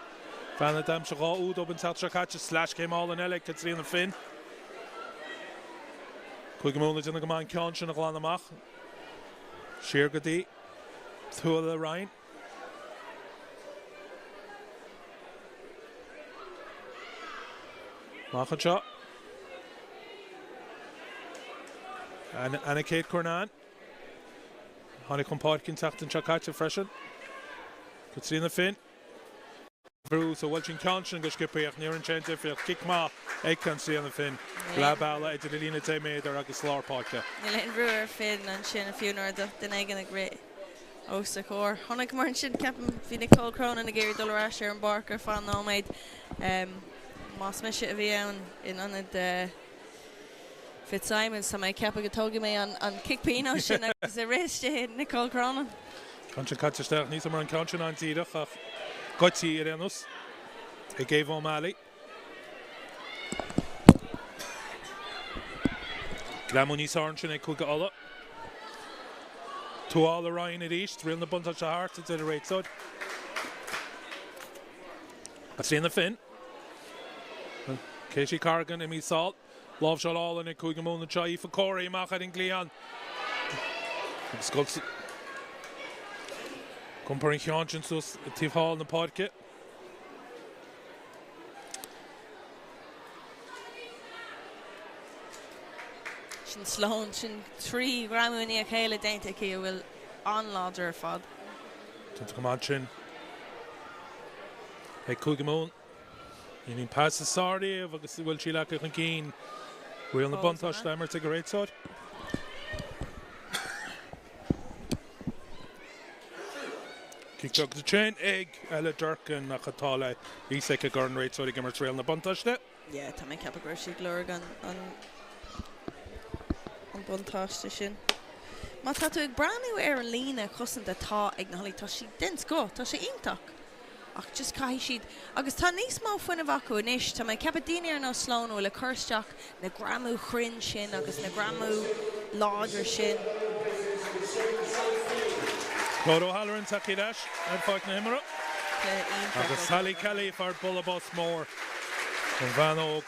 Bean a d'aimsigh 2 úd dóibh an tseachtain seo caite, sleaschéim álainn eile ag Caitríona Finn. Cúige Mumhan ag déanamh go maith an ceann sin a ghlanadh amach. Siar go dtí Tuala Ryan. Amach anseo. Anna Kate Curnan. Tháinig chun páirce an tseachtain seo caite freisin. Caitríona Finn. Brú so bhuail sí an ceann sin go sciobtha ach ní rinne sé aon difríocht. Cic maith ag Caitríona Finn. Leath bealaigh idir an líne 10 méadar agus lár páirce. Níl aon bhrú ar Finn ansin fiú nuair a duine éigin ag rith. Os a chomhair. Chonaiceamar ansin, ceapaim, bhí Nicole Cronin ag iarraidh dul ar ais ar an bpáirc ar feadh nóiméad. Más mise a bhí ann in ionad Fitzsimons, tá mé ag ceapadh go dtógfaidh mé an cic pionóis sin agus ag rith istigh i Nicole Cronin. Ceann sin caite isteach, níl 's agam an raibh an ceann sin an-díreach ach goití ar aon nós ag Ava O'Malley. Greamú níos fearr ansin ag Cúige Uladh. Tuala Ryan arís, riail na buntáiste thart, a deir an réiteoir. Caitríona Finn. Katie Corrigan imithe sall. Láimhseáil álainn ag Cúige Mumhan anseo. Aoife Corey amach ar an gcliathán. Agus ag iompar an cheann sin suas taobh thall na páirce. Sin Sloane, sin 3 ghreamú i ndiaidh a chéile déanta aici a bhfuil an-láidir ar fad. Déanta go maith ansin ag Cúige Mumhan. Níl an pas is fearr riamh agus bhfuil sí leagtha chun cinn. Riail na buntáiste á imirt ag an réiteoir. Cic beag ansin ag Ella Durkin ach atá le fhios aici go raibh an réiteoir ag imirt riail na buntáiste. Yeah, tá mé ag ceapadh go raibh sí ag lorg an an buntáiste sin. Má tá tú ag breathnú ar an líne chosanta atá ag na hUlaidh, tá sí den scoth, tá sé iontach. Ach just caithfidh siad, agus tá níos mó fuinnimh acu anois, tá mé ag ceapadh daoine ar nós Sloane a bhfuil ag cur isteach na greamú chruinn sin agus na greamú láidir sin. Claire O'Halloran tagtha ar ais ar pháirc na himeartha. Cluiche iontach Agus ó Sally Claire. Kelly ag fáil bualadh bos mór ón bhean óg.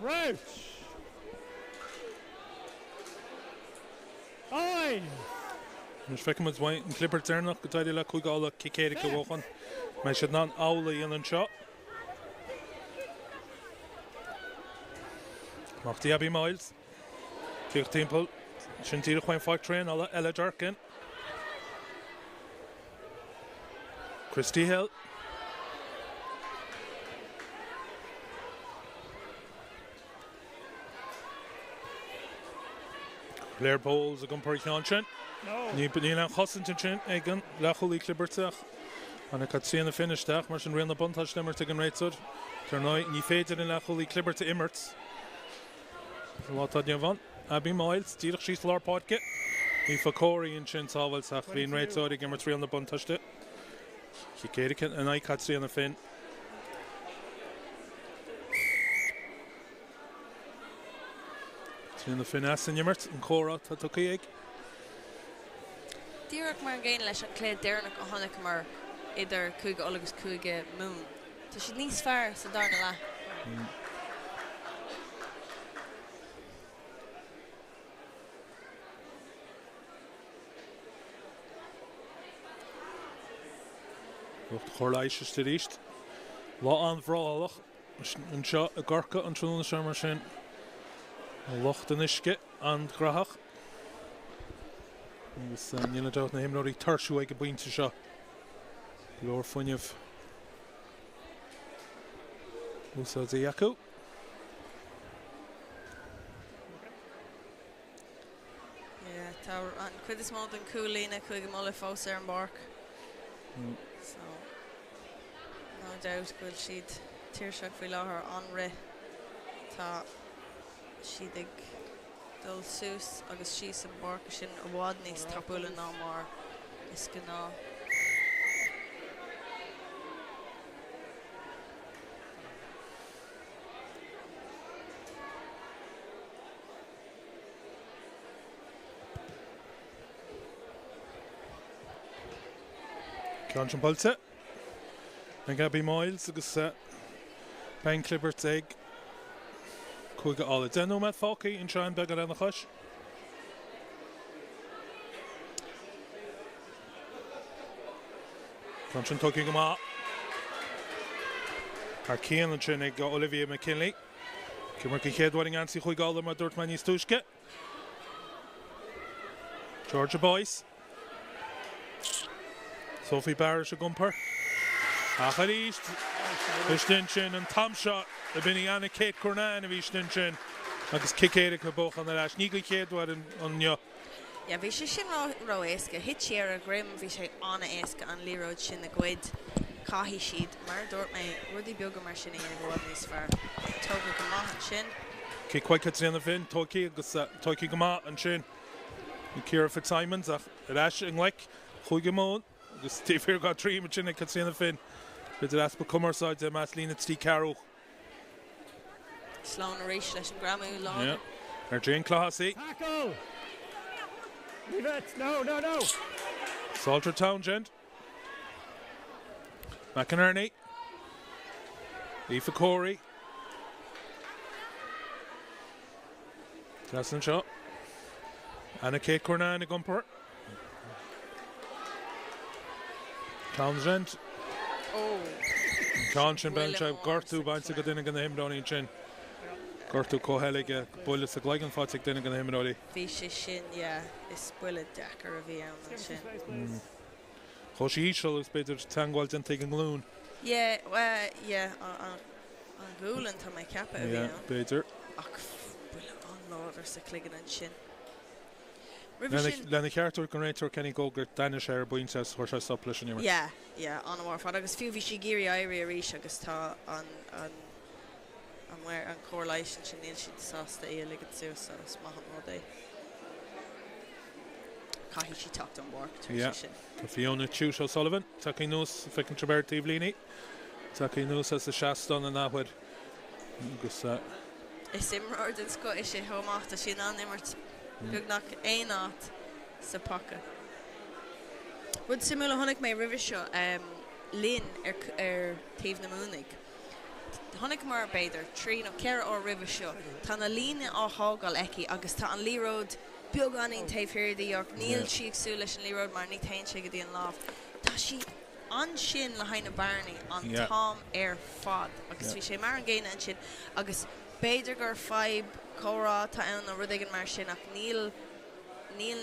Crouch. Eyes. Anois feicfidh muid uaidh an clibirt deireanach go d'éirigh le Cúige Uladh cic éirice a bhuachan. Mbeidh siad in ann amhlaidh a dhéanamh anseo. Amach dtí Abby Miles. Díreach timpeall. Sin díreach faoin pháirc traenála. Ella Durkin. Christy Hill. Claire Bowles ag iompar an cheann sin. Níl aon chosaint ansin ag an leathchúlaí clibirteach. Tháinig Caitríona Finn isteach, mar sin riail na buntáiste á imirt ag an réiteoir. Dar ndóigh, ní féidir an leathchúlaí clibirt a imirt sa lá atá inniu ann. Abby Miles díreach síos lár páirce. Aoife Corey ansin sábháilte ach bhí an réiteoir ag imirt riail na buntáiste. Cic éirice in aghaidh Caitríona Finn. Caitríona Finn as an imirt, an comhrá atá tugtha ag. Díreach mar an gcéanna leis an cluiche deireanach a chonaiceamar idir Cúige Uladh agus Cúige Mumhan. Tá siad níos fearr sa darna leath. Lucht cóir leighis arís. Lá an-bhrothallach anseo i gCorcaigh an tráthnóna seo mar sin. Lucht an uisce an-ghnóthach. Agus níl aon dabht na himreoirí tuirsiúil ag an bpointe seo. Go leor fuinnimh úsáidte acu. Yeah, tá an chuid is mó den chúl-líne Cúige Uladh fós ar an bpáirc. So, no doubt go bhfuil siad tuirseach faoi láthair an-rith. Tá siad ag dul suas agus síos an bpáirc sin i bhfad níos tapúla ná mar is gnáth. Ceann sin buailte ag Abby Miles agus beidh an chlibirt ag Cúige Uladh. 10 nóiméad fágtha anseo in beagán lena chois. Ceann sin tugtha go maith. Thar cionn ansin ag Olivia McKinley. Ag imirt den chéad uair i ngeansaí Chúige Uladh mar a dúirt mé níos túisce. Georgia Boyce. Sophie Barish ag iompar. Ach arís, istigh ansin an t-am seo, b'in í Anna Kate Curnane a bhí istigh ansin agus cic éirice buachan ar ais. Ní den chéad uair inniu. Yeah, bhí sé sin ró-éasca. Thit sí ar a dhroim, bhí sé an-éasca an liathróid sin a ghoid. Caithfidh siad, mar a dúirt mé, rudaí beaga mar sin a dhéanamh i bhfad níos fearr. Tógtha go maith ansin. Cic chuig Caitríona Finn, tógtha agus tógtha go maith ansin ag Ciara Fitzsimons ach ar ais i ngleic Chúige Mumhan agus taobh thiar dá droim ansin ag Caitríona Finn. B'fhéidir easpa cumarsáide i measc líne 3 ceathrú. Sloane arís leis an ngreamú láidir. Ar Jane Clohessy. Tackle! Leave it! No, no, no! Salter Townsend. McInerney. Aoife Corey. Trasna anseo. Anna Kate Curnane ag iompar. Townsend. An ceann sin baineann sé gortú bainte go duine de na himreoirí ansin. Gortú comhsheilge, buille sa gcloigeann faighte ag duine de na himreoirí. Bhí sé sin, yeah, is buille deacair a bhí ann ansin. Chuaigh sí íseal agus b'fhéidir teagmháil déanta ag an nglúin. Yeah, yeah, an ghualainn tá mé ag ceapadh a bhí ann. Yeah, b'fhéidir. Ach buille an-láidir sa chloigeann ansin. Roimhe sin. Lena cheart dúirt an réiteoir Kenny Gogue gur d'aithnigh sé ar an bpointe agus chuir sé stop leis an imirt. Yeah, yeah, an-mhaith ar fad agus fiú bhí sí ag iarraidh éirí arís agus tá an, an, an maor, an cóir leighis ansin, níl siad sásta í a ligean suas so is maith an rud é. Caithfidh sí teacht ón bpáirc tar éis Yeah. sin. Tá Fiona Tuite O'Sullivan tagtha anuas, feiceann sibh ar taobhlíne, tagtha anuas as a seastán an athuair agus. Is imreoir den scoth ise chomh maith, tá sí in ann imirt beagnach aon áit sa bpaca. Rud suimiúil a chonaic mé roimhe seo, Lynn ar ar taobh na Mumhnaigh. Chonaiceamar, b'fhéidir, 3 nó 4 uair roimhe seo. Tá na líne á thógáil aici agus tá an liathróid beagáinín taobh thiar di ach níl sí ag súil leis an liathróid mar ní théann sé go dtí an lámh. Tá sí. ansin le haghaidh na bearnaí an t-am ar fad agus bhí sé mar an gcéanna ansin agus b'fhéidir gur fadhb comhrá atá ann nó rud éigin mar sin ach níl níl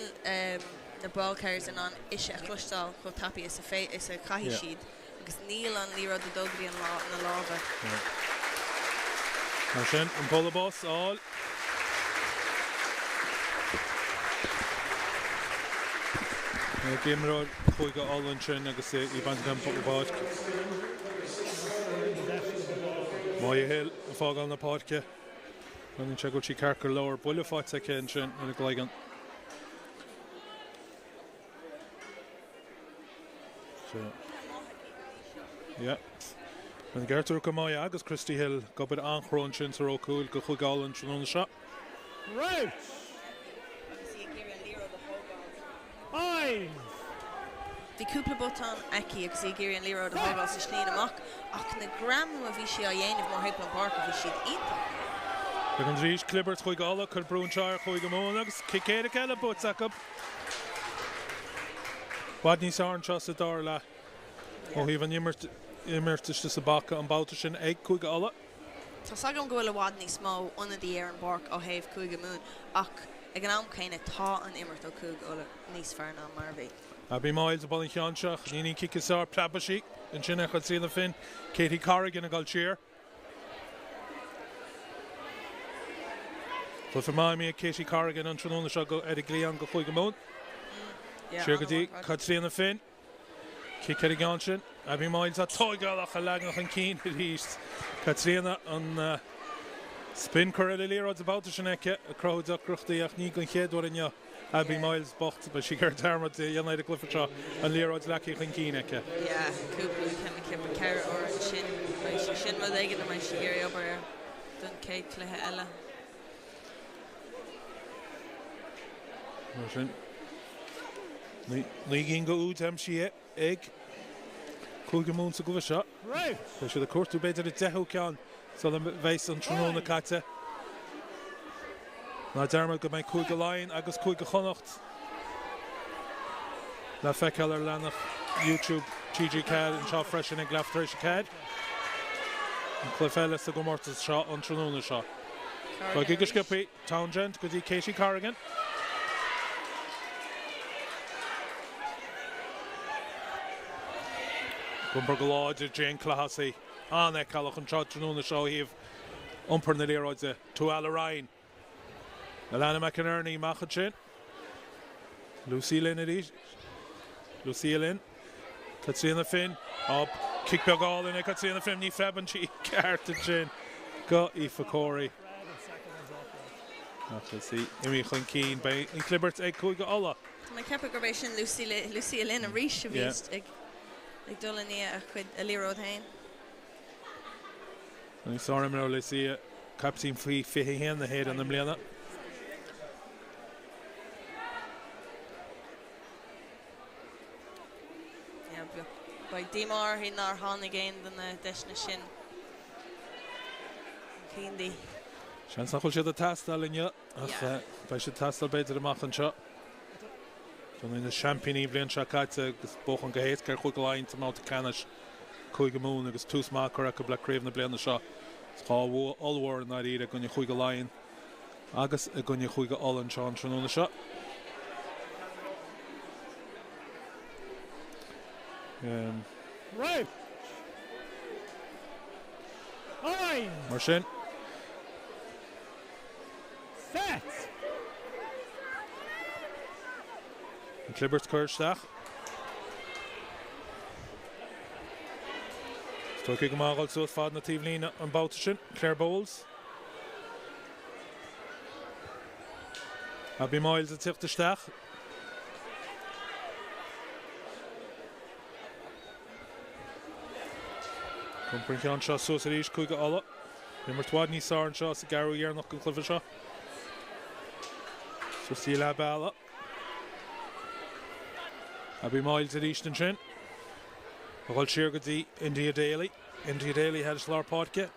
na ball carriers in ann ise a chloisteáil chomh tapaidh is a is a chaithfidh siad agus níl an liathróid ag dul go dtí an lá na lámha. Mar sin, an buille bos a fháil. Ag imreoir Chúige Uladh ansin agus í bainte den bpáirc. Moya Hill ag fágáil na páirce. Baineann sé go bhfuil sí ceart go leor. Buille faighte aici ansin ar an gcloigeann. Yeah. An gceart go Moya agus Christy Hill ag obair an-chrua ansin sa ró cúil go Chúige Uladh an tráthnóna seo. Crouch. Bind. Bhí cúpla botún aici agus í ag iarraidh an liathróid a thógáil sa slíne amach ach na greamú a bhí sí á dhéanamh mórthimpeall an pháirc bhí siad iontach. Beag an arís clibirt Chúige Uladh, cuir brú anseo ar Chúige Mumhan agus cic éirice eile buaite acu. I bhfad níos fearr anseo sa dara leath ó thaobh an imirt imirt istigh sa bpaca an babhta sin ag Cúige Uladh. Tá's agam go bhfuil i bhfad níos mó ionadaí ar an bpáirc ó thaobh Cúige Mumhan ach ag an am céanna tá an imirt ó Cúige Uladh níos fearr ná mar a bhí. Abby Myles ag baint an cheann seo, ní an cic is fearr, preabfaidh sí ansin ar Chaitríona Finn, Katie Corrigan ag dul siar. Cluiche maith imeartha ag Katie Corrigan an tráthnóna seo ar an gcliathán go Chúige Mumhan. Siar go dtí Caitríona Finn. Cic ar an gceann sin. Abby Myles á tóigeáil ach a leagan chun cinn arís. Caitríona an spin curtha ar an liathróid sa babhta sin aici ag cruthú deacrachtaí ach ní den chéad uair inniu. Abby Myles bocht, beidh sí ag iarraidh dearmad a dhéanamh ar an gcluiche seo, an liathróid leagtha chun cinn aici. Yeah, cúpla ceithre uair ansin. Beidh sé sin rud éigin a mbeidh sí ag iarraidh obair air don chéad chluiche eile. Mar sin, 9 gcinn go úd aimsithe ag Cúige Mumhan sa gcluiche seo. Beidh siad ag cuartú b'fhéidir a deichiú ceann sula mbeidh an tráthnóna caite. Ná dearmad go mbeidh Cúige Laighean agus Cúige Chonnacht le feiceáil ar leathanach YouTube TG4 anseo freisin ag leath tar éis a 4. An cluiche eile sa gcomórtas seo an tráthnóna seo. Go sciobtha Townsend go dtí Katie Corrigan. Ag iompar go láidir Jane Clohessy. An-fheiceálach anseo tráthnóna seo ó thaobh iompar na liathróide. Tuala Ryan. Alana McInerney amach ansin. Lucy Lynn arís. Lucia Lynn. Caitríona Finn. Á, cic beag álainn ag Caitríona Finn. Ní phreabann sí ceart ansin go Aoife Corey. Ach is í imithe chun cinn. Beidh an chlibirt ag Cúige Uladh. Tá mé ag ceapadh gurb é sin Lucia Lynn arís a bhí ag dul i ndiaidh a chuid, a liathróid féin. Ní sárimreoir Lucia, caiptín faoi 21 na hÉireann i mbliana. Beidh díomá uirthi nár tháinig aon de na deiseanna sin chun cinn di. Seans nach bhfuil siad ag teastáil inniu ach beidh siad ag teastáil b'fhéidir amach anseo. Bhuaigh na seaimpíní an bhliain seo caite agus buachan go héasca ar Chúige Laighean sa mbabhta ceannais, Cúige Mumhan agus tús maith curtha acu le craobh na bliana seo. 2 bhua ollmhór i ndáiríre i gcoinne Chúige Laighean agus i gcoinne Chúige Uladh anseo an tráthnóna seo. Mar sin. Set! An chlibirt curtha isteach. Is tógtha go maith a dhul suas fad na taobhlíne an babhta sin, Claire Bowles. Abby Miles ag tíocht isteach. Iompar an ceann seo suas arís, Cúige Uladh. Imirt i bhfad níos fearr anseo sa gceathrú dheireanach den chluiche seo. Suas dtí leath bealaigh. Abby Miles arís ansin. A dhul siar go dtí India Daly. India Daly thairis lár páirce.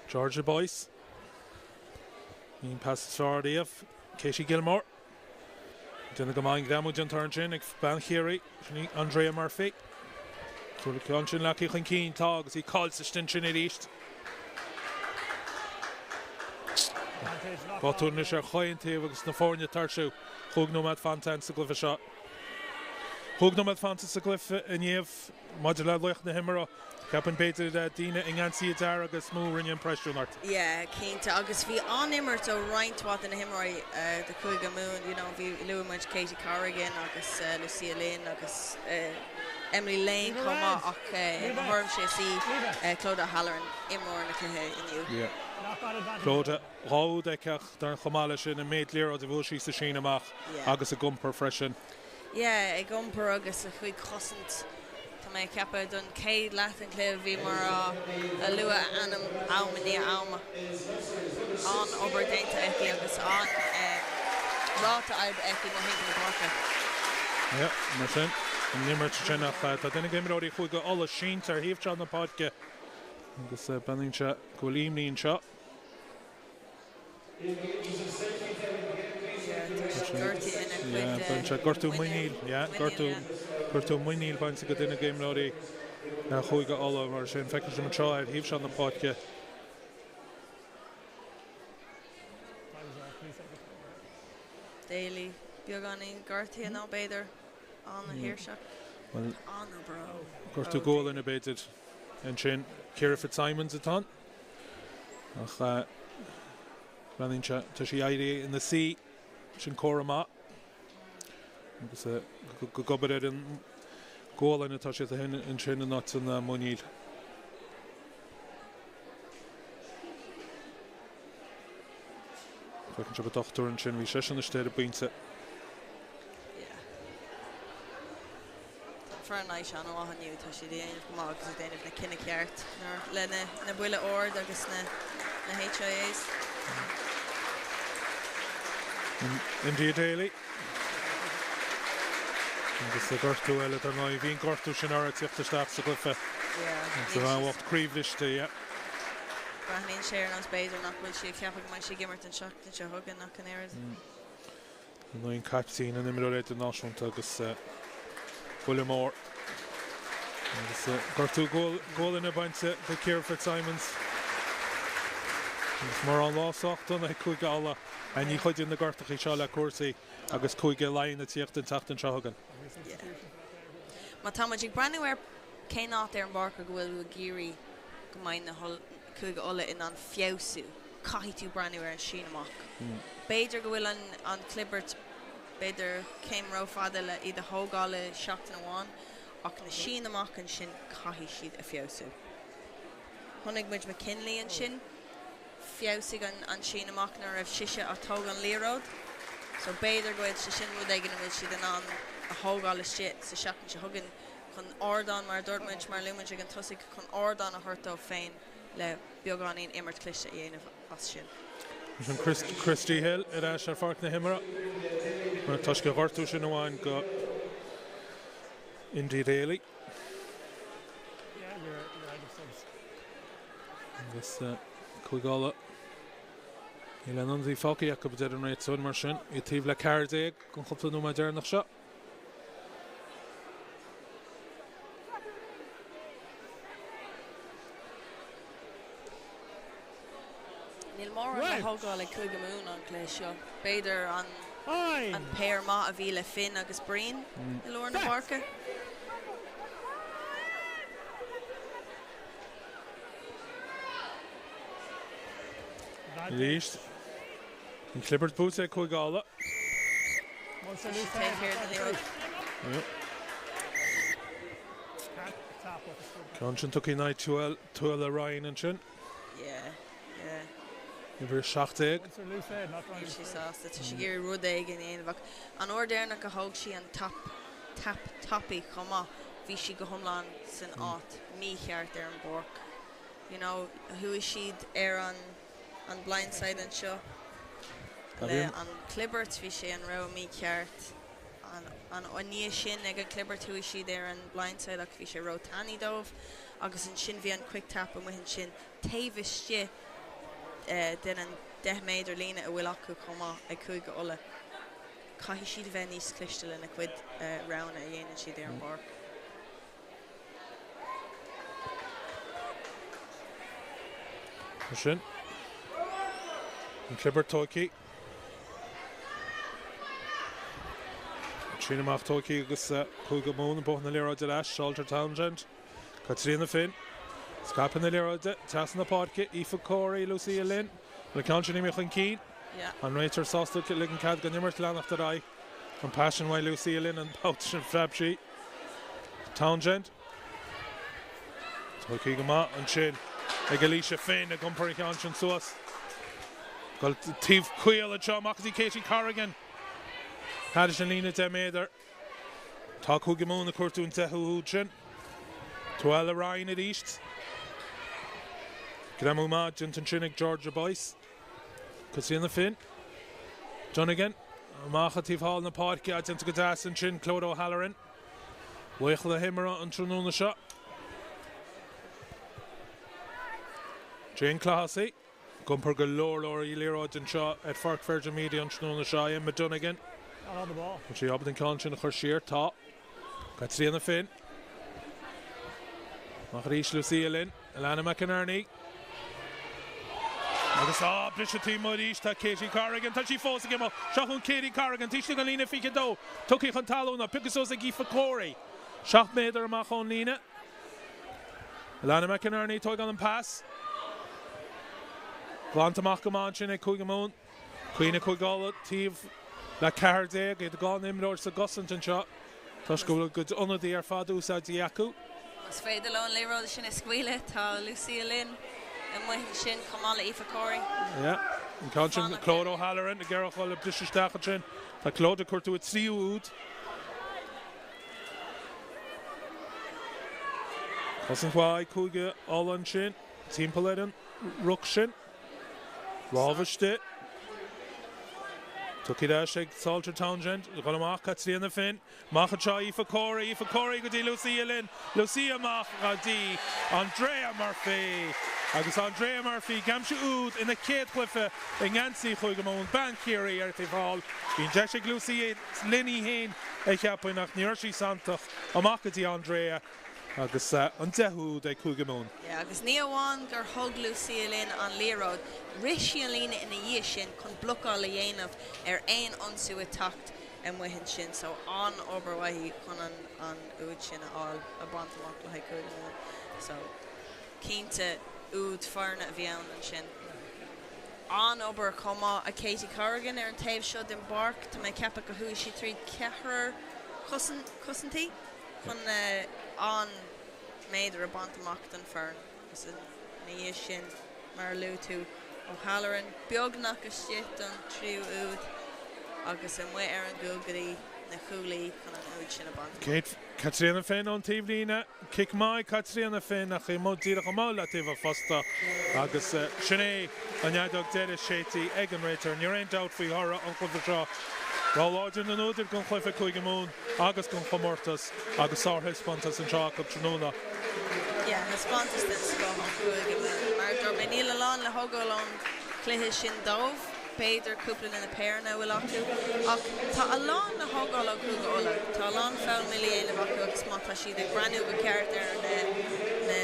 Georgia Boyce. Ní an pas is fearr riamh. Katie Gilmore. Déanamh go maith an greamú déanta ansin ag bean Chiarraí, sin í Andrea Murphy. An ceann sin leagtha chun cinn, tá agus í caillte istigh ansin arís. Botún anois ar chaon taobh agus na foirne ag tuirsiú. Chúig nóiméad fanta sa gcluiche seo. Chúig nóiméad fanta sa gcluiche inniu. Maidir le laoch na himeartha, cheapfainn b'fhéidir daoine i ngeansaí dearg is mó a rinne impreisiún ort. Yeah, cinnte. Agus bhí an-imirt ó roinnt mhaith de na himreoirí do Chúige Mumhan. You know, bhí, luaigh muid Katie Corrigan agus Lucia Lynn agus Emily Lane chomh maith ach i mo thuairimse is í Clodagh O'Halloran imreoir na cluiche inniu. Yeah. Clodagh, 2 úd aici ach dar chomh maith leis sin an méid liathróid a bhuaigh sí sa síneadh amach agus ag iompar freisin. Yeah, ag iompar agus a chuid cosaint. Tá mé ag ceapadh don chéad leath den chluiche bhíomar á lua a ainm am i ndiaidh ama. An-obair déanta aici agus an-ráta oibre aici mórthimpeall na páirce. Yeah, mar sin, an imirt sin ach tá duine d'imreoirí Chúige Uladh sínte ar thaobh seo na páirce agus breathnaíonn sé go bhfuil imní anseo. Bhain sé gortú muiníl, gortú muiníl bainte de duine d'imreoirí Chúige Uladh mar sin feicfidh sibh anseo ar thaobh seo na páirce. Daly beagáinín gortaithe nó b'fhéidir an-thuirseach. An-obair ó. Gortú gualainne b'fhéidir ansin. Ciara Fitzsimons atá ann. Ach breathnaíonn sé, tá sí éirithe ina suí, sin comhartha maith. Agus ag obair ar an gualainn atá siad ansin in áit an muiníl. Feiceann sibh an dochtúir ansin, bhí seisean istigh ar an bpointe. Tá foireann leighis an-mhaith inniu, tá siad ag déanamh go maith agus ag déanamh na cinneadh ceart le na buille ard agus na HIAs. India Daly agus an gortú eile dar ndóigh. Bhí an gortú sin uirthi ag tíocht isteach sa gcluiche. Agus an bhean bhocht croíbhriste, yeah. Breathnaíonn sé ar nós b'fhéidir nach bhfuil sí ag ceapadh go mbeidh sí ag imirt an tseachtain seo chugainn ach an oiread. Ar ndóigh an caiptín, an imreoir idirnáisiúnta agus buille mór agus gortú gualainne bainte de Ciara Fitzsimons. Agus mórán lá sách dona ag Cúige Uladh, ní chuidíonn na gortachaí seo le cúrsaí agus Cúige Laighean ag tíocht an tseachtain seo chugainn. Má tá muid ag breathnú ar cén áit ar an bpáirc go bhfuil tú ag iarraidh go mbeidh na Cúige Uladh in ann feabhsú, caithfidh tú breathnú ar an síneadh amach. B'fhéidir go bhfuil an chlibirt, b'fhéidir, céim rófhada le iad a thógáil i seachtain amháin ach na síneadh amach ansin caithfidh siad a feabhsú. Chonaic muid McKinley ansin, feabhsaigh an síneadh amach nuair a raibh sise á tógáil an liathróid so b'fhéidir go bhfuil sé sin rud éigin a bhfuil siad in ann a thógáil istigh sa seachtain seo chugainn chun ardán, mar a dúirt muid, mar a luaigh muid ag an tosaigh, chun ardán a thabhairt dóibh féin le beagáinín imirt cliste a dhéanamh as sin. Sin Christy Hill ar ais ar pháirc na himeartha toisc an ghortú sin a bhain go Indy Daly. Agus Cúige Uladh. Níl aon ionadaí fágtha acu a deir an réiteoir mar sin iad taobh le 14 don chúpla nóiméad deireanach seo. Níl mórán le thógáil ag Cúige Mumhan an cluiche seo. B'fhéidir an an péire maith a bhí le Finn agus Breen i lár na páirce. Arís, an chlibirt buaite ag Cúige Uladh. Bhí sí taobh thiar den liathróid. Ceann sin tugtha in aghaidh Tuala Ryan ansin. Yeah, yeah. Uimhir 17. Níl sí sásta. Tá sí ag iarraidh rud éigin a dhéanamh ach an uair deireanach a thóg sí an tap, tap tapaidh chomh maith, bhí sí go hiomlán san áit mícheart ar an bpáirc. You know, chuaigh siad ar an an blindside anseo le an clibirt, bhí sé an rogha mícheart. An an i ndiaidh sin ag an clibirt chuaigh siad ar an blindside ach bhí sé ró-tanaí dóibh agus ansin bhí an quick tap amuigh ansin taobh istigh den an 10 méadar líne a bhfuil acu chomh maith ag Cúige Uladh. Caithfidh siad a bheith níos cliste lena cuid roghanna a dhéanann siad ar an bpáirc. Mar sin, an chlibirt tógtha. An síneadh amach tógtha agus Cúige Mumhan ag buachan na liathróide ar ais, Salter Townsend. Caitríona Finn. Scaipeadh na liathróide trasna na páirce, Aoife Corey, Lucia Lynn. An ceann sin imithe chun cinn. An réiteoir sásta ligean cead don imirt leanacht ar aghaidh. An pas sin uaidh Lucia Lynn an babhta sin phreab sí. Townsend. Tógtha go maith ansin ag Alicia Finn ag iompar an cheann sin suas. Go taobh caol anseo amach go dtí Katie Corrigan. Thairis an líne 10 méadar. Tá Cúige Mumhan ag cuartú an deichiú úd sin. Tuala Ryan arís. Greamú maith déanta ansin ag Georgia Boyce. Caitríona Finn. Donegan. Amach ag taobh thall na páirce, déanta go deas ansin, Clodagh O'Halloran. Laoch na himeartha an tráthnóna seo. Jane Clohessy. Ag iompar go leor leor liathróid anseo ar pháirc Virgin Media an tráthnóna seo. Emma Donegan. Bhfuil sí ábalta an ceann sin a chur siar? Tá. Caitríona Finn. Amach arís Lucia Lynn. Alana McInerney. Agus á, briseadh taobh amuigh arís, tá Katie Corrigan, tá sí fós ag imeacht, seo chugainn Katie Corrigan, taobh istigh den líne 22, tugtha chun talún, pioctha suas ag Aoife Corey, 7 méadar amach ón líne. Alana McInerney, tógáil an pas. Glanta amach go maith ansin ag Cúige Mumhan. Caoineadh Cúige Uladh taobh le 14, iad gan imreoir sa gcosaint anseo toisc go bhfuil a gcuid ionadaí ar fad úsáidte acu. Más féidir leo an liathróid sin a scaoileadh, tá Lucia Lynn amuigh ansin chomh maith le Aoife Corey. Yeah, an ceann sin, Clodagh O'Halloran ag iarraidh dhul ag briseadh isteach ansin. Tá Clodagh ag cuartú a tríú úd. Cosaint mhaith ag Cúige Uladh ansin timpeall ar an ruc sin. Lámh istigh. Tugtha ar ais ag Salter Townsend. Dhul amach, Caitríona Finn. Amach anseo, Aoife Corey. Aoife Corey go dtí Lucia Lynn. Lucia amach go dtí Andrea Murphy. Agus Andrea Murphy ag aimsiú úd ina céad chluiche i ngeansaí Chúige Mumhan. Bean Chiarraí ar an taobh thall. Bhí an deis ag Lucia Lynn í féin a cheapadh ach ní raibh sí santach. Amach go dtí Andrea. Agus an deichiú úd ag Cúige Mumhan. Yeah, agus ní amháin gur thug Lucia Lynn an liathróid, rith sí an líne ina dhiaidh sin chun blocáil a dhéanamh ar aon ionsú ag teacht. amuigh ansin so an-obair uaithi chun an an úd sin a fháil a bhaint amach le haghaidh Cúige Mumhan so cinnte úd foirne a bhí ann ansin. An-obair chomh maith ag Katie Corrigan ar an taobh seo den bpáirc. Tá mé ag ceapadh go chuaigh sí tríd ceathrar cosantaí chun an méadar a bhaint amach don foireann agus ina dhiaidh sin, mar a luaigh tú, O'Halloran beagnach istigh don tríú úd agus amuigh ar an gcúl go dtí na cúlaí chun an úd sin a bhaint amach. Caitríona Finn ón taobhlíne. Cic maith ag Caitríona Finn ach í amuigh díreach amuigh leataobh an phosta agus sin é an fheadóg deiridh séidte ag an réiteoir. Ní raibh aon dabht faoi thoradh an chluiche seo. Rogha láidir na n-údair don chluiche Cúige Mumhan agus don chomórtas agus sárthaispeántas anseo acu tráthnóna. Yeah, taispeántas den scoth ó Chúige Mumhan. Mar a dúirt mé, níl a lán le thógáil ón chluiche sin dóibh. b'fhéidir cúpla de na péireanna a bhfuil acu, ach tá a lán le thógáil ó Chúige Uladh. Tá a lán foghlama le dhéanamh acu agus má tá siad ag breathnú go ceart ar na na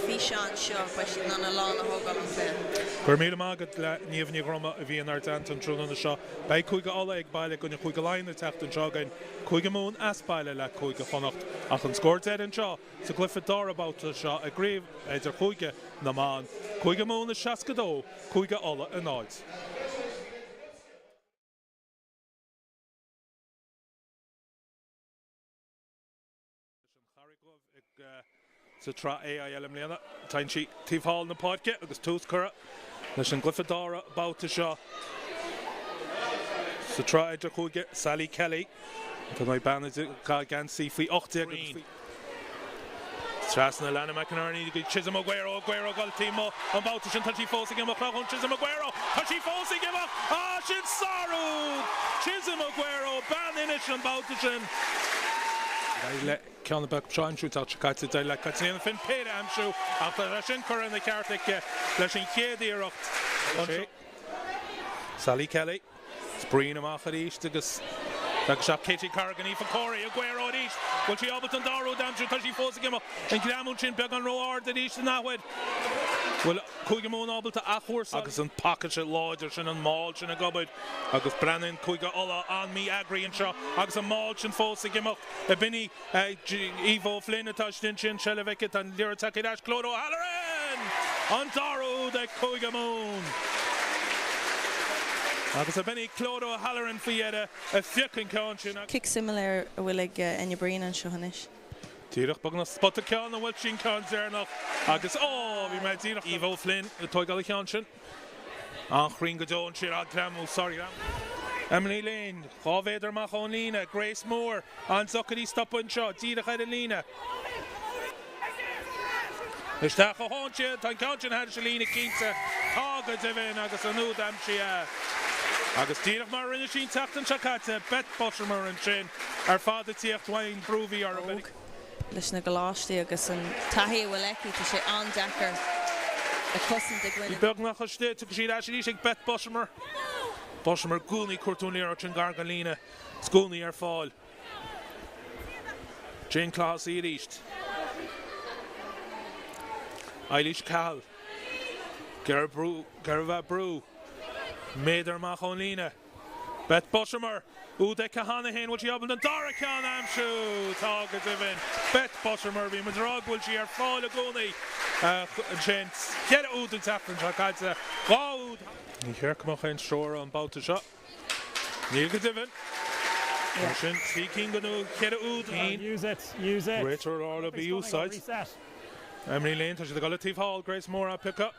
físeáin seo, beidh siad in ann a lán a thógáil ón chluiche. Go raibh míle maith agat le Niamh Ní Dhroma a bhí inár dteannta an tráthnóna seo. Beidh Cúige Uladh ag baile i gcoinne Chúige Laighean an tseachtain seo chugainn, Cúige Mumhan as baile le Cúige Chonnacht. Ach an scór deiridh anseo sa gcluiche dara babhta seo i gCraobh Idirchúige na mBan, Cúige Mumhan 62, Cúige Uladh 0. Leis an Charraig Dhubh sa tsraith AIL i mbliana. Téann sí taobh thall na páirce agus tús curtha leis an gcluiche dara babhta seo sa tsraith idirchúige. Sally Kelly atá ag bean ag caitheamh geansaí faoi 18 agus faoi. Trasna Alannah McInerney go Chisholm Aguero, Aguero ag dul taobh amuigh an babhta sin, tá sí fós ag imeacht ach ón Chisholm Aguero, tá sí fós ag imeacht, ah sin sárúd! Chisholm Aguero, bean Inis an babhta sin. D'éirigh le ceann acu seo a aimsiú an tseachtain seo caite, d'éirigh le Caitríona Finn péire a aimsiú ach tá sé sin curtha ina ceart aici leis an chéad iarracht anseo. Sally Kelly. Breen amach arís agus isteach Katie Corrigan, Aoife Corey, Aguero arís. Bhfuil sí ábalta an dara rud a aimsiú? Tá sí fós ag imeacht. An greamú sin beagán ró-ard arís an athuair. Bhfuil Cúige Mumhan ábalta athchúrsáil? Agus an paca sin láidir sin, an maul sin ag obair agus breathnaíonn Cúige Uladh an-mhí-eagraithe anseo agus an maul sin fós ag imeacht. B'in í Aoife O'Flynn atá istigh ansin, seilbh aici, tá an liathróid tagtha ar ais, Clodagh O'Halloran! An dara úd ag Cúige Mumhan! Agus ab in í Clodagh O'Halloran faoi dheireadh a phioc an ceann sin. Cic suimiúil a bhfuil ag Enya Breen anseo anois. Díreach beagnach spota ceann a bhuail sí an ceann deireanach agus ó, bhí mé díreach Aoife O'Flynn ag tóigeáil an cheann sin. An-chruinn go deo ansin, ah greamú, sorry. Emily Lane, 2 mhéadar amach ón líne, Grace Moore, an-deacair í stopadh anseo, díreach ar an líne. Isteach a théann siad, tá an ceann sin thairis an líne cinnte, tá go deimhin agus an úd aimsithe. Agus díreach mar a rinne sí an tseachtain seo caite, Beth Buttimer ansin ar fad ag tíocht uaidh an brú a bhí orthu. leis na gcoláistí agus an taithí a bhfuil aici, tá sé an-deacair a cosaint i gcoinne. Í beagnach istigh, tiocfaidh sí ar ais arís ag Beth Buttimer. Buttimer i gcónaí ag cuartú an liathróid sin gar don líne, is i gcónaí ar fáil. Jane Clohessy arís. Eilís Cahill. Ag brú, ag brú. Méadar amach ón líne. Beth Buttimer, úd aici cheana féin, bhfuil sí ábalta an dara ceann a aimsiú? Tá go deimhin. Beth Buttimer, bhí muid ag rá go bhfuil sí ar fáil i gcónaí ansin. Cheithre úd an tseachtain seo caite, 2 úd. Ní cheart go mbeadh aon stró orthu an babhta seo. Níl go deimhin. Mar sin, trí cinn den cheithre úd. Réiteoir ag rá leo bí úsáid. Emily Lane, tá siad ag dul taobh thall, Grace Moore á piocadh.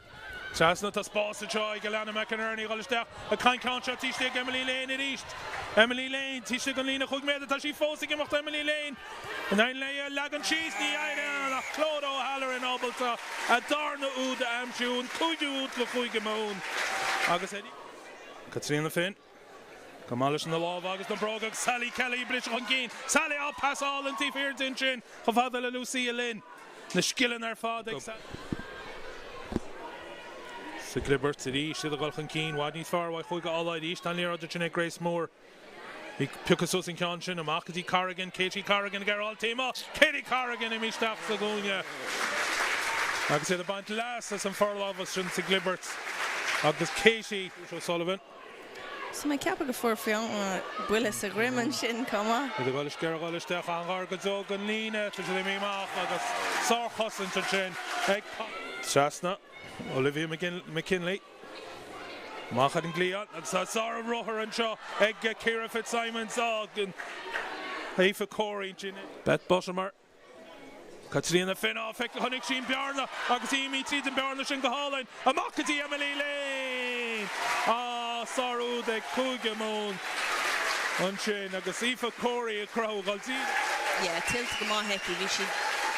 Trasna, tá spás anseo ag Alannah McInerney a dhul isteach. An ceann seo taobh istigh ag Emily Lane arís. Emily Lane, taobh istigh den líne chúig méadar, tá sí fós ag imeacht Emily Lane. In éirinn léi a leagan síos, ní éiríonn ach Clodagh O'Halloran ábalta a darna úd a aimsiú, an cúigiú úd do Chúige Mumhan. Agus Caitríona Finn. Go maith leis na lámha agus na bróga agus Sally Kelly ag briseadh chun cinn. Sally á pasáil an taobh thiar di ansin chomh fada le Lucia Lynn. Na scileanna ar fad ag Sally. Sa gclibirt arís iad ag dul chun cinn. I bhfad níos fearr uaidh Chúige Uladh arís. Tá an liathróid ansin ag Grace Moore. Ag piocadh suas an ceann sin amach go dtí Corrigan. Katie Corrigan ag iarraidh taobh amuigh. Katie Corrigan imithe isteach sa gcúinne. Agus iad ag baint leas as an forlámhas sin sa gclibirt. Agus Katie O'Sullivan. Tá mé ag ceapadh go fuair Fiona buille sa dhroim ansin chomh maith. Iad ag dul isteach, ag dul isteach an-ghar go deo don líne, tá siad imithe amach agus sárchosaint ansin ag. Trasna, Olivia McKinley. Amach ar an gcliathán agus tá sár-ruathar anseo ag Ciara Fitzsimons. Aoife Corey ansin. Beth Buttimer. Caitríona Finn á feic chonaic sí an bearna agus í imithe tríd an bearna sin go hálainn. Amach go dtí Emily Lane! Á, sár-úd ag Cúige Mumhan ansin agus Aoife Corey ag cruthú dhul díreach. Yeah, tuillte go maith aici. Bhí sí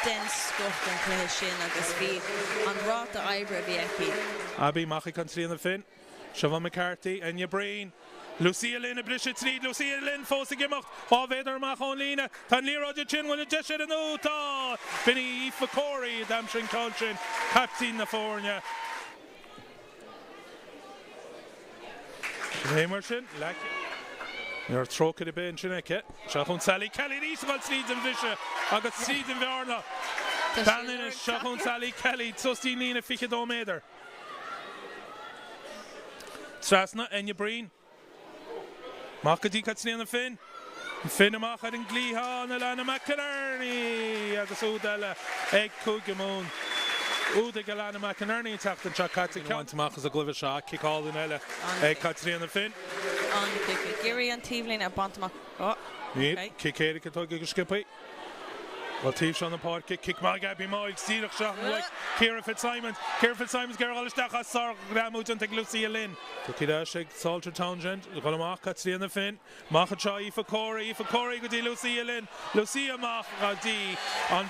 den scoth don chluiche sin agus bhí an ráta oibre a bhí aici. Abby, amach ag Caitríona Finn. Siobhán McCarthy, Enya Breen, Lucia Lynn ag briseadh tríd, Lucia Lynn fós ag imeacht, 2 mhéadar amach ón líne, tá an liathróid ansin, bhfuil an deis ar an úd? Tá! B'in í Aoife Corey a d'aimsigh an ceann sin, caiptín na foirne. Sin é mar sin, leath. Ní raibh trócaire ar bith ansin aici. Seo chugainn Sally Kelly arís ag dul tríd an bhriseadh agus tríd an bhearna. Bean Inis, seo chugainn Sally Kelly, suas dtí'n líne 22 méadar. Trasna, Enya Breen. Amach go dtí Caitríona Finn. Finn amach ar an gcliathán, Alana McInerney agus úd eile ag Cúige Mumhan. Úd ag Alana McInerney an tseachtain seo caite. Ceann bainte amach as an gcluiche seo. Cic álainn eile ag Caitríona Finn. An-chic. Ag iarraidh an taobhlíne a bhaint amach. Oh, okay. Cic éirice tugtha go sciobtha. Bhuel, taobh seo na páirce, cic maith ag Abby Moyles, díreach isteach chuig Ciara Fitzsimons. Ciara Fitzsimons ag iarraidh dul isteach ach sárghreamú déanta ag Lucia Lynn. Tugtha ar ais ag Salter Townsend, ag dul amach, Caitríona Finn. Amach anseo, Aoife Corey, Aoife Corey go dtí Lucia Lynn. Lucia amach go dtí an.